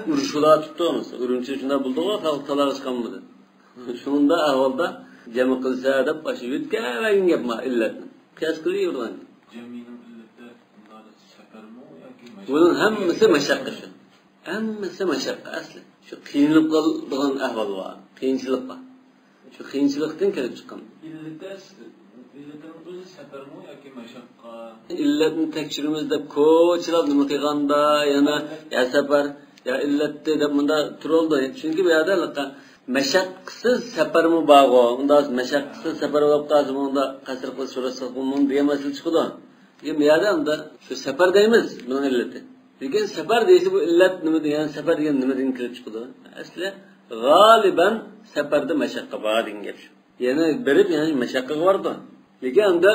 ئۇرۇش بولۇۋاتىپتۇ، مەسىلەن، ئۈرۈمچىدە شۇنداق بولدىغۇ، خەلق تالاغا چىقالمىدى. شۇنداق ئەھۋالدا جەم قىلسا دەپ، ئاشۇ يۆتكەۋەرگەن گەپ ما ئىللەتنى. قىياس قىلىۋېرىدىغان. جەمئىنىڭ ئىللىتى مۇنداق سەپەرمۇ ياكى مەشەققە؟ بۇنىڭ ھەممىسى مەشەققە شۇ. ھەممىسى مەشەققە ئەسلى. شۇ قىينىلىپ قالىدىغان ئەھۋال بار، قىيىنچىلىق بار. شۇ قىيىنچىلىقتىن كېلىپ چىققان. ئىللىتى، ئىللىتىنىڭ ئۆزى سەپەرمۇ ياكى مەشەققە؟ ئىللەتنى تەكشۈرىمىز دەپ كوچىلاپ نېمە قىلغاندا، يەنە يا سەپەر، يا ئىللەتتى دەپ مۇنداق تۇرۇلىدۇ. چۈنكى بۇ يەردە مەشەققىسىز سەپەرمۇ بارغۇ. ئۇنداق مەشەققىسىز سەپەر بولۇپ قالسا، بۇندا قەسىر قىلىش رۇخسەت قىلىنمىدۇ دېگەن مەسىلە چىقىدۇ. لېكىن بۇ يەردە ئەمدى شۇ سەپەر دەيمىز، بۇنىڭ ئىللىتى. لېكىن سەپەر دېيىشى بۇ ئىللەت نېمە دېگەن، سەپەر دېگەن نېمىدىن كېلىپ چىقىدۇ؟ ئەسلى غالىبەن سەپەردە مەشەققە بار دېگەن گەپ شۇ. يەنە بېرىپ، يەنە مەشەققىگە بارىدۇ. لېكىن ئەمدى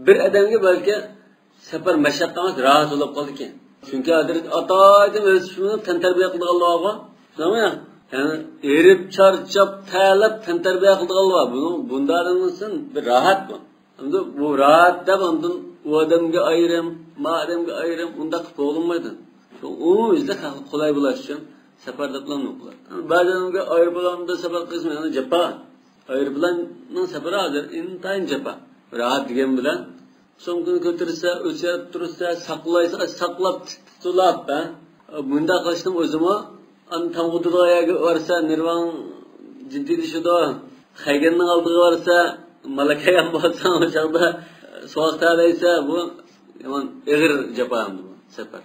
بىر ئادەمگە بەلكى سەپەر مەشەققە ئەمەس، راھەت بولۇپ قالىدىكەن. چۈنكى ھازىر ئاتايىتىم ئۆز ئىشىنى تەنتەربىيە قىلىدىغانلار بار. شۇنداقمۇ يا؟ يەنى ھېرىپ، چارچاپ، تەرلەپ تەنتەربىيە قىلىدىغانلار بار. بۇنىڭ، بۇنداق ئادەمنىڭ بىر راھەت بۇ. ئەمدى بۇ راھەت دەپ ئاندىن ئۇ ئادەمگە ئايرىم، ما ئادەمگە ئايرىم، ئۇنداق قىلىپ بولۇنمايدۇ. شۇ ئومۇميۈزلۈك خەلققە قولاي بولۇش ئۈچۈن سەپەر دەپلا نوقۇلار. بەزى ئادەمگە ئايروپىلاندا سەپەر قىلىشمۇ يەنە جاپا. ئايروپىلاننىڭ سەپىرى ھازىر ئىنتايىن جاپا. راھەت دېگەن بىلەن سومكىنى كۆتۈرسە، ئۆچەرتتۈرسە، ساقلايسا، ساقلاپ، تۇتۇپ، ھە؟ مۇنداق قىلىشنىڭ ئۆزىمۇ ئاندىن تامغا ئۇدۇلغان يەرگە بارسا، نېرۋاڭ جىددىيلىشىدۇ. خەيگەننىڭ ئالدىغا بارسا، مالاكەيگەن بولساڭ، ئۇ چاغدا سوغۇق تەرلەيسە، بۇ يامان ئېغىر جاپا ئەمدى بۇ سەپەر.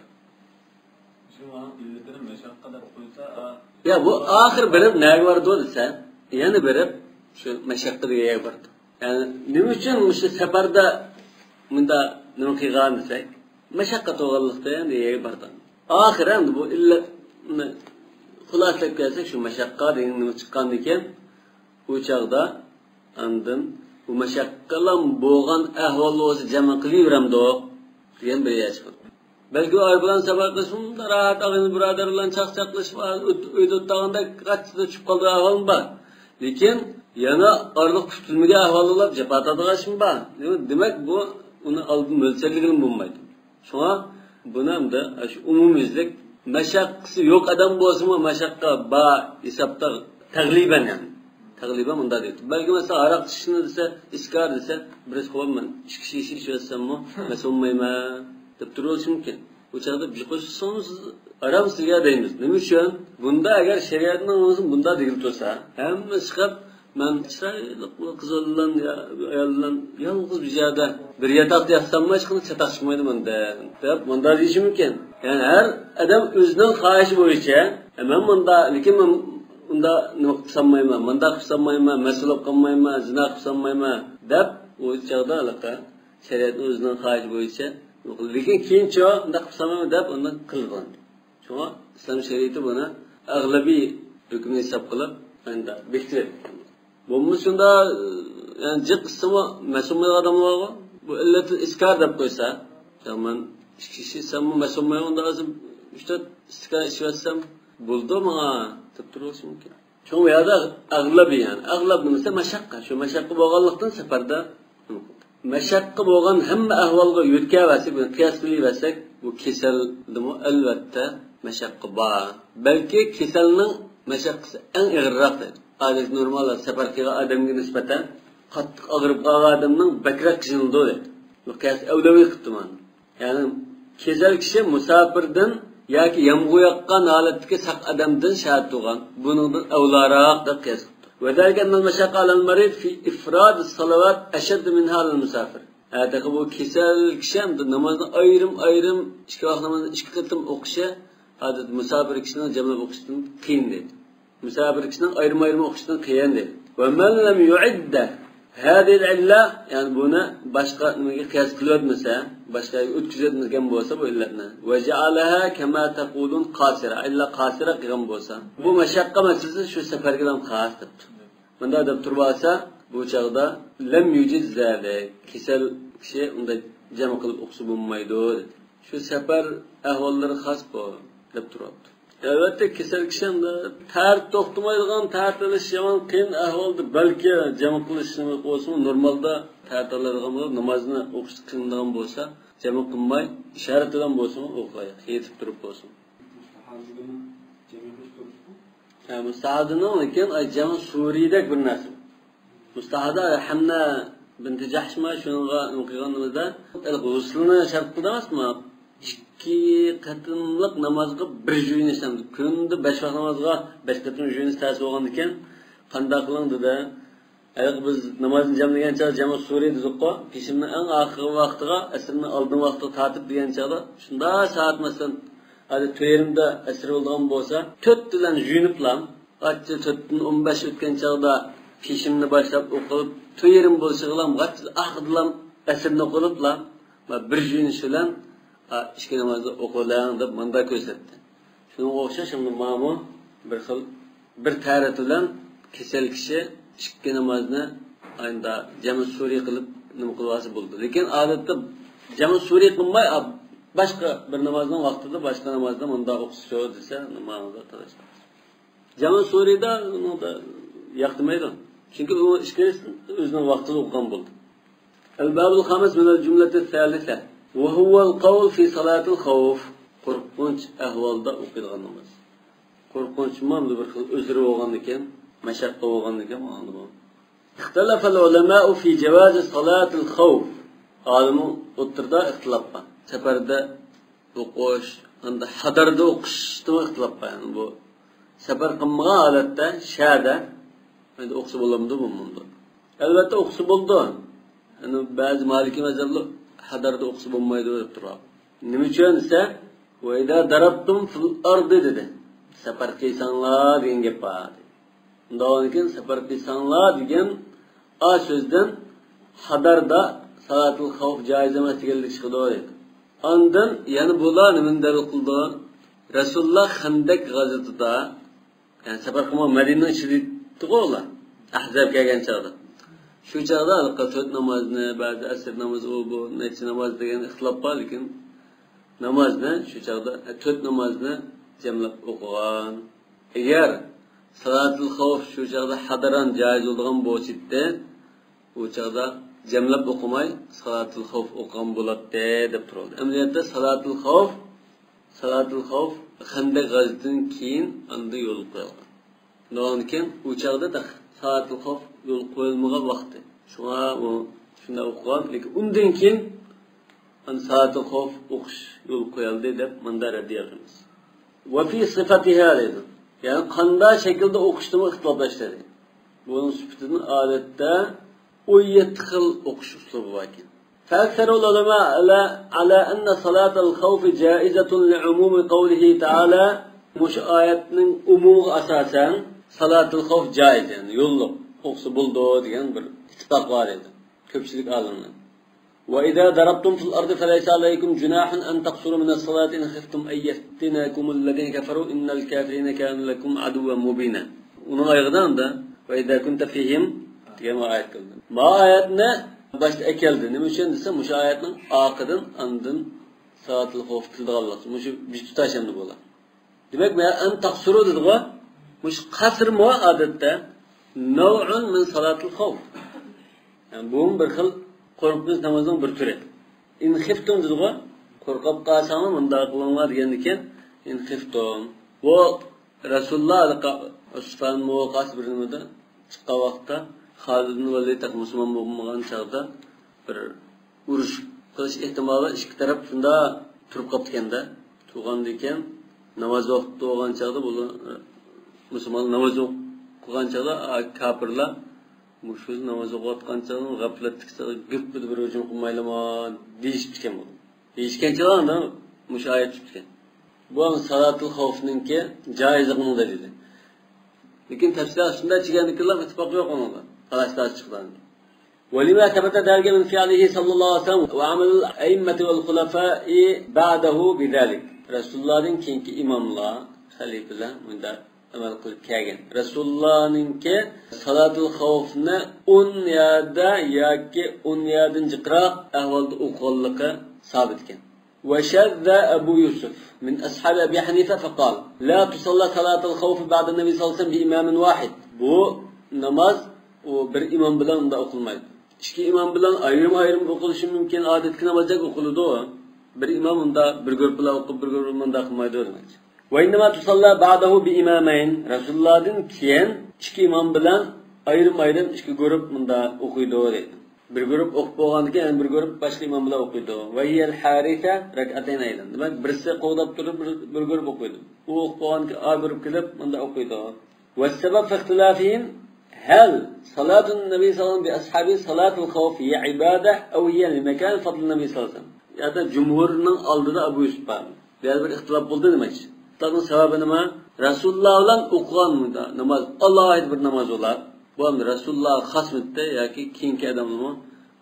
شۇڭا ئىللىتىنى مەشەققە دەپ قويسا، ئا، يا، بۇ ئاخىر بېرىپ نەگە بارىدۇ دېسە، يەنە بېرىپ شۇ مەشەققە دېگەن يەرگە بارىدۇ. يەنى نېمە ئۈچۈن مۇشۇ سەپەردە مۇنداق نېمە قىلغان دېسەك، مەشەققەت بولغانلىقتىن دېگەن يەرگە بارىدۇ. ئاخىرى ئەمدى بۇ ئىللەتنى خۇلاسىلەپ كەلسەك، شۇ مەشەققە دېگەن نېمە چىققاندىكىن، ئۇ چاغدا ئاندىن بۇ مەشەققىلام بولغان ئەھۋالدا بولسا جەمە قىلىۋېرەمدۇق دېگەن بىر يەر چىقىدۇ. بەلكى ئايروپىلان سەپەر قىلىش شۇنداق راھەت، ئاغىنە بۇرادەر بىلەن چاقچاقلىشىپ، ئۆيدە ئولتۇرغاندەك قاچىدا چۈشۈپ قالىدىغان ئەھۋالمۇ بار. لېكىن يەنە ئارىلىق كۈتۈلمىگەن ئەھۋالدا جاپا تارتىدىغان ئىشمۇ بار. دېمەك، بۇ ئۇنى ئالدىن مۆلچەرلىگىلىمۇ بولمايدۇ. شۇڭا بۇنى ئەمدى شۇ ئومۇميۈزلۈك مەشەققىسى يوق ئادەم بولسىمۇ، مەشەققە بار ھېسابتا تەغلىبەن، يەنى. تەغلىبەن مۇنداق دەيدۇ. بەلكى مەسىلەن، ھاراق ئىچىشنى دېسە، ئىسكار دېسە، بىرسى قويۇپ، مەن ئىچكۈچى ئىچىۋەتسەممۇ مەسئۇل بولمايمەن دەپ تۇرۇۋېلىشى مۇمكىن. بۇ چاغدا بىر قوشسىڭىز، ھارام سىزگە دەيمىز. نېمە ئۈچۈن؟ بۇندا ئەگەر شەرىئەتنىڭ ئۆزى بۇنداق دېگىلى تۇرسا، ھەممە چىقىپ، مەن چىرايلىق بىر قىز بىلەن يا ئايال بىلەن يالغۇز بىر يەردە بىر ياتاقتا ياتساممۇ ھېچقانداق چاتاق چىقمايدۇ مەندىن، دەپ مۇنداق دېيىشى مۇمكىن. يەنى ھەر ئادەم ئۆزىنىڭ خاھىشى بويىچە، مەن مۇنداق، لېكىن مەن ئۇنداق نېمە قىلساممايمەن، مۇنداق قىلساممايمەن، مەسئۇل بولۇپ قالمايمەن، زىنا قىلساممايمەن، دەپ ئۇ چاغدا ھېلىقى شەرىئەتنىڭ ئۆزىنىڭ خاھىشى بويىچە. لېكىن كېيىنچە ئۇنداق قىلساممايمەن دەپ ئۇنداق قىلغان. شۇڭا ئىسلام شەرىئىتى بۇنى ئەغلىبىي ھۆكۈمنى ھېساب قىلىپ، ئەندى بېكىتىۋەتكەن. بولمىسا شۇنداق، يەنى جىق ئىچسىمۇ مەس بولمايدىغان ئادەملەر بارغۇ. بۇ ئىللەتۇل ئىسكار دەپ قويسا، يا مەن ئىچكۈچى ئىچسەممۇ مەس بولمايمەن، ئۇنداق ئىچسەم، ئۈچ تۆت ئىستاكان ئىچىۋەتسەم بولىدۇ ماڭا دەپ تۇرۇۋېلىشى مۇمكىن. شۇڭا بۇ يەردە ئەغلىبى، يەنى ئەغلەب نېمىسى مەشەققە. شۇ مەشەققە بولغانلىقتىن سەپەردە مەشەققە بولغان ھەممە ئەھۋالغا يۆتكەۋەرسە، بۇنى قىياس قىلىۋەرسەك، بۇ كېسەلدىمۇ ئەلۋەتتە مەشەققە بار. بەلكى كېسەلنىڭ مەشەققىسى ئەڭ ئېغىرراق دەيدۇ. ئادەتتە نورمال سەپەر قىلغان ئادەمگە نىسبەتەن قاتتىق ئاغرىپ قالغان ئادەمنىڭ بەكرەك قىينىلىدۇ دەيدۇ. بۇ قىياس ئەۋلەۋى قىپتۇ مانا. يەنى كېسەل كىشى مۇساپىردىن ياكى يامغۇر ياغقان ھالەتتىكى ساق ئادەمدىن شاھىت تۇرغان، بۇنىڭدىن ئەۋلاراق دەپ قىياس قىپتۇ. وذلك أن المشقة على المريض في إفراد الصلوات أشد منها على المسافر. ھە، تېخى بۇ كېسەل كىشى ئەمدى نامازنى ئايرىم-ئايرىم، ئىككى ۋاق نامازنى ئىككى قېتىم ئوقۇشى ئادەتتە مۇساپىر كىشىنىڭ جەملەپ ئوقۇشىدىن قىيىن دەيدۇ. مۇساپىر كىشىنىڭ ئايرىم-ئايرىم ئوقۇشىدىن قىيىن دەيدۇ. ومن لم يعد هذه العلة، يەنى بۇنى باشقا نېمىگە قىياس قىلىۋەتمىسە، باشقا يەرگە ئۆتكۈزۈۋەتمىگەن بولسا بۇ ئىللەتنى، وجعلها كما تقولون قاصرة، ئىللا قاصرة قىلغان بولسا، بۇ مەشەققە مەسىلىسى شۇ سەپەرگىلا خاس دەپتۇ. مۇنداق دەپ تۇرۇۋالسا، بۇ چاغدا لم يجز ذلك، كېسەل كىشى ئۇنداق جەم قىلىپ ئوقۇسا بولمايدۇ دېدى. شۇ سەپەر ئەھۋاللىرى خاس بۇ دەپ تۇرۇۋاپتۇ. ئەلۋەتتە، كېسەل كىشى ئەمدى تەرەت توختىمايدىغان، تەرەت ئېلىش يامان قىيىن ئەھۋالدا، بەلكى جەم قىلىش نېمە بولسىمۇ، نورمالدا تەرەت ئالىدىغان بولۇپ، نامازنى ئوقۇشتا قىينىلىدىغان بولسا، جەم قىلماي، ئىشارەت بىلەن بولسىمۇ ئوقۇيدۇ، يېتىپ تۇرۇپ بولسۇن. مۇستەھابىدىمۇ جەم قىلىش تۇرۇپتۇ. ھە، مۇستەھابىدىنىڭ، لېكىن، ئاي، جەم سۈرىدەك بىر نەرسە. مۇستەھابىدا ھەمنە بىنتى جەھشمۇ شۇنىڭغا نېمە قىلغىنىمىزدا، ھېلىقى غۇسلىنى شەرت قىلدى ئەمەسمۇ؟ ئىككى قېتىملىق نامازغا بىر يۇيۇنۇش، كۈندە بەش ۋاق نامازغا بەش قېتىم يۇيۇنۇش تەس بولغاندىكىن، قانداق قىلىڭ دېدى. ھېلىقى بىز نامازنى جەملىگەن چاغدا جەم سۈرى دېدۇققۇ، پېشىننىڭ ئەڭ ئاخىرقى ۋاقتىغا، ئەسىرنىڭ ئالدىنقى ۋاقتىغا تارتىپ دېگەن چاغدا، شۇنداق سائەت، مەسىلەن، ھازىر تۆت يېرىمدا ئەسىر بولىدىغان بولسا، تۆتتىلەن يۇيۇنۇپلا، غاچچا تۆتتىن ئون بەش ئۆتكەن چاغدا پېشىمنى باشلاپ ئوقۇپ، تۆت يېرىم بولۇشىغىلا غاچچا ئاخىرىدىلا ئەسىرنى ئوقۇپلا، بىر يۇيۇنۇش بىلەن، ئا، ئىككى نامازنى ئوقۇۋېلىڭ دەپ مۇنداق كۆرسەتتى. شۇنىڭغا ئوخشاش، ئەمدى ماڭىمۇ بىر خىل، بىر تەرەت بىلەن كېسەل كىشى ئىككى نامازنى ئاينىدا جەم سۈرى قىلىپ نېمە قىلىۋالسا بولىدۇ. لېكىن ئادەتتە جەم سۈرى قىلماي، ئا، باشقا بىر نامازنىڭ ۋاقتىدا باشقا نامازدا مۇنداق ئوقۇسىچۇ دېسە، ماڭىدا تالاشماس. جەم سۈرىدە ئۇنىڭدا ياق دېمەيدۇ. چۈنكى ئۇ ئىككىلىسى ئۆزىنىڭ ۋاقتىدا ئوقۇغان بولدى. الباب الخامس من الجملة الثالثة، وهو القول في صلاة الخوف. قورقۇنچ ئەھۋالدا ئوقۇيدىغان ناماز. قورقۇنچمۇ بىر خىل ئۆزرە بولغاندىكىن، مەشەققە بولغاندىكىن، ئاڭلىدىمۇ؟ اختلف العلماء في جواز صلاة الخوف. ئالىم ئوتتۇرىدا ئىختىلاپ بار. سەپەردە ئوقۇش، ئەمدى ھەدەردە ئوقۇشتىمۇ ئىختىلاپ بار. يەنى بۇ سەپەر قىلمىغان ھالەتتە شەھەردە ئەمدى ئوقۇسا بولامدۇ، بولمامدۇ؟ ئەلۋەتتە ئوقۇسا بولىدۇ. يەنى بەزى مالىكىي مەزھەپلەر ھەدەردە ئوقۇسا بولمايدۇ دەپ تۇرۇۋاتىدۇ. نېمە ئۈچۈن دېسە، وإذا ضربتم في الأرض دېدى. سەپەر قىلساڭلار دېگەن گەپ بار. ئۇنداق بولغاندىكىن سەپەر قىلساڭلار دېگەن ئا سۆزدىن ھەدەردە سالاتۇل خەۋپ جائىز ئەمەس دېگەنلىك چىقىدۇ دەيدۇ. ئاندىن يەنە بۇلار نېمىنى دەلىل قىلىدۇ؟ رەسۇلۇللا خەندەك غازىۋىتىدا يەنى سەپەر قىلماي مەدىنىنىڭ ئىچىدە ئىدىغۇ ئۇلار. ئەھزاب كەلگەن چاغدا. شۇ چاغدا ھېلىقى تۆت نامازنى، بەزى ئەسىر نامىزى، ئۇ بۇ نەچچە ناماز دېگەن ئىختىلاپ بار، لېكىن نامازنى شۇ چاغدا، تۆت نامازنى جەملەپ ئوقۇغان. ئەگەر سالاتۇل خەۋپ شۇ چاغدا ھەدەرەن جايىز بولىدىغان بولسىدى، ئۇ چاغدا جەملەپ ئوقۇماي سالاتۇل خەۋپ ئوقۇغان بولاتتى دەپ تۇرۇلدى. ئەمەلىيەتتە سالاتۇل خەۋپ، سالاتۇل خەۋپ خەندەق غەزۋىتىدىن كېيىن ئاندىن يولغا قويۇلغان. ئۇنىڭدىن كېيىن ئۇ چاغدا تېخى سالاتۇل خەۋپ يولغا قويۇلمىغان ۋاقتى. شۇڭا ئۇ شۇنداق ئوقۇغان، لېكىن ئۇندىن كېيىن ئاندىن سالاتۇل خەۋپ ئوقۇش يولغا قويۇلدى دەپ مۇنداق رەددىيە قىلىمىز. وفي صفتها دەيدۇ. يەنى قانداق شەكىلدە ئوقۇشتىمۇ ئىختىلاپلاشتى. بۇنىڭ سۈپىتىدىن ئادەتتە ئون يەتتە خىل ئوقۇش ئۇسلۇبى بار ئىكەن. فأكثر العلماء على، على أن صلاة الخوف جائزة لعموم قوله تعالى. مۇشۇ ئايەتنىڭ ئومۇمىغا ئاساسەن سالاتۇل خەۋپ جائىز، يەنى يوللۇق ئوقۇسا بولىدۇ دېگەن بىر ئىتتىپاق بار ئىدى كۆپچىلىك ئالىملار. وإذا ضربتم في الأرض فليس عليكم جناح أن تقصروا من الصلاة إن خفتم أن يفتنكم الذين كفروا إن الكافرين كانوا لكم عدوا مبينا. ئۇنىڭ ئايىغىدا ئاندا وإذا كنت فيهم دېگەن ئايەت كەلدى. ما ئايەتنى باشتا ئەكەلدى. نېمە ئۈچۈن دېسە، مۇشۇ ئايەتنىڭ ئارقىدىن ئاندىن سالاتۇل خەۋپ كېلىدىغانلىق. مۇشۇ بىر تۇتاش ئەمدى بۇلار. دېمەك، مەن ئەن تەقسۇرۇ دېدىغۇ. مۇشۇ قەسرمۇ ئادەتتە نەۋئۇن مىن سالاتىل خەۋپ. يەنى بۇمۇ بىر خىل قورقۇنچ نامازنىڭ بىر تۈرى. ئىن خىفتۇم دېدىغۇ. قورقۇپ قالساڭلار مۇنداق قىلىڭلار دېگەندىكىن، ئىن خىفتۇم. بۇ رەسۇلۇللا ھېلىقى ئۇسفان مۇۋاقىئەسى بىر نېمىدە چىققان ۋاقىتتا خالىد ئىبن ۋەلىد تېخى مۇسۇلمان بولمىغان چاغدا بىر ئۇرۇش قىلىش ئېھتىمالى ئىككى تەرەپ شۇنداق تۇرۇپ قاپتىكەن-دە. تۇرغاندىكىن ناماز ۋاقتى بولغان چاغدا بۇلار، مۇسۇلمانلار ناماز ئوقۇغان چاغدا، ئا، كاپىرلار مۇشۇ ناماز ئوقۇۋاتقان چاغدا غەپلەتتىكى چاغدا گۈپپىدە بىر ھۇجۇم قىلمايلىما دېيىشىپتىكەن بۇ. دېيىشكەن چاغدا ئاندىن مۇشۇ ئايەت چۈشۈپتىكەن. بۇ ھەم سالاتۇل خەۋفنىڭكى جائىزلىقىنىڭ دەلىلى. لېكىن تەپسىرات شۇنداق چىققاندىكىنلا ئىتتىپاق يوق ئۇنىڭدا. تالاش-تارتىش چىققان. ولما ثبت ذلك من فعله صلى الله عليه وسلم وعمل الأئمة والخلفاء بعده بذلك. رەسۇلۇللادىن كېيىنكى ئىماملار، خەلىپىلەر مۇنداق ئەمەل قىلىپ كەلگەن. رەسۇلۇللانىڭكى سالاتۇل خەۋفنى ئون يەردە ياكى ئون يەردىن جىقراق ئەھۋالدا ئوقۇغانلىقى سابىت ئىكەن. وشذ أبو يوسف من أصحاب أبي حنيفة فقال: لا تصلى صلاة الخوف بعد النبي صلى الله عليه وسلم بإمام واحد. بۇ ناماز ئۇ بىر ئىمام بىلەن ئۇنداق ئوقۇلمايدۇ. ئىككى ئىمام بىلەن ئايرىم-ئايرىم ئوقۇلۇشى مۇمكىن، ئادەتتىكى نامازدەك ئوقۇلىدۇ. بىر ئىمام ئۇنداق بىر گۇرۇپپىلا ئوقۇپ، بىر گۇرۇپپا مۇنداق قىلمايدۇ دېمەكچى. وإنما تصلى بعده بإمامين. رەسۇلۇللادىن كېيىن ئىككى ئىمام بىلەن ئايرىم-ئايرىم ئىككى گۇرۇپ مۇنداق ئوقۇيدۇ دەيدۇ. بىر گۇرۇپ ئوقۇپ بولغاندىن كېيىن يەنە بىر گۇرۇپ باشقا ئىمام بىلەن ئوقۇيدۇ. وهي الحادثة ركعتين أيضا. دېمەك، بىرسى قوغداپ تۇرۇپ بىر، بىر گۇرۇپ ئوقۇيدۇ. ئۇ ئوقۇپ بولغاندىن كېيىن ئا گۇرۇپ كېلىپ مۇنداق ئوقۇيدۇ. والسبب في اختلافهم هل صلاة النبي صلى الله عليه وسلم بأصحابه صلاة الخوف هي عبادة أو هي لمكان فضل النبي صلى الله عليه وسلم. يا دا جۇمھۇرنىڭ ئالدىدا ئەبۇ يۈسۈپ بار. بۇ يەردە بىر ئىختىلاپ بولدى نېمە ئىش؟ ئىختىلاپنىڭ سەۋەبى نېمە؟ رەسۇلۇللا بىلەن ئوقۇغان مۇنداق ناماز ئالاھىدە بىر ناماز بولار. بۇ ئەمدى رەسۇلۇللاغا خاسمىتتى ياكى كېيىنكى ئادەملەرمۇ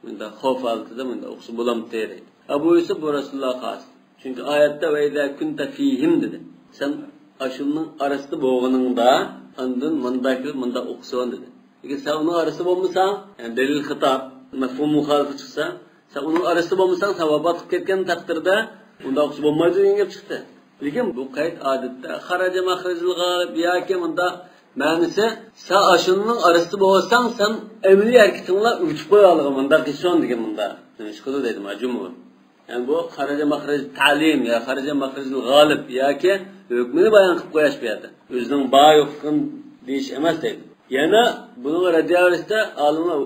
مۇنداق خوف ھالىتىدە مۇنداق ئوقۇسا بولامتى دەيدۇ. ئەبۇ يۈسۈپ بۇ رەسۇلۇللاغا خاس. چۈنكى ئايەتتە وإذا كنت فيهم دېدى. سەن ئاشۇنىڭ ئارىسىدا بولغىنىڭدا ئاندىن مۇنداق كېلىپ مۇنداق ئوقۇسۇن دېدى. لېكىن سەن ئۇنىڭ ئارىسىدا بولمىساڭ، يەنى دەلىل خىتاب، مەفھۇم مۇخالىپە چىقسا، سەن ئۇنىڭ ئارىسىدا بولمىساڭ، سەن ۋاپات قىلىپ كەتكەن تەقدىردە ئۇنداق ئوقۇسا بولمايدۇ دېگەن گەپ چىقتى. لېكىن بۇ قەيت ئادەتتە خەرەجە مەخرەجىل غالىب ياكى مۇنداق مەنىسى، سەن ئاشۇنىڭ ئارىسىدا بولساڭ، سەن ئەمەلىي ھەرىكىتىڭ بىلەن ئۆگىتىپ قويغانلىقىڭ مۇنداق قىلسۇن دېگەن مۇنداق نېمە چىقىدۇ دەيدۇ ما جۇمھۇر. يەنى بۇ خەرەجە مەخرەج تەلىم يا خەرەجە مەخرەجىل غالىب ياكى ھۆكمىنى بايان قىلىپ قويۇش بۇ يەردە. ئۆزىنىڭ بار يوقلۇقىنى دېيىش ئەمەس دەيدۇ. يەنە بۇنىڭغا رەددىيە بېرىشتە ئالىملار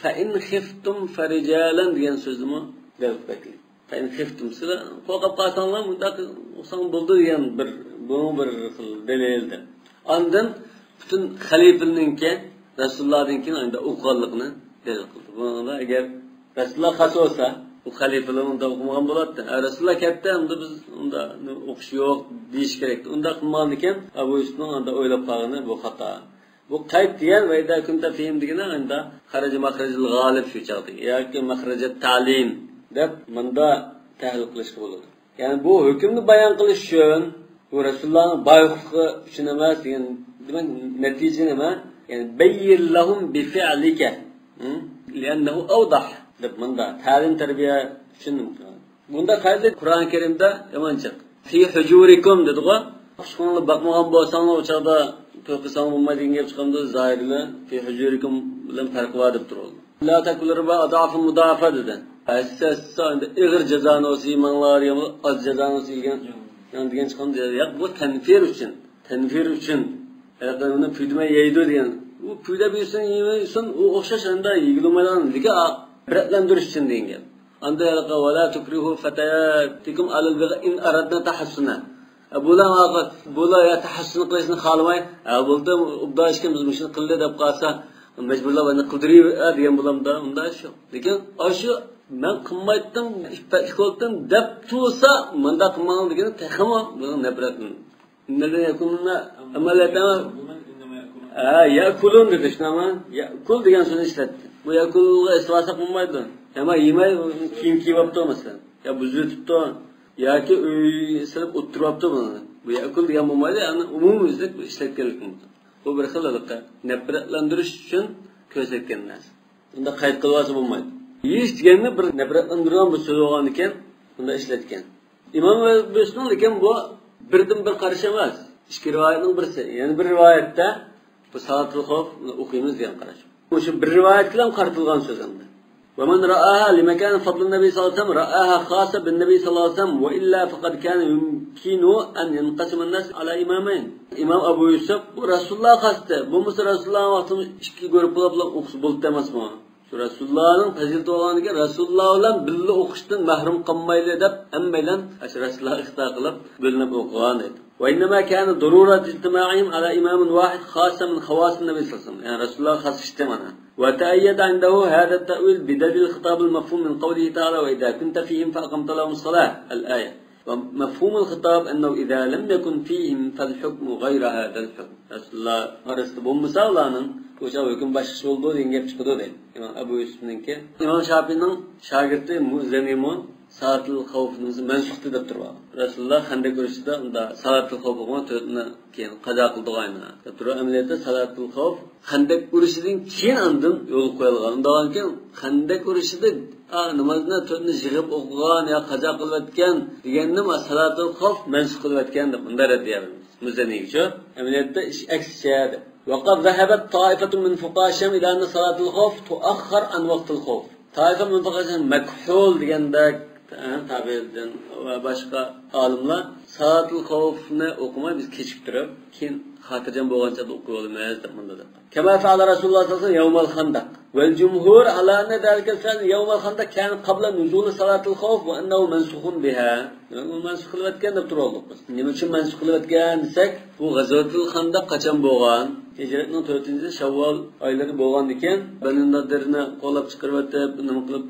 فَإِنْ خِفْتُمْ فَرِجَالًا دېگەن سۆزنىمۇ دەل قىلىپ ئەكەلگەن. فَإِنْ خِفْتُمْ، سىلەر قورقۇپ قالساڭلار مۇنداق قىلساڭ بولىدۇ دېگەن بىر، بۇنىڭ بىر خىل دەلىلى. ئاندىن پۈتۈن خەلىپىنىڭكى رەسۇلۇللادىن كېيىن ئاندىن ئوقۇغانلىقىنى دەلىل قىلدى. بۇنىڭدا ئەگەر رەسۇلۇللا خاس بولسا، ئۇ خەلىپىلەر ئۇنداق ئوقۇمىغان بولاتتى. ھە، رەسۇلۇللا كەتتى، ئەمدى بىز ئۇنداق ئوقۇش يوق دېيىش كېرەكتى. ئۇنداق قىلمىغاندىكىن، ئەبۇ يۈسۈپنىڭ ئاندا ئويلاپ قالغىنى بۇ خاتا. بۇ قەيت دېگەن ۋە ئىزا كۇنتە فىھىم دېگىنى ئاندا خەرەجە مەخرەجىل غالىب شۇ چاغدىكى ياكى مەخرەجە تەلىم دەپ مۇندا تەھلىل قىلىشقا بولىدۇ. يەنى بۇ ھۆكۈمنى بايان قىلىش ئۈچۈن، بۇ رەسۇلۇللانىڭ بايوقلۇقى ئۈچۈن ئەمەس دېگەن دېمەك، نەتىجە نېمە؟ يەنى، بەييىن لەھۇم بىفىئلىكە. ھە؟ لىئەننەھۇ ئەۋدەھ. دەپ مۇندا تەلىم تەربىيە ئۈچۈن. بۇندا قايدا قۇرئان كەرىمدە يامان جىق. فى ھۇجۇرىكۇم دېدىغۇ. قۇشقىڭلار باقمىغان بولساڭلار، ئۇ چاغدا توي قىلساڭلار بولمايدۇ دېگەن گەپ چىقامدۇ؟ زاھىرلا فى ھۇجۇرىكۇم بىلەن پەرقى بار دەپ تۇرۇۋالدى. لا تاكلوا الربا أضعافا مضاعفة دېدى. ھەسسە، ھەسسە، ئەمدى ئېغىر جازانى بولسا يېمەڭلار، يا ئاز جازانى بولسا يېگەن، يەڭ دېگەن چىقامدۇ؟ ياق، بۇ تەنفىر ئۈچۈن. تەنفىر ئۈچۈن. ھېلىقى ئۇنى پۈيدىمەي يەيدۇ دېگەن. ئۇ پۈيدەپ يېسۇن، يېمەي يېسۇن، ئۇ ئوخشاش ئەمدى يېگىلى بولمايدىغان. لېكىن ئا-، ئىبرەتلەندۈرۈش ئۈچۈن دېگەن گەپ. ئاندا ھېلىقى، ولا تكرهوا فتياتكم على البغاء إن أردن تحصنا. ئە، بۇلار، بۇلار يا تەھەسسۇن قىلىشنى خالىماي، ئە، بولدى، ئوبدان ئىكەن، بىز مۇشۇنى قىلدى دەپ قالسا، مەجبۇرلاپ ئەنە قىلدۇرۇۋەر دېگەن بولامدا، ئۇنداق ئىش يوق. لېكىن ئاشۇ مەن قىلمايتتىم، ئىپپەتلىك بولدۇم دەپ تۇرسا، مۇنداق قىلماڭ دېگىنى تېخىمۇ بۇنىڭ نەپرەتلىنىدۇ. الذين يأكلون أموال اليتامى. ھە، يأكلون دېدى، شۇنداقمۇ؟ يأكل دېگەن سۆزنى ئىشلەتتى. بۇ يأكلغا ئېسىۋالساق بولمايدۇ. ئەمما يېمەي، كىيىم كىيىۋاپتۇ، مەسىلەن. يا بۇزۇۋېتىپتۇ، ياكى ئۆي سېلىپ ئولتۇرۇۋاپتۇ بۇنى. بۇ يەكۇل دېگەن بولمايدۇ، يەنى ئومۇميۈزلۈك بۇ ئىشلەتكەنلىكىمىز. بۇ بىر خىل ھېلىقى نەپرەتلەندۈرۈش ئۈچۈن كۆرسەتكەن نەرسە. بۇنداق قەيت قىلىۋالسا بولمايدۇ. يېيىش دېگەننى بىر نەپرەتلەندۈرىدىغان بىر سۆز بولغاندىكىن بۇنداق ئىشلەتكەن. ئىمام ئەبۇ يۈسۈپنىڭ لېكىن بۇ بىردىن بىر قارىشى ئەمەس. ئىككى رىۋايەتنىڭ بىرسى. يەنە بىر رىۋايەتتە بۇ سالاتۇل خوف ئوقۇيمىز دېگەن قاراش. مۇشۇ بىر رىۋايەتكىلا قارىتىلغان سۆز ئەمدى. ومن رآها لمكان فضل النبي صلى الله عليه وسلم رآها خاصة بالنبي صلى الله عليه وسلم وإلا فقد كان يمكن أن ينقسم الناس على إمامين. ئىمام ئەبۇ يۈسۈپ، بۇ رەسۇلۇللاغا خاستى. بولمىسا رەسۇلۇللانىڭ ۋاقتىدا ئىككى گۇرۇپپىلاپ بولۇپ ئوقۇسا بولدى ئەمەسمۇ؟ شۇ رەسۇلۇللانىڭ پەزىلىتى بولغاندىكىن، رەسۇلۇللا بىلەن بىللە ئوقۇشتىن مەھرۇم قالمايلى دەپ، ھەممەيلەن ئاشۇ رەسۇلۇللاغا ئىختىيار قىلىپ بۆلۈنۈپ ئوقۇغان دەيدۇ. وإنما كان ضرورة اجتماعهم على إمام واحد خاصة من خواص النبي صلى الله عليه وسلم. يەنى رەسۇلۇللاغا خاس ئىشتى مانا. وتأيد عنده هذا التأويل بدليل الخطاب المفهوم من قوله تعالى: وإذا كنت فيهم فأقمت لهم الصلاة. الآية. ومفهوم الخطاب أنه إذا لم يكن فيهم فالحكم غير هذا الحكم. رەسۇلۇللا ئارىسىدا بولمىسا ئۇلارنىڭ، ئۇ چاغ ھۆكۈم باشقىچە بولىدۇ دېگەن گەپ چىقىدۇ دەيدۇ. ئىمام ئەبۇ يۈسۈپنىڭكى. ئىمام شاپىئىنىڭ شاگىرتى مۇزەنىمۇ سالاتۇل خوفنى مەنسۇختى دەپ تۇرۇۋالغان. رەسۇلۇللا خەندەق ئۇرۇشىدا ئۇندا سالاتۇل خوف بولغان تۆتنى كېيىن قازا قىلدىغان دەپ تۇرۇپ، ئەمەلىيەتتە سالاتۇل خوف خەندەك ئۇرۇشىدىن كېيىن ئاندىن يولغا قويۇلغان. ئۇنداغانكىن خەندەك ئۇرۇشىدا، ئا، نامازنى تۆتنى يىغىپ ئوقۇغان يا قازا قىلىۋەتكەن دېگەننى ما سالاتۇل خوف مەنسۇخ قىلىۋەتكەن دەپ مۇنداق رەددىيە بېرىمىز. مۇزەننىگىچۇ، ئەمەلىيەتتە ئىش ئەكسىچە دەپ. وقد ذهبت طائفة من فقهاء الشام إلى أن صلاة الخوف تؤخر عن وقت الخوف. تائىفە مۇنتەقەسىن مەكھۇل دېگەندەك، ئە، تابىئىدىن ۋە باشقا ئالىملار سالاتۇل خوفنى ئوقۇماي بىز كېچىكتۈرۈپ، كېيىن خاتىرجەم بولغان چاغدا ئوقۇيالىمىز دەپ مۇنداق دەپ. كما فعل رسول الله صلى الله عليه وسلم يوم الخندق. والجمهور على أن ذلك الفعل يوم الخندق كان قبل نزول صلاة الخوف وأنه منسوخ بها. دېمەك، ئۇ مەنسۇخ قىلىۋەتكەن دەپ تۇرۇۋالدۇق بىز. نېمە ئۈچۈن مەنسۇخ قىلىۋەتكەن دېسەك، بۇ غەزۋەتۇل خەندەق قاچان بولغان؟ ھىجرەتنىڭ تۆتىنچى شەۋۋال ئايلىرى بولغاندىكىن، بەنۇ نەزىرنى قوغلاپ چىقىرىۋېتىپ، نېمە قىلىپ،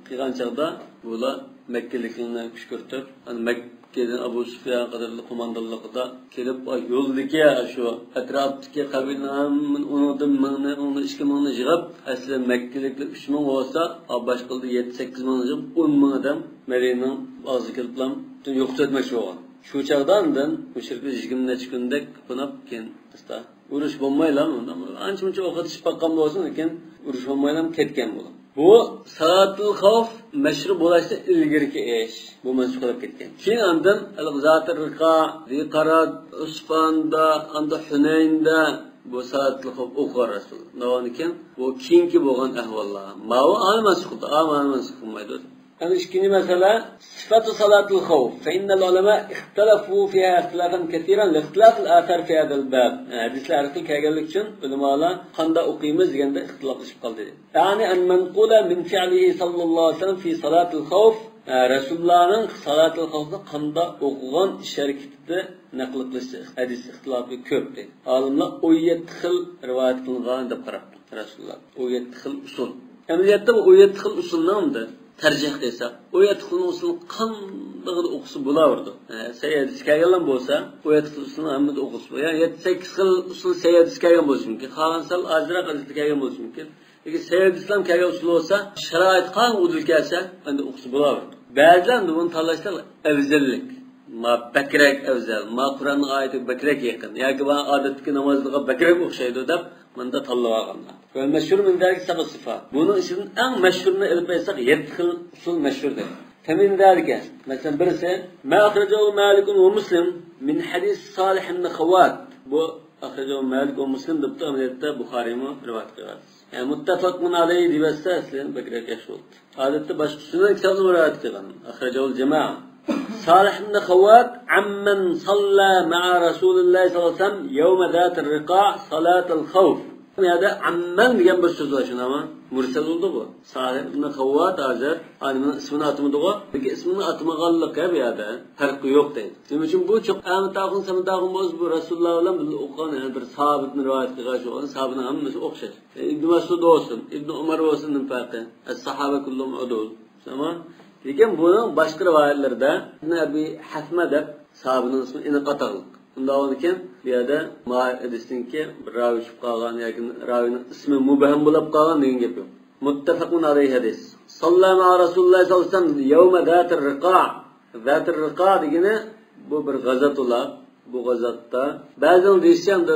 قىلغان چاغدا بۇلار مەككىلىكلەرنى كۈشكۈرتۈپ، ئەنە مەككىدىن ئەبۇ سۇفيان قاتارلىق قوماندانلىقىدا كېلىپ، ئا، يولدىكى شۇ ئەتراپتىكى قەبىلىنىڭ ھەممىنى، ئۇنىڭدىن مىڭنى، ئۇنىڭدىن ئىككى مىڭنى يىغىپ، ئەسلى مەككىلىكلەر ئۈچ مىڭ بولسا، ئا، باشقىلار يەتتە، سەككىز مىڭنى يىغىپ، ئون مىڭ ئادەم مەدىنىنىڭ ئاغزىغا كېلىپلا پۈتۈن يوقىتىۋەتمەكچى بولغان. شۇ چاغدا ئاندىن مۇشرىكلار يىگىرمە نەچچە كۈندەك قونۇپ، كېيىن ئاستا ئۇرۇش بولمايلا، ئانچە-مۇنچە ئوق ئېتىشىپ باققان بولسۇن، لېكىن ئۇرۇش بولمايلا كەتكەن بۇلار. بۇ سالاتۇل خوف مەشرۇ بولۇشتىن ئىلگىرىكى ئىش. بۇ مەنسۇخ قىلىپ كەتكەن. كېيىن ئاندىن ھېلىقى زاتىر رىقا، رىقارات، ئۇسفاندا، ئاندا ھۈنەيندا بۇ سالاتۇل خوف ئوقۇغان رەسۇل. داۋامىدىن كېيىن بۇ كېيىنكى بولغان ئەھۋاللار. ماۋۇ ئانى مەنسۇخ قىلدى، ئا، مانى مەنسۇخ قىلمايدۇ. ئەنە ئىككىنچى مەسىلە، صفة صلاة الخوف. فإن العلماء اختلفوا فيها اختلافا كثيرا لاختلاف الآثار في هذا الباب. ھەدىسلەر ھەر خىل كەلگەنلىكى ئۈچۈن ئۆلىمالار قانداق ئوقۇيمىز دېگەندە ئىختىلاپلىشىپ قالدى. يعني المنقولة من فعله صلى الله عليه وسلم في صلاة الخوف. ھە، رەسۇلۇللانىڭ سالاتۇل خوفنى قانداق ئوقۇغان ئىش ھەرىكىتىدە نەقىل قىلىش ھەدىس ئىختىلاپى كۆپ دەيدۇ. ئالىملار ئون يەتتە خىل رىۋايەت قىلىنغان دەپ قاراپتۇ رەسۇلۇللا. ئون يەتتە خىل ئۇسۇل. ئەمەلىيەتتە بۇ ئون يەتتە خىل ئۇسۇلنىڭ تەرجىھ قىلساق، ئون يەتتە خىل ئۇسۇلنىڭ قاندىقىدا ئوقۇسا بولاۋېرىدۇ. ھە، سەھىھ ھەدىس كەلگەنلا بولسا، ئون يەتتە خىل ئۇسۇلنىڭ ھەممىدە ئوقۇسا بولىدۇ. يەنى يەتتە، سەككىز خىل ئۇسۇل سەھىھ ھەدىس كەلگەن بولۇشى مۇمكىن. قالغان سەل ئازراق ھەدىستە كەلگەن بولۇشى مۇمكىن. لېكىن سەھىھ ھەدىسلام كەلگەن ئۇسۇل بولسا، شارائىت قانغا ئۇدۇل كەلسە، ئەمدى ئوقۇسا بولاۋېرىدۇ. بەزىلەر ئەمدى بۇنى تاللاشتا ئەۋزەللىك. ما بەكرەك ئەۋزەل، ما قۇرئاننىڭ ئايىتىگە بەكرەك يېقىن ياكى ما ئادەتتىكى نامازلىرىغا بەكرەك ئوخشايدۇ دەپ مۇندا تاللىۋالغانلار. ۋەل مەشھۇر مىن زالىكە سەبئۇ سىفات. بۇنىڭ ئىچىدىن ئەڭ مەشھۇرىنى ئېلىپ ئېيتساق، يەتتە خىل ئۇسۇل مەشھۇر دەيدۇ. فمن ذلك، مەسىلەن، بىرسى، ما أخرجه مالك ومسلم من حديث صالح بن خوات. بۇ أخرجه مالك ومسلم دەپتۇ، ئەمەلىيەتتە بۇخارىيمۇ رىۋايەت قىلغان. يەنى مۇتتەپەقۇن ئەلەيھى دېيىۋەتسە، ئەسلى بەكرەك ياخشى بولدى. ئادەتتە باشقا سۈنەن كىتابنى رىۋايەت قىلغان. أخرجه الجماعة. سالىھ ئىبن خەۋۋات، عمن صلى مع رسول الله صلى الله عليه وسلم يوم ذات الرقاع صلاة الخوف. بۇ يەردە ئەممەن دېگەن بىر سۆز بار، شۇنداقمۇ؟ مۇرسەل بولدى بۇ. سالىھ ئىبن خەۋۋات ھازىر ئالىمنىڭ ئىسمىنى ئاتىمىدىغۇ. لېكىن ئىسمىنى ئاتىمىغانلىقى بۇ يەردە پەرقى يوق دەيدۇ. نېمە ئۈچۈن؟ بۇ چوق ئەمە تاخۇن، سەمە تاخۇن بولسا، بۇ رەسۇلۇللا بىلەن بىللە ئوقۇغان يەنە بىر ساھابىدىن رىۋايەت قىلغان، شۇ ساھابىنىڭ ھەممىسى ئوخشاش. ئىبن مەسئۇد بولسۇن، ئىبن ئۇمەر بولسۇن، نېمە پەرقى؟ ئەس-ساھابە كۇللۇھۇم ئۇدۇل. تامام. لېكىن بۇنىڭ باشقا رىۋايەتلىرىدە ئىبن ئەبى ھەسمە دەپ ساھابىنىڭ ئىسمى ئېنىق ئاتاقلىق. ئۇنداق بولغاندىكىن بۇ يەردە ما ھەدىستىنكى بىر راۋى چۈشۈپ قالغان ياكى راۋىنىڭ ئىسمى مۇبھەم بولۇپ قالغان دېگەن گەپ يوق. مۇتتەپەقۇن ئەلەيھى ھەدىس. صلى مع رسول الله صلى الله عليه وسلم يوم ذات الرقاع. ذات الرقاع دېگىنى بۇ بىر غازات ئۇلار. بۇ غازاتتا بەزىنىڭ دېيىشىچە، ئەمدى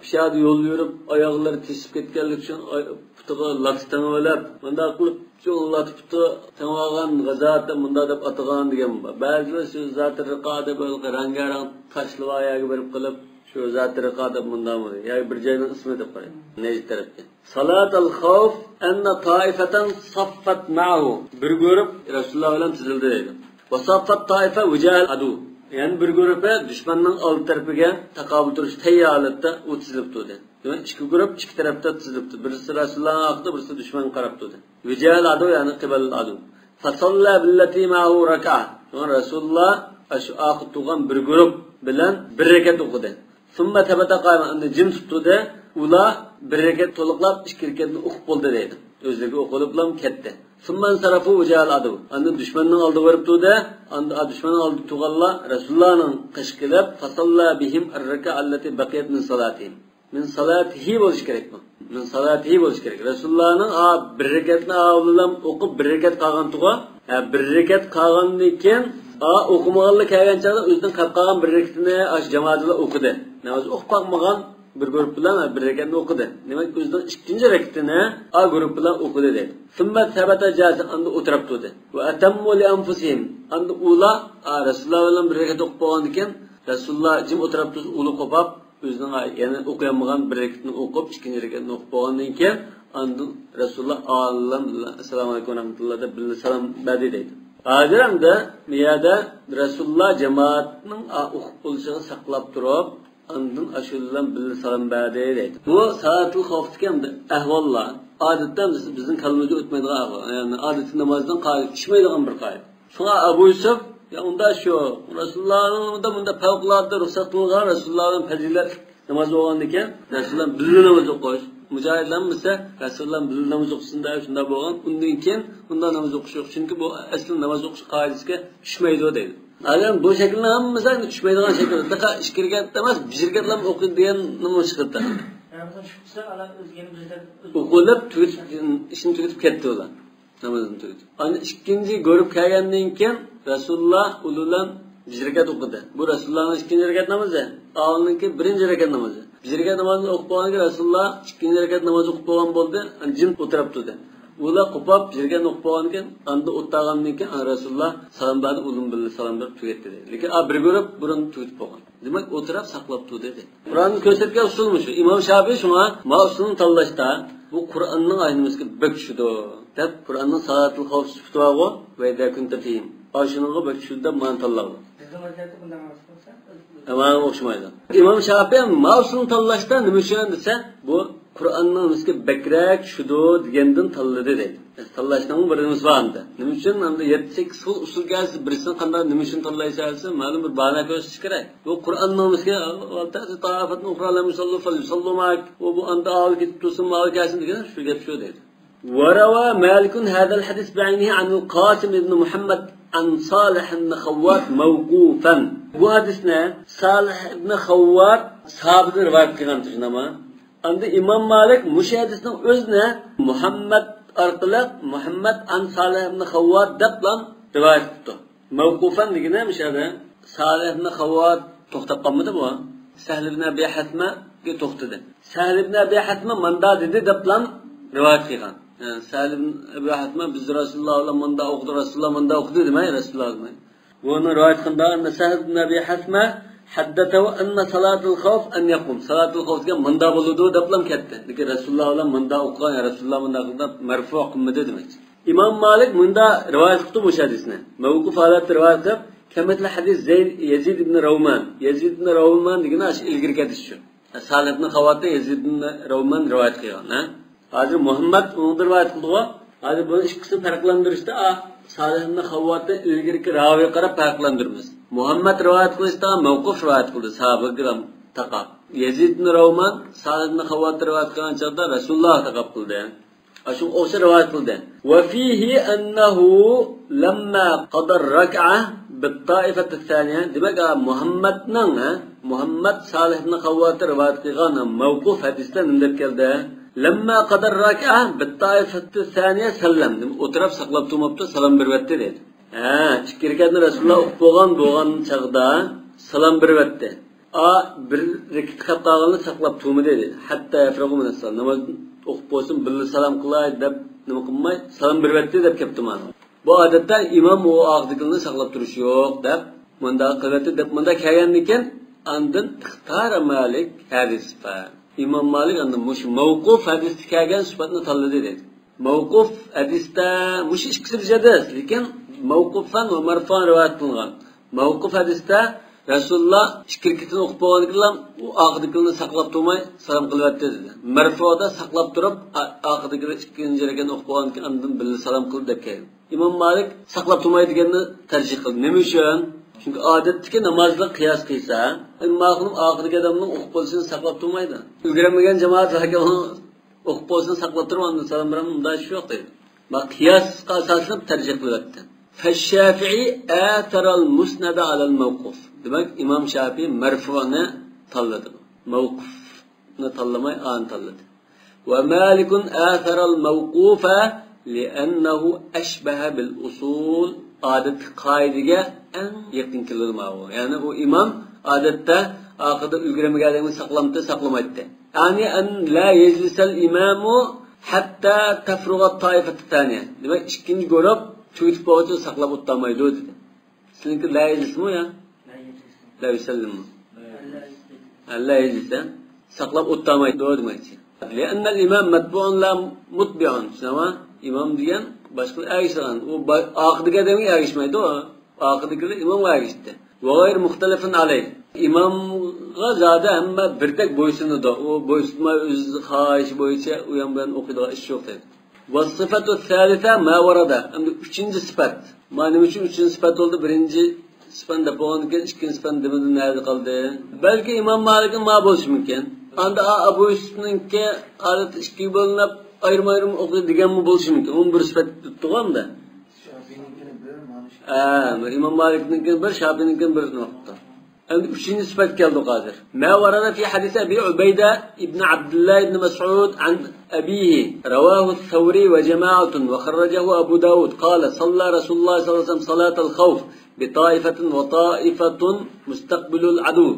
پىشادە يول يۈرۈپ، ئاياغلىرى تېشىپ كەتكەنلىكى ئۈچۈن ئاي-، پۇتىغا لاتا تېڭىۋېلىپ، مۇنداق قىلىپ، شۇ لاتا پۇتى تېڭىۋالغان غازاتتا مۇنداق دەپ ئاتىغان دېگەن بار. بەزىلەر شۇ زاتى رىقا دەپ ھېلىقى رەڭگارەڭ تاشلىۋال يەرگە بېرىپ قېلىپ، شۇ زاتى رىقا دەپ مۇنداقمۇ ياكى بىر جاينىڭ ئىسمى دەپ قارايدۇ. نەجد تەرەپكە. صلاة الخوف أن طائفة صفت معه. بىر گۇرۇپ رەسۇلۇللا بىلەن تىزىلدى دەيدۇ. وصفت طائفة وجاه العدو. يەنە بىر گۇرۇپى دۈشمەننىڭ ئالدى تەرىپىگە تاقابىل تۇرۇش تەييار ھالەتتە ئۇ تىزىلىپ تۇردى. دېمەك، ئىككى گۇرۇپ ئىككى تەرەپتە تىزىلىپ تۇردى. بىرسى رەسۇلۇللانىڭ ئارقىدا، بىرسى دۈشمەنگە قاراپ تۇردى. وجاه العدو، يەنى قىبەل العدو. فصلى بالتي معه ركعة. شۇڭا رەسۇلۇللا ئاشۇ ئارقىدا تۇرغان بىر گۇرۇپ بىلەن بىر رەكەت ئوقۇدى. ثم ثبت قائما، ئەمدى جىم تۇتتى. ئۇلار بىر رەكەت تولۇقلاپ، ئىككى رەكەتنى ئوقۇپ بولدى دەيدۇ. ئۆزلىرىگە ئوقۇلۇپلا كەتتى. ثم انصرفوا وجاه العدو. ئاندىن دۈشمەننىڭ ئالدىغا بېرىپ تۇردى. ئاندىن دۈشمەننىڭ ئالدىدا تۇرغانلار رەسۇلۇللانىڭ قېشىغا كېلىپ، فصلى بهم الركعة التي بقيت من صلاتهم. من صلاته بولۇشى كېرەك بۇ. من صلاته بولۇشى كېرەك. رەسۇلۇللانىڭ ئا بىر رەكەتنى ئاۋۇلام ئوقۇپ، بىر رەكەت قالغانتىغۇ. ھە، بىر رەكەت قالغاندىن كېيىن، ئا ئوقۇمىغانلا كەلگەن چاغدا ئۆزىنىڭ قېلىپ قالغان بىر رەكىتىنى ئاشۇ جامائەت بىلەن ئوقۇدى. ناماز ئوقۇپ باقمىغان بىر گۇرۇپ بىلەن بىر رەكەتنى ئوقۇدى. دېمەك، ئۆزىنىڭ ئىككىنچى رەكىتىنى ئا گۇرۇپ بىلەن ئوقۇدى دەيدۇ. ثم ثبت جالسا، ئاندىن ئولتۇرۇپ تۇردى. وأتموا لأنفسهم. ئاندىن ئۇلار، ئا، رەسۇلۇللا بىلەن بىر رەكەت ئوقۇپ بولغاندىن كېيىن، رەسۇلۇللا جىم ئولتۇرۇپ تۇرسا، ئۇلار قوپاپ، ئۆزىنىڭ يەنە ئوقۇيالمىغان بىر رەكىتىنى ئوقۇپ، ئىككىنچى رەكىتىنى ئوقۇپ بولغاندىن كېيىن، ئاندىن رەسۇلۇللا ئالەيھىسسالام ئەلەيكۇم ۋەرەھمەتۇللا دەپ بىللە سالام بەردى دەيدۇ. ھازىر ئەمدى بۇ يەردە رەسۇلۇللا جامائەتنىڭ ئا-، ئوقۇپ بولۇشىغا ساقلاپ تۇرۇپ، ئاندىن ئاشۇ بىلەن بىللە سالام بەردى دەيدۇ. بۇ سالاتۇل خوفتىكى ئەمدى ئەھۋاللار ئادەتتە بىز، بىزنىڭ كاللىمىزدىن ئۆتمەيدىغان ئەھۋال. يەنى ئادەتتىكى نامازدىن قائىدە، چۈشمەيدىغان بىر قائىدە. شۇڭا ئەبۇ يۈسۈپ، يا ئۇندا شۇ، رەسۇلۇللانىڭدا بۇندا پەۋقۇلئاددە رۇخسەت قىلىنغان، رەسۇلۇللا بىلەن پەزىلەت ناماز بولغاندىكىن، رەسۇلۇللا بىللە ناماز ئوقۇش. مۇجاھىدلار بىلسە، رەسۇلۇللا بىللە ناماز ئوقۇسۇن دەپ شۇنداق بولغان. ئۇندىن كېيىن ئۇنداق ناماز ئوقۇش يوق. چۈنكى بۇ ئەسلى ناماز ئوقۇش قائىدىسىگە چۈشمەيدۇ دەيدۇ. ھازىر بۇ شەكىلنىڭ ھەممىسى ئەمدى چۈشمەيدىغان شەكىل. بىر بىر ئىككى رەكەت ئەمەس، بىر رەكەتلەم ئوقۇيدۇ دېگەن نېمە چىقىپتۇ. ئوقۇلۇپ، تۈگىتىپ، ئىشىنى تۈگىتىپ كەتتى ئۇلار. نامازنى تۈگىتىپ. ئاندىن ئىككىنچى گۇرۇپ كەلگەندىن كېيىن رەسۇلۇللا ئۇلار بىلەن بىر رەكەت ئوقۇدى. بۇ رەسۇلۇللانىڭ ئىككىنچى رەكەت نامىزى. ئاۋۋالنىڭكى بىرىنچى رەكەت نامىزى. بىر رەكەت نامازنى ئوقۇپ بولغاندىن كېيىن رەسۇلۇللا ئىككىنچى رەكەت ناماز ئوقۇپ بولغان بولدى. ئاندىن جىم ئولتۇرۇپ تۇردى. ئۇلار قوپاپ، بىر رەكەتنى ئوقۇپ بولغاندىن كېيىن، ئاندىن ئولتۇرغاندىن كېيىن، ئاندىن رەسۇلۇللا سالام بەردى، ئۇلار بىلەن سالام بېرىپ تۈگەتتى دەيدۇ. لېكىن ئا بىر گۇرۇپ بۇرۇن تۈگىتىپ بولغان. دېمەك، ئولتۇراپ ساقلاپ تۇردى دەيدۇ. قۇرئان كۆرسەتكەن ئۇسۇلمۇ شۇ. ئىمام شافىي شۇڭا ما ئۇسۇلنى تاللاشتا، بۇ قۇرئاننىڭ ئايىتىمىزگە بەك چۈشىدۇ دەپ، قۇرئاننىڭ سالاتۇل خوف سۈپىتى بارغۇ، ۋەيدە كۇنتە فىھىم. ئاشۇنىڭغا بەك چۈشىدۇ دەپ مانا تاللاغان. بىزنىڭ ۋەزىيەتتە بۇنداق ناماز قىلسا، ئەمما ئوخشىمايدۇ. ئىمام شافىي ما ئۇسۇلنى تاللاشتا نېمە ئۈچۈن دېسە، بۇ قۇرئاننىڭ نېمىسىگە بەكرەك چۈشىدۇ دېگەندىن تاللىدى دەيدۇ. تاللاشنىڭ بىر نېمىسى بار ئەمدى. نېمە ئۈچۈن ئەمدى يەتتە سەككىز خىل ئۇسۇل كەلسە، بىرسىنى قانداق نېمە ئۈچۈن تاللايسەن دېسە، مەلۇم بىر باھانە كۆرسىتىش كېرەك. بۇ قۇرئاننىڭ نېمىسىگە، ۋەل تەئتى طائفة أخرى لم يصلوا فليصلوا معك. بۇ، بۇ ئاندا ئاۋۇ كېتىپ تۇرسۇن، ماۋۇ كەلسۇن دېگەن شۇ گەپ شۇ دەيدۇ. وروى مالك هذا الحديث بعينه عن القاسم بن محمد عن صالح بن خوات موقوفا. بۇ ھەدىسنى سالىھ ئىبن خەۋۋات ساھابىدىن رىۋايەت قىلغان، شۇنداقمۇ؟ ئاندىن ئىمام مالىك مۇشۇ ھەدىسنىڭ ئۆزىنى مۇھەممەد ئارقىلىق، مۇھەممەد ئان سالىھ ئىبن خەۋۋات دەپلا رىۋايەت قىپتۇ. مەۋقۇفەن دېگىنى مۇشۇ يەردە سالىھ ئىبن خاۋۋات توختاپ قالمىدى بۇ. سەھل ئىبن ئەبى ھەسمەگە توختىدى. سەھل ئىبن ئەبى ھەسمە ماندا دېدى دەپلا رىۋايەت قىلغان. يەنى سەھل ئىبن ئەبى ھەسمە بىز رەسۇلۇللا بىلەن ماندا ئوقۇدۇق، رەسۇلۇللا ماندا ئوقۇدى دېمەي، رەسۇلۇللا دېمەي. بۇنى رىۋايەت قىلغاندا، أن سهل بن أبي حثمة حدثه أن صلاة الخوف أن يقوم. سالاتۇل خوف دېگەن ماندا بولىدۇ دەپلا كەتتى. لېكىن رەسۇلۇللا بىلەن ماندا ئوقۇغان، يا رەسۇلۇللا ماندا قىلدى دەپ مەرفۇ قىلمىدى دېمەكچى. ئىمام مالىك مۇندا رىۋايەت قىپتۇ مۇشۇ ھەدىسنى. مەۋقۇف ھالەتتە رىۋايەت قىلىپ، كمثل حديث زيد، يزيد بن رومان. يزيد بن رومان دېگىنى ئاشۇ ئىلگىرىكى ھەدىس شۇ. سالىھ ئىبن خاۋۋاتتىن يەزىد ئىبن رومان رىۋايەت قىلغان، ھە؟ ھازىر مۇھەممەد ئۇنىڭدىن رىۋايەت قىلدىغۇ. ھازىر بۇنى ئىككىسىنى پەرقلەندۈرۈشتە، ئا، سالىھ ئىبن خاۋۋاتتىن ئىلگىرىكى راۋىغا قاراپ پەرقلەندۈرىمىز. مۇھەممەد رىۋايەت قىلىشتا مەۋقۇف رىۋايەت قىلدى، ساھابىگە تاقاپ. يەزىد ئىبن رومان سالىھ ئىبن خاۋۋاتتىن رىۋايەت قىلغان چاغدا رەسۇلۇللاغا تاقاپ قىلدى. ئاشۇ ئوخشاش رىۋايەت قىلدى. وفيه أنه لما قضى الركعة بالطائفة الثانية. دېمەك، ئا، مۇھەممەدنىڭ، ھە، مۇھەممەد سالىھ ئىبن خاۋۋاتى رىۋايەت قىلغان مەۋقۇف ھەدىستە نېمە دەپ كەلدى؟ لما قضى الركعة بالطائفة الثانية سلم. ئۇ تەرەپ ساقلاپ تۇرماپتۇ، سالام بېرىۋەتتى دەيدۇ. ھە، ئىككى رەكەتنى رەسۇلۇللا ئوقۇپ بولغان، بولغان چاغدا سالام بېرىۋەتتى. ئا، بىر رەكەت قېلىپ قالغىنىنى ساقلاپ تۇرمىدى. حتى يفرغوا من الصلاة. ناماز ئوقۇپ بولسۇن، بىللە سالام قىلاي دەپ نېمە قىلماي، سالام بېرىۋەتتى دەپ كەپتۇ مانا. بۇ ئادەتتە ئىمام ئۇ ئاخىرىدىكىلىرىنى ساقلاپ تۇرۇشى يوق دەپ، مۇنداق قىلىۋەتتى دەپ، مۇنداق كەلگەندىن كېيىن، ئاندىن اختار مالك هذه الصفة. ئىمام مالىك ئاندىن مۇشۇ مەۋقۇف ھەدىستە كەلگەن سۈپەتنى تاللىدى دەيدۇ. مەۋقۇف ھەدىستە مۇشۇ ئىككىسى بىر جەدەس، لېكىن مەۋقۇفەن ۋە مەرفۇئەن رىۋايەت قىلىنغان. مەۋقۇف ھەدىستە رەسۇلۇللا ئىككى رەكەتنى ئوقۇپ بولغاندىن كېيىنلا ئۇ ئاخىرىدىكىلىرىنى ساقلاپ تۇرماي سالام قىلىۋەتتى دېدى. مەرفۇئدا ساقلاپ تۇرۇپ، ئا-، ئاخىرىدىكى ئىككىنچى رەكەتنى ئوقۇپ بولغاندىن كېيىن ئاندىن بىللە سالام قىل دەپ كەلگەن. ئىمام مالىك ساقلاپ تۇرماي دېگەننى تەرجىھ قىلدى. نېمە ئۈچۈن؟ چۈنكى ئادەتتىكى نامازلىق قىياس قىلسا، ئىمام مالىكنىڭ ئاخىرىدىكى ئادەمنىڭ ئوقۇپ بولۇشىنى ساقلاپ تۇرمايدۇ. ئۈلگۈرەلمىگەن جامائەت باركەن، ئۇنىڭ ئوقۇپ بولسۇن، ساقلاپ تۇرۇپ، ئاندىن سالام بېرىمەن، مۇنداق ئىش يوق دەيدۇ. مانا قىياسقا ئاساسلىنىپ تەرجىھ قىلىۋەتتى. فالشافعي آثر المسند على الموقوف. دېمەك، ئىمام شافىئى مەرفۇنى تاللىدى. مەۋقۇفنى تاللىماي، ئانى تاللىدى. ومالك آثر الموقوف لأنه أشبه بالأصول. ئادەتتىكى قائىدىگە ئەڭ يېقىن كېلىدۇ ماۋۇ. يەنى ئۇ ئىمام ئادەتتە ئاخىرىدا ئۈلگۈرەلمىگەن ئادەمنى ساقلامتى، ساقلىمايتتى. يعني أن لا يجلس الإمام حتى تفرغ الطائفة الثانية. دېمەك، ئىككىنچى گۇرۇپ تۈگىتىپ بولغۇچە ساقلاپ ئولتۇرمايدۇ دېدى. سىزنىڭكى لا يجلسمۇ يا؟ لا يجلس. لا يسلممۇ؟ لا يجلس. ھە، لا يجلس، ھە؟ ساقلاپ ئولتۇرمايدۇ دېمەكچى. لأن الإمام متبوع لا متبع. چۈشىنەما؟ ئىمام دېگەن باشقىلار ئەگىشىدىغان. ئۇ با-، ئاخىرىدىكى ئادەمگە ئەگىشمەيدۇ. ئاخىرىدىكىلەر ئىمامغا ئەگىشتى. وغير مختلف عليه. ئىمامغا زادى ھەممە بىردەك بويسۇنىدۇ. ئۇ بويسۇنماي ئۆز خاھىشى بويىچە ئۇيان بۇيان ئوقۇيدىغان ئىش يوق دەيدۇ. والصفة الثالثة ما ورد. ئەمدى ئۈچىنچى سۈپەت. مانا نېمە ئۈچۈن ئۈچىنچى سۈپەت بولدى؟ بىرىنچى سۈپەتنى دەپ بولغاندىن كېيىن ئىككىنچى سۈپەتنىڭ دېمىدىن نەدە قالدى؟ بەلكى ئىمام مالىكنىڭ ما بولۇشى مۇمكىن. ئاندا ئەبۇ يۈسۈپنىڭكى ئادەتتە ئىككىگە بۆلۈنۈپ، ئايرىم-ئايرىم ئوقۇيدۇ دېگەنمۇ بولۇشى مۇمكىن. ئۇمۇ بىر سۈپەت تۇتتۇق ئەمدى. شافىئىنىڭكىنى بىر، مانا شۇ. ھە، بىر ئىمام مالىكنىڭكىنى بىر، شافىئىنىڭكىنى بىر نۇقتا. ئەمدى ئۈچىنچى سۈپەت كەلدۇق ھازىر. ما ورد في حديث أبي عبيدة بن عبد الله بن مسعود عن أبيه. رواه الثوري وجماعة وخرجه أبو داود. قال: صلى رسول الله صلى الله عليه وسلم صلاة الخوف بطائفة وطائفة مستقبل العدو.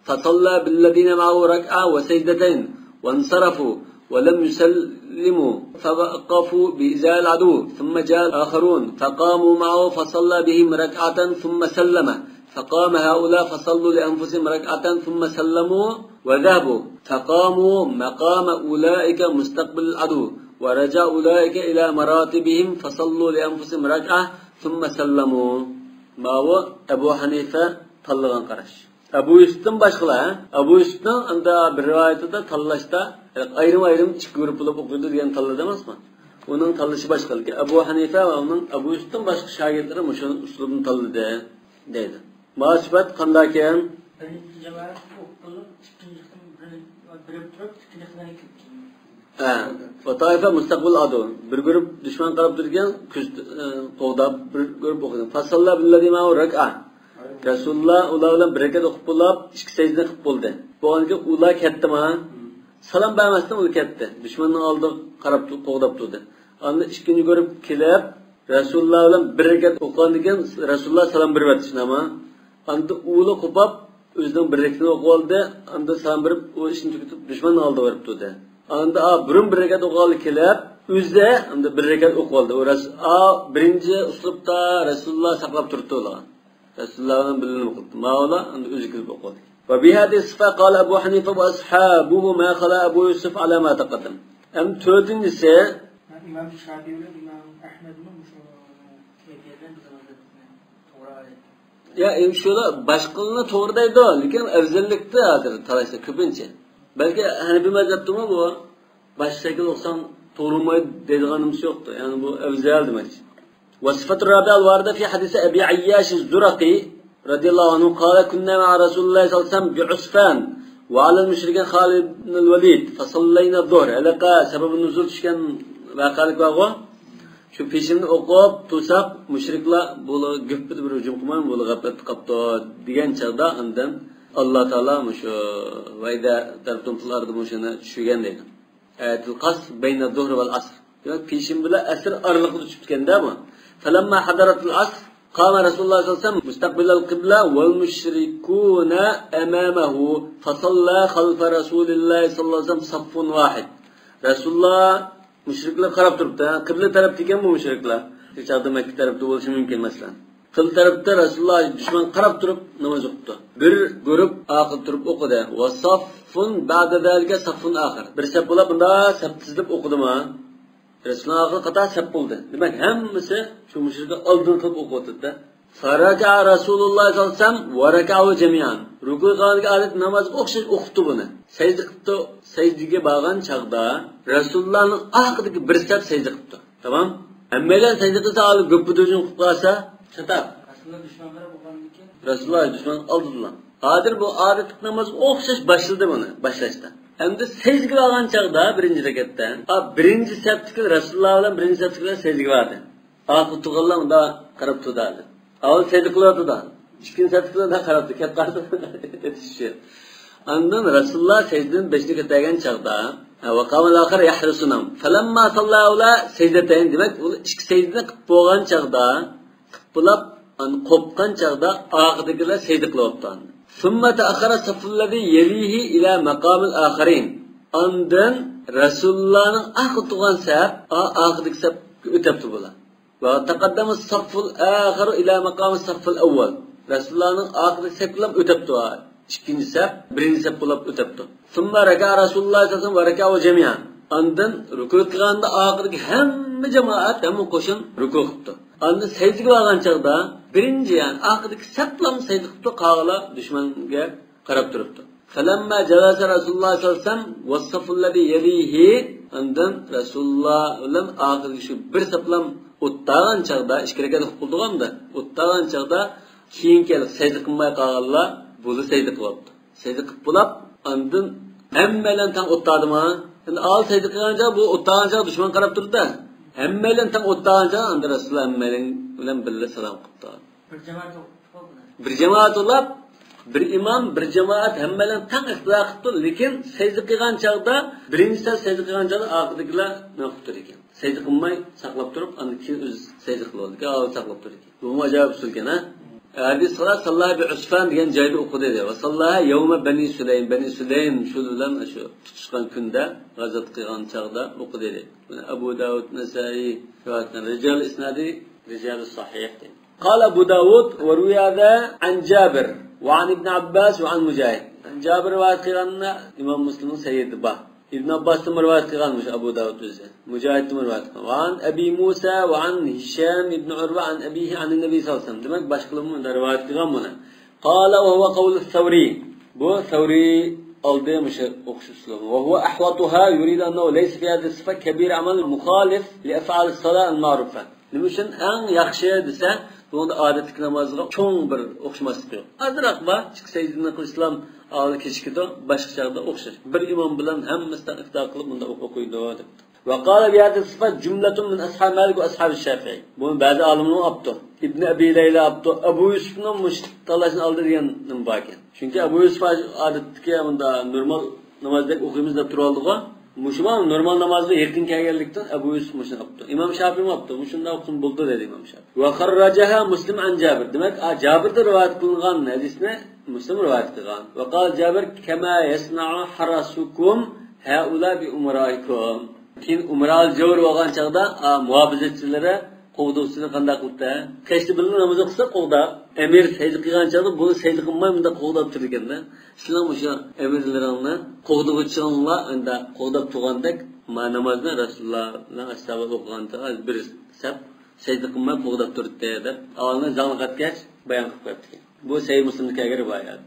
فصلى بالذين معه ركعة وسجدتين وانصرفوا ولم يسلموا فوقفوا بإزاء العدو، ثم جاء الآخرون فقاموا معه فصلى بهم ركعة ثم سلم، فقام هؤلاء فصلوا لأنفسهم ركعة ثم سلموا وذهبوا، فقاموا مقام أولئك مستقبل العدو، ورجع أولئك إلى مراتبهم فصلوا لأنفسهم ركعة ثم سلموا. ماۋۇ ئەبۇ ھەنىفە تاللىغان قاراش. ئەبۇ يۈسۈپتىن باشقىلار، ھە؟ ئەبۇ يۈسۈپنىڭ ئەمدى بىر رىۋايىتىدە تاللاشتا ئايرىم-ئايرىم ئىككى گۇرۇپپا بولۇپ ئوقۇيدۇ دېگەن تاللىدى ئەمەسمۇ؟ ئۇنىڭ تاللىشى باشقا. ئەبۇ ھەنىفە ۋە ئۇنىڭ، ئەبۇ يۈسۈپتىن باشقا شاگىرتلىرى مۇشۇ ئۇسلۇبنى تاللىدى دەيدۇ. ماۋۇ سۈپەت قانداقكەن؟ بىرىنچى جامائەت ئوق قىلىپ، ئىككىنچى قېتىم بىر، بىرىپ تۇرۇپ، ئىككىنچى قېتىم ھە. وطائفة مستقبل العدو. بىر گۇرۇپ دۈشمەن قاراپ تۇرىدىكەن، كۆز، ئە، قوغداپ بىر گۇرۇپ ئوقۇيدۇ. فصلى بالذي معه ركعة. رەسۇلۇللا ئۇلار بىلەن بىر رەكەت ئوقۇپ بولۇپ، ئىككى سەجدىنى قىلىپ بولدى. بولغاندىن كېيىن ئۇلار كەتتىما؟ سالام بەرمەستىن ئۇلار كەتتى. دۈشمەننىڭ ئالدىغا قاراپ تۇ-، قوغداپ تۇردى. ئاندىن ئىككىنچى گۇرۇپ كېلىپ، رەسۇلۇللا بىلەن بىر رەكەت ئوقۇغاندىن كېيىن رەسۇلۇللا سالام بېرىۋەتتى، شۇنداقمۇ؟ ئاندىن ئۇلا قوپاپ، ئۆزىنىڭ بىر رەكىتىنى ئوقۇۋالدى. ئاندىن سالام بېرىپ، ئۇ ئىشىنى تۈگىتىپ، دۈشمەننىڭ ئالدىغا بېرىپتۇ دە. ئاندىن، ئا، بۇرۇن بىر رەكەت ئوقۇغانلىقى كېلىپ، ئۆزى ئاندىن بىر رەكەت ئوقۇۋالدى. ئۇ رەس-، ئا، بىرىنچى ئۇسلۇبتا رەسۇلۇللا ساقلاپ تۇرۇپتۇ ئۇلارغا. رەسۇلۇللا بىلەن بىللە ئوقۇپتۇ. ماۋۇلا ئەمدى ئۆزى كېلىپ ئوقۇدى. وبهذه الصفة قال أبو حنيفة وأصحابه ما خلا أبو يوسف على ما تقدم. ئەمدى تۆتىنچىسى. ئىمام شافىي بىلەن ئىمام ئەھمەدمۇ مۇشۇ كەيپىيەتتە بىزنىڭ مەزھەبنى توغرا ئايەتتە. يا، ئەمدى شۇلار باشقىلىرىنى توغرا دەيدۇ، لېكىن ئەۋزەللىكتە ھازىر تالاشتا كۆپىنچە. بەلكى ھەنەفىي مەزھەپتىمۇ بۇ باش شەكىل ئوقۇساڭ توغرىلمايدۇ دەيدىغان نېمىسى يوقتۇ. يەنى بۇ ئەۋزەل دېمەكچى. والصفة الرابعة الواردة في حديث أبي عياش الزرقي رضي الله عنه قال: كنا مع رسول الله صلى الله عليه وسلم بعسفان وعلى المشركين خالد بن الوليد فصلينا الظهر. ھېلىقى سەبەبى نۇزۇل چۈشكەن ۋەقەلىك بارغۇ؟ شۇ پېشىننى ئوقۇپ تۇرساق، مۇشرىكلار بۇلارغا گۈپپىدە بىر ھۇجۇم قىلماي، بۇلار غەپلەتتە قاپتۇ دېگەن چاغدا، ئاندىن ئاللا تائالا مۇشۇ ۋەئدە تەرىپىدىن پۇل ئارىدا مۇشۇنى چۈشۈرگەن دەيدۇ. ئايەتۇل قەسف بەينە زۇھر ۋەل ئەسر. دېمەك، پېشىن بىلەن ئەسىر ئارىلىقىدا چۈشۈپتىكەن-دە بۇ. فلما حضرت العصر قام رسول الله صلى الله عليه وسلم مستقبل القبلة والمشركون أمامه فصلى خلف رسول الله صلى الله عليه وسلم صف واحد. رەسۇلۇللا مۇشرىكلار قاراپ تۇرۇپتۇ، ھە، قىبلە تەرەپتە ئىكەن بۇ مۇشرىكلار. شۇ چاغدا مەككە تەرەپتە بولۇشى مۇمكىن، مەسىلەن. قىبلە تەرەپتە رەسۇلۇللا دۈشمەن قاراپ تۇرۇپ ناماز ئوقۇپتۇ. بىر گۇرۇپ ئارقىدا تۇرۇپ ئوقۇدى. وصف بعد ذلك صف آخر. بىر سەپ بولاپ، بۇنداق سەپ تىزىلىپ ئوقۇدىما؟ رەسۇلۇللا ئارقىدا قاتار سەپ بولدى. دېمەك، ھەممىسى شۇ مۇشرىكلار ئالدىنقى قىلىپ ئوقۇۋاتىدۇ-دە. فركع رسول الله صلى الله عليه وسلم وركعوا جميعا. رۇكۇ قىلغاندىكى ئادەتتە نامازغا ئوخشاش ئوقۇپتۇ بۇنى. سەجدە قىپتۇ. سەجدىگە بارغان چاغدا رەسۇلۇللانىڭ ئارقىدىكى بىر سەپ سەجدە قىپتۇ. تامام. ھەممەيلەن سەجدە قىلسا، ھالى گۆپپە دۈزۈن قىلىپ قالسا، خاتا. رەسۇلۇللا دۈشمەن قاراپ بولغاندىكىن. رەسۇلۇللا دۈشمەن ئالدىدىلا. ھازىر بۇ ئادەتلىك نامازغا ئوخشاش باشلىدى بۇنى، باشلاشتا. ئەمدى سەجدىگە بارغان چاغدا بىرىنچى رەكەتتە، ئا، بىرىنچى سەپتىكى رەسۇلۇللا بىلەن بىرىنچى سەپتىكىلەر سەجدىگە باردى. ئارقىدا تۇرغانلار مۇنداق قاراپ تۇردى ھازىر. ئاۋۋال سەجدە قىلىۋاتىدۇ. ئىككىنچى سەپتىكىلەر مۇنداق قاراپتۇ. كەپ قالدى. ئېتىشى. ئاندىن رەسۇلۇللا سەجدىدىن بېشىنى كۆتۈرگەن چاغدا، ھە، وقام الآخر يحرسنا. فلما صلى هؤلاء سجدتين، دېمەك، ئۇ ئىككى سەجدىنى قىلىپ بولغان چاغدا، قىلىپ بولاپ، ئان-، قوپقان چاغدا ئارقىدىكىلەر سەجدە قىلىۋاپتۇ. ثم تأخر الصف الذي يليه إلى مقام الآخرين. ئاندىن رەسۇلۇللانىڭ ئارقىدا تۇرغان سەپ، ئا-، ئارقىدىكى سەپكە ئۆتەپتۇ بۇلار. وتقدم الصف الآخر إلى مقام الصف الأول. رەسۇلۇللانىڭ ئارقىدىكى سەپ بىلەن ئۆتەپتۇ. ئىككىنچى سەپ، بىرىنچى سەپ بولاپ ئۆتەپتۇ. ثم ركع رسول الله صلى الله عليه وسلم وركعوا جميعا. ئاندىن رۇكۇ قىلغاندا ئارقىدىكى ھەممە جامائەت، ھەممە قوشۇن رۇكۇ قىپتۇ. ئاندىن سەجدىگە بارغان چاغدا بىرىنچى، يەنى ئارقىدىكى سەپلام سەجدە قىپتۇ، قالغانلار دۈشمەنگە قاراپ تۇرۇپتۇ. فلما جلس رسول الله صلى الله عليه وسلم والصف الذي يليه، ئاندىن رەسۇلۇللا بىلەن ئارقىدىكى شۇ بىر سەپلام ئولتۇرغان چاغدا، ئىككى رەكەت قىلدۇق ئەمدى. ئولتۇرغان چاغدا كېيىنكى سەجدە قىلماي قالغانلار بۇلا سەجدە قىلىپتۇ. سەجدە قىلىپ بولاپ، ئاندىن ھەممەيلەن تەڭ ئولتۇردىما؟ ئەمدى ئاۋۋال سەجدە قىلغان چاغ، بۇ ئولتۇرغان چاغ دۈشمەن قاراپ تۇرىدۇ. ھەممەيلەن تەڭ ئولتۇرغان چاغ، ئەمدى رەسۇلۇللا ھەممەيلەن بىلەن بىللە سالام قىپتۇ. بىر جامائەت ئوقۇپتۇ بۇنى. بىر جامائەت ئوقۇپ، بىر ئىمام، بىر جامائەت ھەممەيلەن تەڭ ئىقتىدا قىپتۇ، لېكىن سەجدە قىلغان چاغدا، بىرىنچى سەپ سەجدە قىلغان چاغدا ئارقىدىكىلەر نېمە قىپتۇ ئىكەن؟ سەجدە قىلماي ساقلاپ تۇرۇپ، ئاندىن كېيىن ئۆزى سەجدە قىلىۋالدى ئىكەن، ئاۋۋال ساقلاپ تۇرىدىكەن. بۇمۇ ئاجايىپ ئۇسۇل ئىكەن، ھە؟ ھەدىس قىلار، ساللاھا بىئۇسفان دېگەن جايدا ئوقۇدى دەيدۇ. ۋە ساللاھا يەۋمە بەنى سۇلەيم، بەنى سۇلەيم شۇ بىلەن شۇ تۇتۇشقان كۈندە غەزۋەت قىلغان چاغدا ئوقۇدى دەيدۇ. بۇنى ئەبۇ داۋۇد، نەسائىي رىۋايەت قىلغان. رىجال ئىسنادى رىجالۇس ساھىھ دەيدۇ. قال أبو داود: وروي هذا عن جابر وعن ابن عباس وعن مجاهد. جابىر رىۋايەت قىلغاندا ئىمام مۇسلىمنىڭ سەھىھىدە بار. ئىبن ئابباستىن رىۋايەت قىلغان مۇشۇ ئەبۇ داۋۇد ئۆزى. مۇجاھىدتىن رىۋايەت قىلغان. وعن أبي موسى وعن هشام بن عروة عن أبيه عن النبي صلى الله عليه وسلم. دېمەك، باشقىلارمۇ مۇنداق رىۋايەت قىلغان بۇنى. قال وهو قول الثوري. بۇ سەۋرى ئالدى مۇشۇ ئوخشاش ئۇسلۇب. وهو أحوطها، يريد أنه ليس في هذه الصفة كبير عمل مخالف لأفعال الصلاة المعروفة. نېمە ئۈچۈن ئەڭ ياخشى دېسە، بۇنىڭدا ئادەتتىكى نامازغا چوڭ بىر ئوخشىماسلىق يوق. ئازراق بار، ئىككى سەجدىنى قىلسىلام ئالدى كېچىكىدۇ، باشقا چاغدا ئوخشاش. بىر ئىمام بىلەن ھەممىسى ئىقتىدا قىلىپ مۇنداق ئوقۇيدۇ دەپتۇ. وقال بهذه الصفة جملة من أصحاب مالك وأصحاب الشافعي. بۇنى بەزى ئالىملارمۇ ئاپتۇ. ئىبن ئەبى لەيلا ئاپتۇ. ئەبۇ يۈسۈفنىڭ مۇشۇ تاللاشنى ئالدى دېگەن نېمە باركەن. چۈنكى ئەبۇ يۈسۈف ئادەتتىكى مۇنداق نورمال نامازدەك ئوقۇيمىز دەپ تۇرۇۋالدىغۇ. مۇشۇ نورمال نامازغا يېقىن كەلگەنلىكتىن ئەبۇ يۈسۈپ مۇشۇنى قىپتۇ. ئىمام شافىيمۇ قىپتۇ. مۇشۇنداق قىلسا بولىدۇ دېدى ئىمام شافىي. وخرجها مسلم عن جابر. دېمەك، ئا، جابىردىن رىۋايەت قىلىنغان ھەدىسنى مۇسلىم رىۋايەت قىلغان. وقال جابر كما يصنع حرسكم هؤلاء بأمرائكم. كېيىن ئۇمرائۇل جەۋر بولغان چاغدا، ئا، مۇھاپىزەتچىلىرى، قوغدىغۇچىلىرى قانداق قىلىپتۇ؟ كەچتە بىللە ناماز ئوقۇسا قوغداپ، ئەمىر سەجدە قىلغان چاغدا بۇ سەجدە قىلماي مۇنداق قوغداپ تۇرىدىكەن-دە. سىلەر مۇشۇ ئەمىرلىرىڭلار، قوغدىغۇچىڭلار ئەندى قوغداپ تۇرغاندەك، ما نامازنى رەسۇلۇللا بىلەن ئەسھابى ئوقۇغاندا بىر سەپ سەجدە قىلماي قوغداپ تۇرۇپتۇ دەپ، ئاۋۋالىنى زاڭلىقاتكەچ بايان قىلىپ قويۇپتىكەن. بۇ سەھىھ مۇسلىمدا كەلگەن رىۋايەت.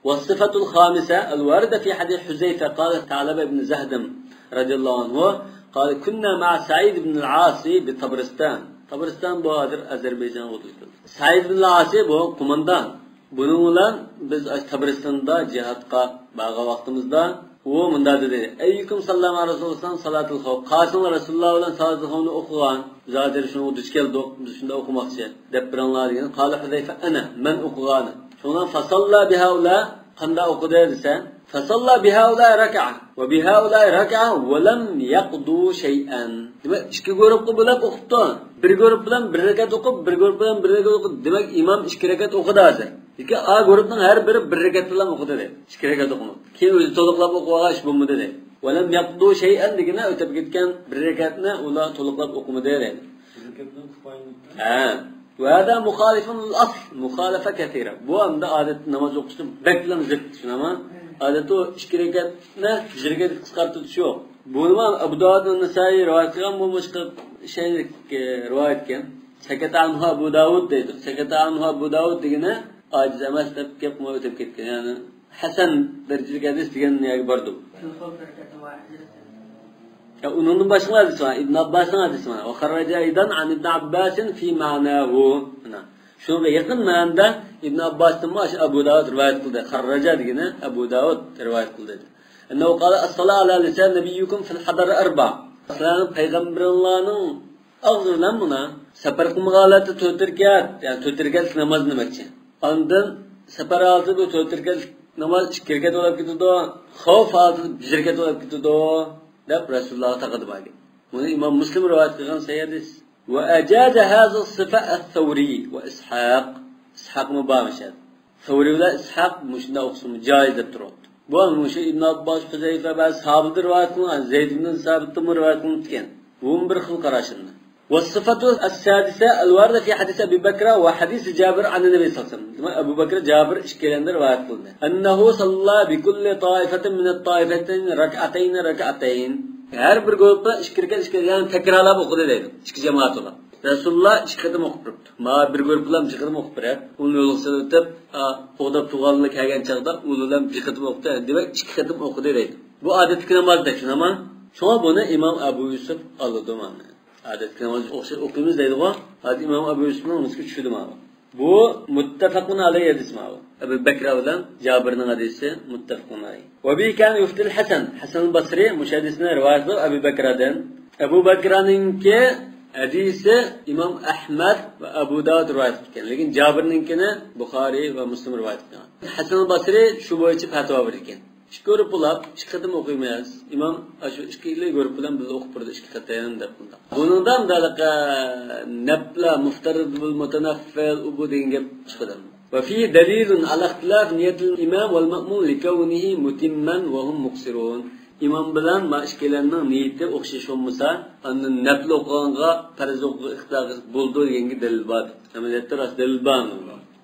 والصفة الخامسة الواردة في حديث حذيفة قال ثعلبة بن زهدم رضي الله عنه قال كنا مع سعيد بن العاص بطبرستان. تابرستان بۇ ھازىر ئەزەربەيجانغا ئوتتۇرىسىدا. سەئىد بىن ئاسى بۇ قوماندان. بۇنىڭ بىلەن بىز ئاشۇ تابرىستاندا جىھادقا بارغان ۋاقتىمىزدا ئۇ مۇنداق دېدى: أيكم صلى مع رسول الله صلى الله عليه وسلم صلاة الخوف؟ قايسىڭلار رەسۇلۇللا بىلەن سالاتۇل خوفنى ئوقۇغان؟ زادى شۇنىڭغا دۇچ كەلدۇق، بىز شۇنداق ئوقۇماقچى دەپ بېرىڭلار دېگەن. قال حذيفة أنا، مەن ئوقۇغان. شۇڭا فصلى بهؤلاء، قانداق ئوقۇدى دېسە، فصلى بهؤلاء ركعة وبهؤلاء ركعة ولم يقضوا شيئا. دېمەك، ئىككى گۇرۇپقا بۆلۈپ ئوقۇپتۇ. بىر گۇرۇپ بىلەن بىر رەكەت ئوقۇپ، بىر گۇرۇپ بىلەن بىر رەكەت ئوقۇدى. دېمەك، ئىمام ئىككى رەكەت ئوقۇدى ھازىر. لېكىن ئا گۇرۇپنىڭ ھەر بىرى بىر رەكەت بىلەن ئوقۇدى دەيدۇ. ئىككى رەكەت ئوقۇماق. كېيىن ئۆزى تولۇقلاپ ئوقۇۋالغان ئىش بولمىدى دەيدۇ. ولم يقضوا شيئا دېگىنى ئۆتۈپ كەتكەن بىر رەكەتنى ئۇلار تولۇقلاپ ئوقۇمىدى دەيدۇ. ھە. وهذا مخالف للأصل مخالفة كثيرة. بۇ ئەمدى ئادەتتە ناماز ئوقۇشتا بەكلا زىت، شۇنداقمۇ؟ ئادەتتە ئۇ ئىككى رەكەتنى بىر رەكەتكە قىسقارتىۋېتىش يوق. بۇنىمۇ ئەبۇ داۋۇد نەسائىي رىۋايەت قىلغان، بۇ باشقا شەيلىك، ئە، رىۋايەت ئىكەن. سكت عنه أبو داود دەيدۇ. سكت عنه أبو داود دېگىنى ئاجىز ئەمەس دەپ گەپمۇ ئۆتۈپ كەتكەن. يەنى ھەسەن دەرىجىلىك ھەدىس دېگەن يەرگە باردۇق. يا، ئۇنىڭدىن باشقا ھەدىس بار. ئىبن ئابباسنىڭ ھەدىسى بار. وخرج أيضا عن ابن عباس في معناه. مانا شۇنىڭغا يېقىن مەنىدە ئىبن ئابباستىنمۇ ئاشۇ ئەبۇ داۋۇد رىۋايەت قىلدى. خرج دېگىنى ئەبۇ داۋۇد رىۋايەت قىلدى. أنه قال: الصلاة على لسان نبيكم في الحضر أربع. سىلەرنىڭ پەيغەمبىرىڭلارنىڭ ئاغزى بىلەن مانا سەپەر قىلمىغان ھالەتتە تۆت رەكەت، يەنى تۆت رەكەتلىك ناماز دېمەكچى. ئاندىن سەپەر ھالىتىدە بۇ تۆت رەكەتلىك ناماز ئىككى رەكەت بولۇپ كېتىدۇ، خوف ھالىتىدە بىر رەكەت بولۇپ كېتىدۇ دەپ رەسۇلۇللاغا تاقىدى بار گەپ. بۇنى ئىمام مۇسلىم رىۋايەت قىلغان سەھىھ ھەدىس. وأجاز هذه الصفة الثوري وإسحاق. ئىسھاقمۇ بار مۇشۇ يەردە. سەۋرى بىلەن ئىسھاق مۇشۇنداق ئوقۇسىمۇ جائىز دەپ تۇرۇپتۇ. بۇ مۇشۇ ئىبن ئابباس، ھۇزەيفە، بەزى ساھابىلەردىن رىۋايەت قىلىنغان، زەيد ئىبن سابىتتىنمۇ رىۋايەت قىلىنىپتىكەن. بۇمۇ بىر خىل قاراش ئەمدى. والصفة السادسة الواردة في حديث أبي بكر وحديث جابر عن النبي صلى الله عليه وسلم. دېمەك، ئەبۇ بەكرى، جابىر ئىككىيلەندىن رىۋايەت قىلدى. أنه صلى بكل طائفة من الطائفتين ركعتين ركعتين. ھەر بىر گۇرۇپتا ئىككى رەكەت، ئىككى، يەنى تەكرارلاپ ئوقۇدى دەيدۇ. ئىككى جامائەت بولۇپ. رەسۇلۇللا ئىككى قېتىم ئوقۇپ بېرىپتۇ. ما بىر گۇرۇپپىلام ئىككى قېتىم ئوقۇپ بېرىپ، ئۇنى يولغا سېلىۋېتىپ، ئا، قوغداپ تۇرغانلار كەلگەن چاغدا ئۇلارلام بىر قېتىم ئوقۇپتۇ، دېمەك، ئىككى قېتىم ئوقۇدى دەيدۇ. بۇ ئادەتتىكى نامازدەك، شۇنداقمۇ؟ شۇڭا بۇنى ئىمام ئەبۇ يۈسۈپ ئالىدۇ مانا. ئادەتتىكى ناماز ئوخشاش ئوقۇيمىز دەيدىغۇ. ھازىر ئىمام ئەبۇ يۈسۈپنىڭ نېمىسىگە چۈشىدۇ مانا. بۇ مۇتتەپەقۇن ئەلەيھى ھەدىس ماۋۇ. ئەبۇ بەكرە بىلەن جابىرنىڭ ھەدىسى مۇتتەپەقۇن ئەلەيھى. وبه كان يفتي الحسن. ھەسەن بەسرى مۇشۇ ھەدىسنى رىۋايەت قىلىپ ئەبۇ بەكرەدىن. ئەبۇ بەكرەنىڭكى ھەدىسى ئىمام ئەھمەد ۋە ئەبۇ داۋۇد رىۋايەت قىلغان. لېكىن جابىرنىڭكىنى بۇخارىي ۋە مۇسلىم رىۋايەت قىلغان. ھەسەن بەسرى شۇ بويىچە پەتىۋا بېرىدىكەن. ئىككى گۇرۇپپىلاپ ئىككى قېتىم ئوقۇيمىز. ئىمام ئاشۇ ئىككىلى گۇرۇپپا بىلەن بىللە ئوقۇپ بېرىدۇ ئىككى قېتىم دەپ بۇنداق. بۇنىڭدا مۇنداق، ئە، نەپلە، مۇفتەرىد بىل مۇتەنەففىل، ئۇ بۇ دېگەن گەپ چىقىدۇ. وفيه دليل على اختلاف نية الإمام والمأموم لكونه متما وهم مقصرون. ئىمام بىلەن ما ئىككىيلەننىڭ نىيىتى ئوخشاش بولمىسا، ئاندىن نەپلە ئوقۇغانغا پەرز ئوقۇغا ئىقتىدا بولىدۇ دېگەنگە دەلىل بار. ئەمەلىيەتتە راست دەلىل بار.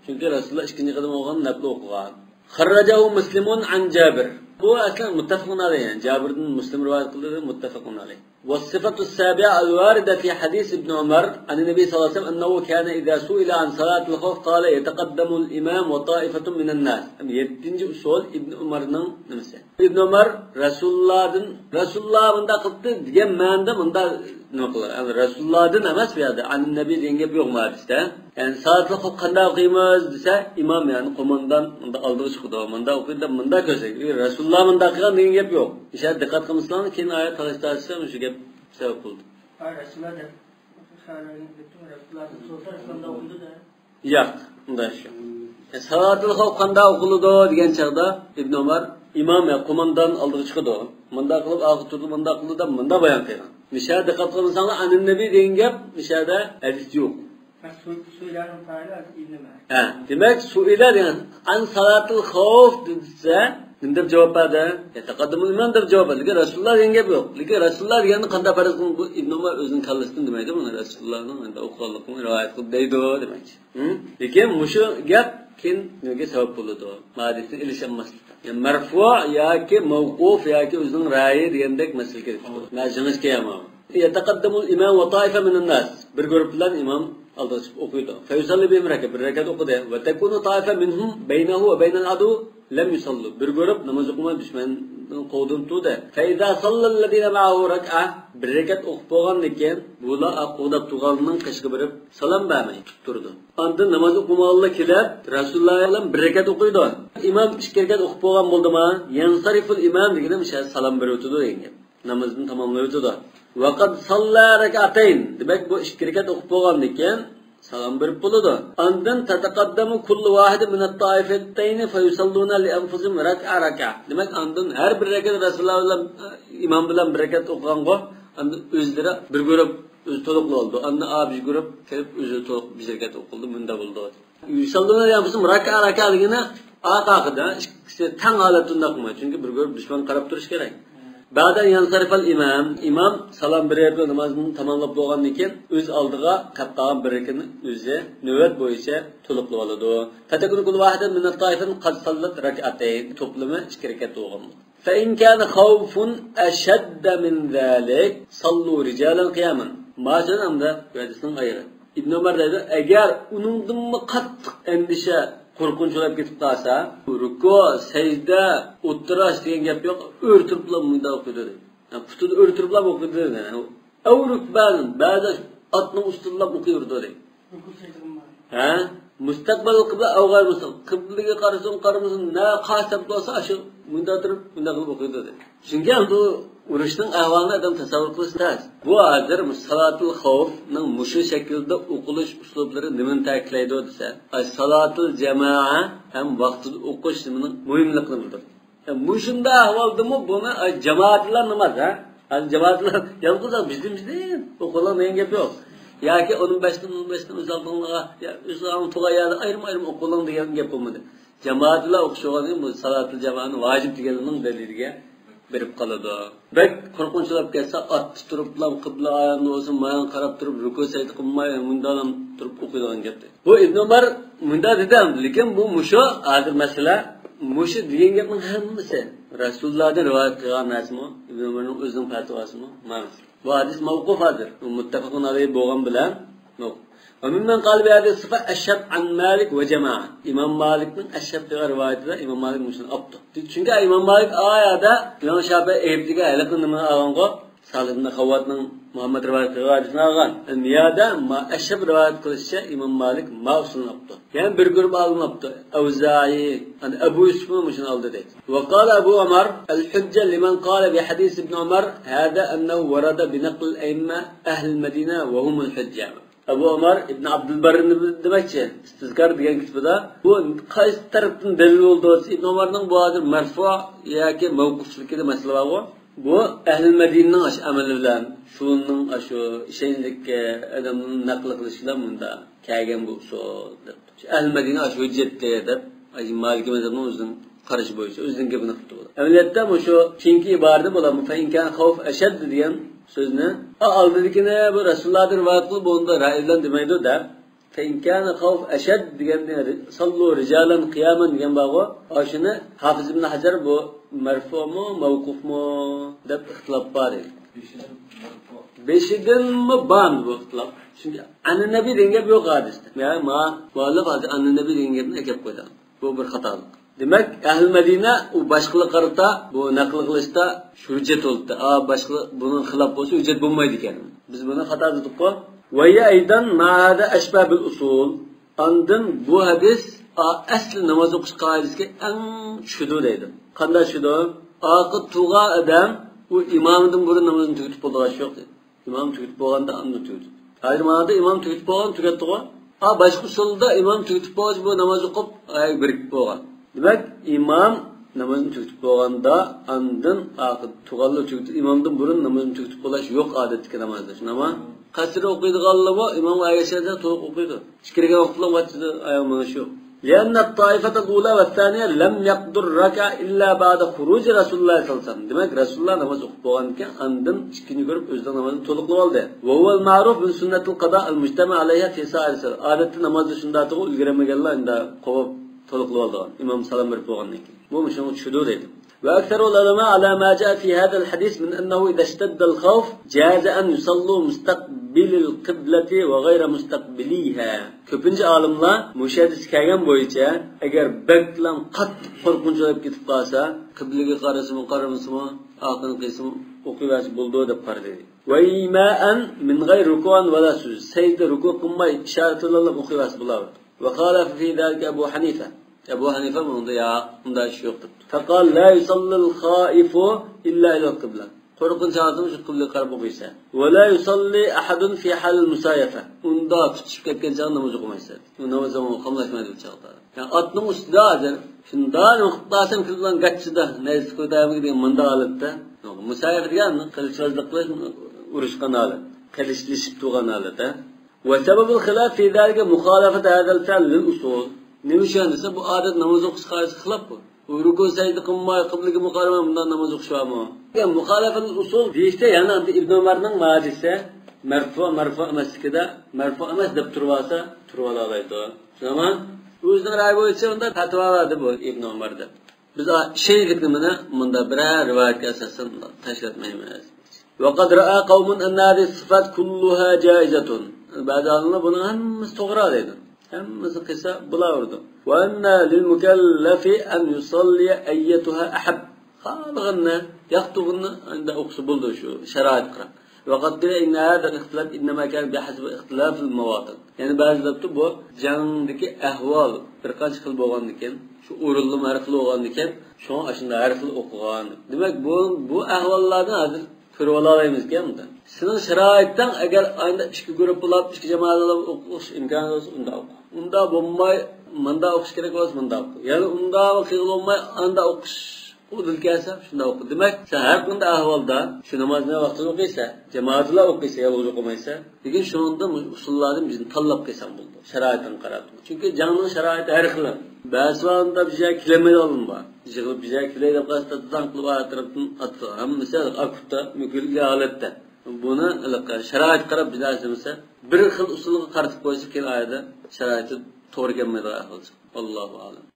چۈنكى رەسۇلۇللا ئىككىنچى قېتىم ئوقۇغان نەپلە ئوقۇغان. خرجه مسلم عن جابر. بۇ ئەسلى مۇتتەپىقۇن ئەلەيھ، يەنى جابىردىن مۇسلىم رىۋايەت قىلدى، مۇتتەپىقۇن ئەلەيھ. والصفة السابعة الواردة في حديث ابن عمر عن النبي صلى الله عليه وسلم أنه كان إذا سئل عن صلاة الخوف قال يتقدم الإمام وطائفة من الناس. يەتتىنچى ئۇسۇل ئىبن ئۆمەرنىڭ نېمىسى؟ ئىبن ئۆمەر رەسۇلۇللادىن، رەسۇلۇللا مۇنداق قىلدى دېگەن مەنىدە مۇنداق نېمە قىلغان؟ يەنى رەسۇلۇللادىن ئەمەس بۇ يەردە، عن النبي دېگەن گەپ يوق ما ھەدىستە. يەنى سالاتۇل خوف قانداق ئوقۇيمىز دېسە، ئىمام، يەنى قوماندان مۇنداق ئالدىغا چىقىدۇ، مۇنداق ئوقۇيدۇ دەپ مۇنداق كۆرسەتكەن. رەسۇلۇللا مۇنداق قىلغان دېگەن گەپ يوق. ئىشقىلىپ دىققەت قىلمىسىڭىز، كېيىن ئايەت تالاشتۇرسا مۇشۇ گەپ سەۋەب بولىدۇ. ھە، رەسۇلۇللا دەپ، رەسۇلۇللادىن سورىسا، رەسۇلۇللا ئوقۇيدۇ دە. ياق، ئۇنداق ئىش يوق. سالاتۇل خوف قانداق ئوقۇلىدۇ دېگەن چاغدا ئىبن ئۆمەر ئىمام يا قوماندان ئالدىغا چىقىدۇ. مۇنداق قىلىپ، ئارقا تۇرىدۇ، مۇنداق قىلىدۇ دەپ مۇنداق بايان قىلغان. مۇشۇ يەردە دىققەت قىلمىساڭلار، ئەنىننەبىي دېگەن گەپ مۇشۇ يەردە ھەدىستە يوق. ھە، دېمەك، سۇئىلە دېگەن، ئەن سالاتىل خوف دېسە، نېمە دەپ جاۋاب بەردى؟ يەتەقەددەمۇل ئىمام دەپ جاۋاب بەردى. لېكىن رەسۇلۇللا دېگەن گەپ يوق. لېكىن رەسۇلۇللا دېگەننى قانداق پەرەز قىلىڭ؟ بۇ ئىبن ئۇمار ئۆزىنىڭ كاللىسىدىن دېمەيدۇ، بۇنى رەسۇلۇللانىڭ ئەمدى ئوقۇغانلىقىنى رىۋايەت قىلىپ دەيدۇ دېمەكچى. ھە؟ لېكىن مۇشۇ گەپ كېيىن نېمىگە سەۋەب بولىدۇ؟ ھەدىسنى ئېلىش ئالماسلىققا. يەنى مەرفۇ ياكى مەۋقۇف ياكى ئۆزىنىڭ رەيى دېگەندەك مەسىلە كېلىپ چىقىدۇ. مەن جىڭىش كەلمەم. يەتەقەددەمۇل ئىمام ۋە تائىفە مىنەن ناس. بىر گۇرۇپ بىلەن ئىمام ئالدىغا چىقىپ ئوقۇيدۇ. فيصلي بهم ركعة، بىر رەكەت ئوقۇدى. وتكون طائفة منهم بينه وبين العدو لم يصلوا. بىر گۇرۇپ ناماز ئوقۇماي دۈشمەننىڭ قولىدىن تۇردى. فإذا صلى الذين معه ركعة، بىر رەكەت ئوقۇپ بولغاندىن كېيىن، بۇلار قوغداپ تۇرغاننىڭ قېشىغا بېرىپ سالام بەرمەي تۇرىدۇ. ئاندىن ناماز ئوقۇمىغانلار كېلىپ، رەسۇلۇللا بىلەن بىر رەكەت ئوقۇيدۇ. ئىمام ئىككى رەكەت ئوقۇپ بولغان بولدىما، يەنسەرىفۇل ئىمام دېگىنى مۇشۇ سالام بېرىۋېتىدۇ دېگەن گەپ. نامىزىنى تاماملاۋېتىدۇ. ۋەقەد ساللا رەكئەتەين. دېمەك، بۇ ئىككى رەكەت ئوقۇپ بولغاندىن كېيىن سالام بېرىپ بولىدۇ. ئاندىن تەتەقەددەمۇ كۇللۇ ۋاھىدىن مىنەت تائىفەتەينى فيصلون لأنفسهم ركعة ركعة. دېمەك، ئاندىن ھەر بىر رەكەت رەسۇلۇللا بىلەن، ئىمام بىلەن بىر رەكەت ئوقۇغانغۇ، ئاندىن ئۆزلىرى بىر گۇرۇپ ئۆزى تولۇقلىۋالىدۇ. ئاندىن ئا بىر گۇرۇپ كېلىپ ئۆزى تولۇق بىر رەكەت ئوقۇلدى، مۇنداق بولىدۇ. يۇسەللۇنە لەنفۇسىھىم رەكە رەكە دېگىنى ئارقا ئارقىدا ئىككىسى تەڭ ھالەتتە ئۇنداق قىلمايدۇ. چۈنكى بىر گۇرۇپ دۈشمەنگە قاراپ تۇرۇش كېرەك. بەدەن يەنسەرىفەل ئىمام، ئىمام سالام بېرىپ نامازىنى تاماملاپ بولغاندىن كېيىن ئۆز ئالدىغا قەپ قالغان بىر رەكەتنى ئۆزى نۆۋەت بويىچە تولۇقلىۋالىدۇ. فتكون كل واحدة من الطائفة قد صلت ركعتين، توپلىمى ئىككى رەكەت بولغان. فإن كان خوف أشد من ذلك صلوا رجالا قياما. ماشىنا ئەمدى ھەدىسنىڭ ئايىغى. ئىبن ئۆمەر دەيدۇ، ئەگەر ئۇنىڭدىنمۇ قاتتىق ئەندىشە، قورقۇنچ بولۇپ كېتىپ قالسا، رۇكۇ، سەجدە ئولتۇراش دېگەن گەپ يوق، ئۆرە تۇرۇپلا مۇنداق ئوقۇيدۇ دەيدۇ. يەنى پۇتىنى ئۆرە تۇرۇپلا ئوقۇيدۇ دەيدۇ. ئەۋ رۇكبان، بەزى ئاتنىڭ ئۈستىدىلا ئوقۇيۋېرىدۇ دەيدۇ. ھە؟ مۇستەقبەل قىبلە ئەۋ غەير مۇستەقبەل. قىبلىگە قارىسۇن، قارىمىسۇن، نە قارشى تەرەپتە بولسا، ئاشۇ مۇنداق تۇرۇپ، مۇنداق قىلىپ ئوقۇيدۇ دەيدۇ. چۈنكى بۇ ئۇرۇشنىڭ ئەھۋالىنى ئادەم تەسەۋۋۇر قىلىش تەس. بۇ ھازىر سالاتۇل خوفنىڭ مۇشۇ شەكىلدە ئوقۇلۇش ئۇسلۇبلىرى نېمىنى تەكىتلەيدۇ دېسە، ئاي، سالاتۇل جامائە ھەم ۋاقتىدا ئوقۇش نېمىنىڭ مۇھىملىقىنى بىلدۈرىدۇ. يا، مۇشۇنداق ئەھۋالدىمۇ بۇنى، ئاي، جامائەت بىلەن ناماز، ھە؟ ھازىر جامائەت بىلەن يالغۇز بىزدىن بىزدىن ئوقۇلۇڭ دېگەن گەپ يوق. ياكى ئون بەشتىن، ئون بەشتىن ئۆز ئالدىڭلارغا، يا ئۆز ئالدىڭلارغا يا ئايرىم-ئايرىم ئوقۇلۇڭ دېگەن گەپ بولمىدى. جامائەت بىلەن ئوقۇش بولغاندىن كېيىن بۇ سالاتۇل جامائەنىڭ ۋاجىپ دېگەنلىرىنىڭ دەلىلىگە بېرىپ قالىدۇ. بەك قورقۇنچ بولۇپ كەتسە، ئاتتا تۇرۇپلا قىبلە ئاياندا بولسۇن، مايان قاراپ تۇرۇپ، رۇكۇ سەجدە قىلماي، مۇنداقلا تۇرۇپ ئوقۇيدىغان گەپتى. بۇ ئىبن ئۆمەر مۇنداق دېدى، لېكىن بۇ مۇشۇ ھازىر مەسىلە، مۇشۇ دېگەن گەپنىڭ ھەممىسى رەسۇلۇللادىن رىۋايەت قىلغان نەرسىمۇ، ئىبن ئۆمەرنىڭ ئۆزىنىڭ پەتىۋاسىمۇ؟ مەن. بۇ ھەدىس مەۋقۇف ھازىر. بۇ مۇتتەپەقۇن ئەلەيھ بولغان بىلەن، يوق. وممن قال بهذه الصفة أشهب عن مالك وجماعة. ئىمام مالىكنىڭ ئەشھەب دېگەن رىۋايىتىدە ئىمام مالىك مۇشۇنى ئاپتۇ. چۈنكى ئىمام مالىك ئايەدە ئىمام شافىي ئەيىبلىگەن ھېلىقى نېمىنى ئالغانغۇ؟ سالىھ ئىبن خەۋۋاتنىڭ مۇھەممەد رىۋايەت قىلغان ھەدىسىنى ئالغان. نىيادا ما ئەشھەب رىۋايەت قىلىشىچە ئىمام مالىك ما ئۇسۇلنى ئاپتۇ. يەنە بىر گۇرۇپ ئالىمنى ئاپتۇ. ئەۋزائىي، يەنى ئەبۇ يۈسۈفمۇ مۇشۇنى ئالدى دەيدۇ. وقال أبو عمر الحجة لمن قال بحديث ابن عمر هذا أنه ورد بنقل الأئمة أهل المدينة وهم الحجة. ئەبۇ ئۆمەر ئىبن ئابدۇلبەررىنى دېمەكچى، ئىستىزكار دېگەن كىتابىدا، بۇ قايسى تەرەپتىن دەلىل بولدى دېسە، ئىبن ئۆمەرنىڭ بۇ ھازىر مەرفۇ ياكى مەۋقۇفلۇقىدا مەسىلە بارغۇ. بۇ ئەھلى مەدىنىنىڭ ئاشۇ ئەمىلى بىلەن، شۇنىڭ ئاشۇ ئىشەنچلىك ئادەمنىڭ نەقىل قىلىشى بىلەن مۇنداق كەلگەن بۇ ئۇسۇل دەپتۇ. شۇ ئەھلى مەدىنە ئاشۇ ھۆججەتتى دەپ، مالىكىي مەزھەپنىڭ ئۆزىنىڭ قارىشى بويىچە ئۆزىنىڭ گېپىنى قىلىپتۇ بۇلار. ئەمەلىيەتتە مۇشۇ كېيىنكى ئىبارىدە بۇلار فەئىن كان خوف ئەشەد دېگەن سۆزنى، ئا، ئالدىدىكىنى بۇ رەسۇلۇللادىن رىۋايەت قىلىپ، بۇنى دا رەئي بىلەن دېمەيدۇ دەپ، فەئىن كان خوف ئەشەد دېگەندە ساللۇ رىجالەن قىيامەن دېگەن بارغۇ، ئاشۇنى ھافىز ئىبن ھەجەر بۇ مەرفۇمۇ، مەۋقۇفمۇ دەپ ئىختىلاپ بار ئىدى. بېشىدىنمۇ بار بۇ ئىختىلاپ. چۈنكى ئەننەبىي دېگەن گەپ يوق ھەدىستە. يا ما مۇئەللىپ ھازىر ئەننەبىي دېگەن گەپنى ئەكەپ قويدى. بۇ بىر خاتالىق. دېمەك، ئەھلى مەدىنە ئۇ باشقىلارغا قارىتا بۇ نەقىل قىلىشتا ھۆججەت بولدى. ئا، باشقىلار بۇنىڭ خىلاپ بولسا ھۆججەت بولمايدىكەن. بىز بۇنى خاتا دېدۇققۇ. ۋەھىيە ئەيزەن ما ھازا ئەشبەھ بىل ئۇسۇل. ئاندىن بۇ ھەدىس، ئا، ئەسلى ناماز ئوقۇش قائىدىسىگە ئەڭ چۈشىدۇ دەيدۇ. قانداق چۈشىدۇ؟ ئارقا تۇرغان ئادەم ئۇ ئىمامىدىن بۇرۇن نامىزىنى تۈگىتىپ بولىدىغان ئىش يوق دەيدۇ. ئىمام تۈگىتىپ بولغاندا ئاندىن تۈگىتىپ. ھازىر مانا ئىمام تۈگىتىپ بولغان، تۈگەتتىغۇ. ھا، باشقا ئۇسۇلدا ئىمام تۈگىتىپ بولغاچ بۇ ناماز ئوقۇپ، ھاي، بىرىكىپ بولغان. دېمەك، ئىمام نامازنى تۈگىتىپ بولغاندا، ئاندىن ئاخىر تۇغانلا تۈگىتىپ، ئىمامدىن بۇرۇن نامازنى تۈگىتىپ بولاش يوق ئادەتتىكى نامازدا. شۇنداقمۇ؟ قەسىر ئوقۇيدىغانلىرىمۇ ئىمامغا ئەگەشكەندە تولۇق ئوقۇيدۇ. ئىچكىرىگە ۋاقىتلا ۋاقتىدا ئاياغ مېڭىش يوق. لأن الطائفة الأولى والثانية لم يقضوا الركعة إلا بعد خروج رسول الله صلى الله عليه وسلم. دېمەك، رەسۇلۇللا ناماز ئوقۇپ بولغاندىن كېيىن، ئاندىن ئىككىنچى گۇرۇپ ئۆزىنىڭ نامازىنى تولۇقلىۋالدى. وهو المعروف من سنة القضاء المجتمع عليها في سائر الصلاة. ئادەتتە نامازدا شۇنداق تۇرغان، ئۈلگۈرەلمىگەنلەر ئەمدى قويۇپ تولۇقلىۋالىدىغان، ئىمام سالام بېرىپ بولغاندىن كېيىن. بۇ مۇشۇنىڭغا چۈشىدۇ دەيدۇ. وأكثر العلماء على ما جاء في هذا الحديث من أنه إذا اشتد الخوف جاز أن يصلوا مستقبل القبلة وغير مستقبليها. كۆپىنچە ئالىملار مۇشۇ ھەدىسكە كەلگەن بويىچە، ئەگەر بەكلا قاتتىق قورقۇنچ بولۇپ كېتىپ قالسا، قىبلىگە قارىسىمۇ، قارىمىسىمۇ، ئارقىنى قىيسىمۇ، ئوقۇۋەرسە بولىدۇ دەپ قارىدى. وإيماء من غير ركوع ولا سجود. سەجدە، رۇكۇ قىلماي، ئىشارەت بىلەنلا ئوقۇۋەرسە بولىدۇ. وخالف في ذلك أبو حنيفة. ئەبۇ ھەنىفە بۇنىڭدا ياق، ئۇنداق ئىش يوق دەپتۇ. فقال لا يصلي الخائف إلا إلى القبلة. قورقۇنچ ھالىتىدە شۇ قىبلىگە قاراپ ئوقۇيسەن. ولا يصلي أحد في حال المسايفة. ئۇنداق پۈتۈشۈپ كەتكەن چاغدا ناماز ئوقۇمايسەن. ئۇ ناماز قاملاشمايدۇ ئۇ چاغدا. يەنى ئاتنىڭ ئۈستىدە ھازىر شۇنداق نېمە قىلىپ قالسام، كىرىپ بىلەن گاچچىدا نەيزىسى قويدايمىكىن دېگەن مۇنداق ھالەتتە. مۇسايىفە دېگەن قىلىچۋازلىق قىلىش، ئۇرۇشقان ھالەت. قىلىچلىشىپ تۇرغان ھالەت، ھە. وسبب الخلاف في ذلك مخالفة هذا الفعل للأصول. نېمە ئۈچۈن دېسە، بۇ ئادەت ناماز ئوقۇش قائىدىسىگە خىلاپ بۇ. ئۇ رۇكۇ سەجدە قىلماي، قىبلىگە مۇقارىۋەن بۇنداق ناماز ئوقۇش بارمۇ؟ يا مۇخالەفەتۇل ئۇسۇل دېيىشتە، يەنى ئەمدى ئىبن ئۆمەرنىڭ ھەدىسى مەرفۇ، مەرفۇ ئەمەسلىكىدە، مەرفۇ ئەمەس دەپ تۇرۇۋالسا، تۇرۇۋالالايدۇ. شۇنداقمۇ؟ ئۆزىنىڭ رايى بويىچە ئۇنداق پەتىۋا بەردى بۇ ئىبن ئۆمەر دەپ. بىز ئا-، شەيئلىكنى مانا مۇنداق بىرەر رىۋايەتكە ئاساسەن تاشلاتمايمىز. وقد رأى قوم أن هذه الصفات كلها جائزة. بەزى ئالىملار بۇنىڭ ھەممىسى توغرا دەيدۇ. ھەممىسى قىلسا بولاۋېرىدۇ. وأن للمكلف أن يصلي أيتها أحب. خالىغىنىنى، ياقتۇرغىنىنى ئەمدى ئوقۇسا بولىدۇ شۇ شارائىتقا قاراپ. وقد قيل إن هذا الاختلاف إنما كان بحسب اختلاف المواطن. يەنى بەزىلەر دەپتۇ، بۇ جەڭدىكى ئەھۋال بىر قانچە خىل بولغاندىكىن، شۇ ئورۇنلىرىمۇ ھەر خىل بولغاندىكىن، شۇڭا ئاشۇنداق ھەر خىل ئوقۇغان. دېمەك، بۇ، بۇ ئەھۋاللارنى ھازىر كۆرۈۋالالايمىزكەن بۇندا. سېنىڭ شارائىتىڭ ئەگەر ئاينى ئىككى گۇرۇپپىلاپ، ئىككى جامائەتلەپ ئوقۇش ئىمكانى بولسا، ئۇنداق ئوقۇ. ئۇنداق بولماي، مانداق ئوقۇش كېرەك بولسا، مانداق ئوقۇ. يەنى ئۇنداق قىلغىلى بولماي، ئانداق ئوقۇش ئۇدۇل كەلسە، شۇنداق ئوقۇ. دېمەك، سەن ھەر قانداق ئەھۋالدا شۇ نامازنى ۋاقتىدا ئوقۇيسەن، جامائەتلا ئوقۇيسەن، يالغۇز ئوقۇمايسەن. لېكىن شۇنىڭدىن ئۇسۇللاردىن بىرنى تاللاپ قىلساڭ بولىدۇ، شارائىتىڭغا قاراپ. چۈنكى جەڭنىڭ شارائىتى ھەر خىل. بەزى ۋاقىتتا بىر يەرگە كېلەلمەيدىغان بار. يىغىلىپ بىر يەرگە كېلەي دەپ قالسا، داڭ قىلىپ ئارا تەرەپتىن ئاتىدۇ. ھەممىسى ئاكۇتتا، مۆكۈنگەن ھالەتتە. بۇنى ھېلىقى شارائىتقا قاراپ بىر نەرسە دېمىسە، بىر خىل ئۇسۇلغا قارىتىپ قويسا، كېيىن ئايدا شارائىتى توغرا كەلمەيدىغان ئەھۋال چىقىدۇ. ۋاللاھۇ ئەلەم.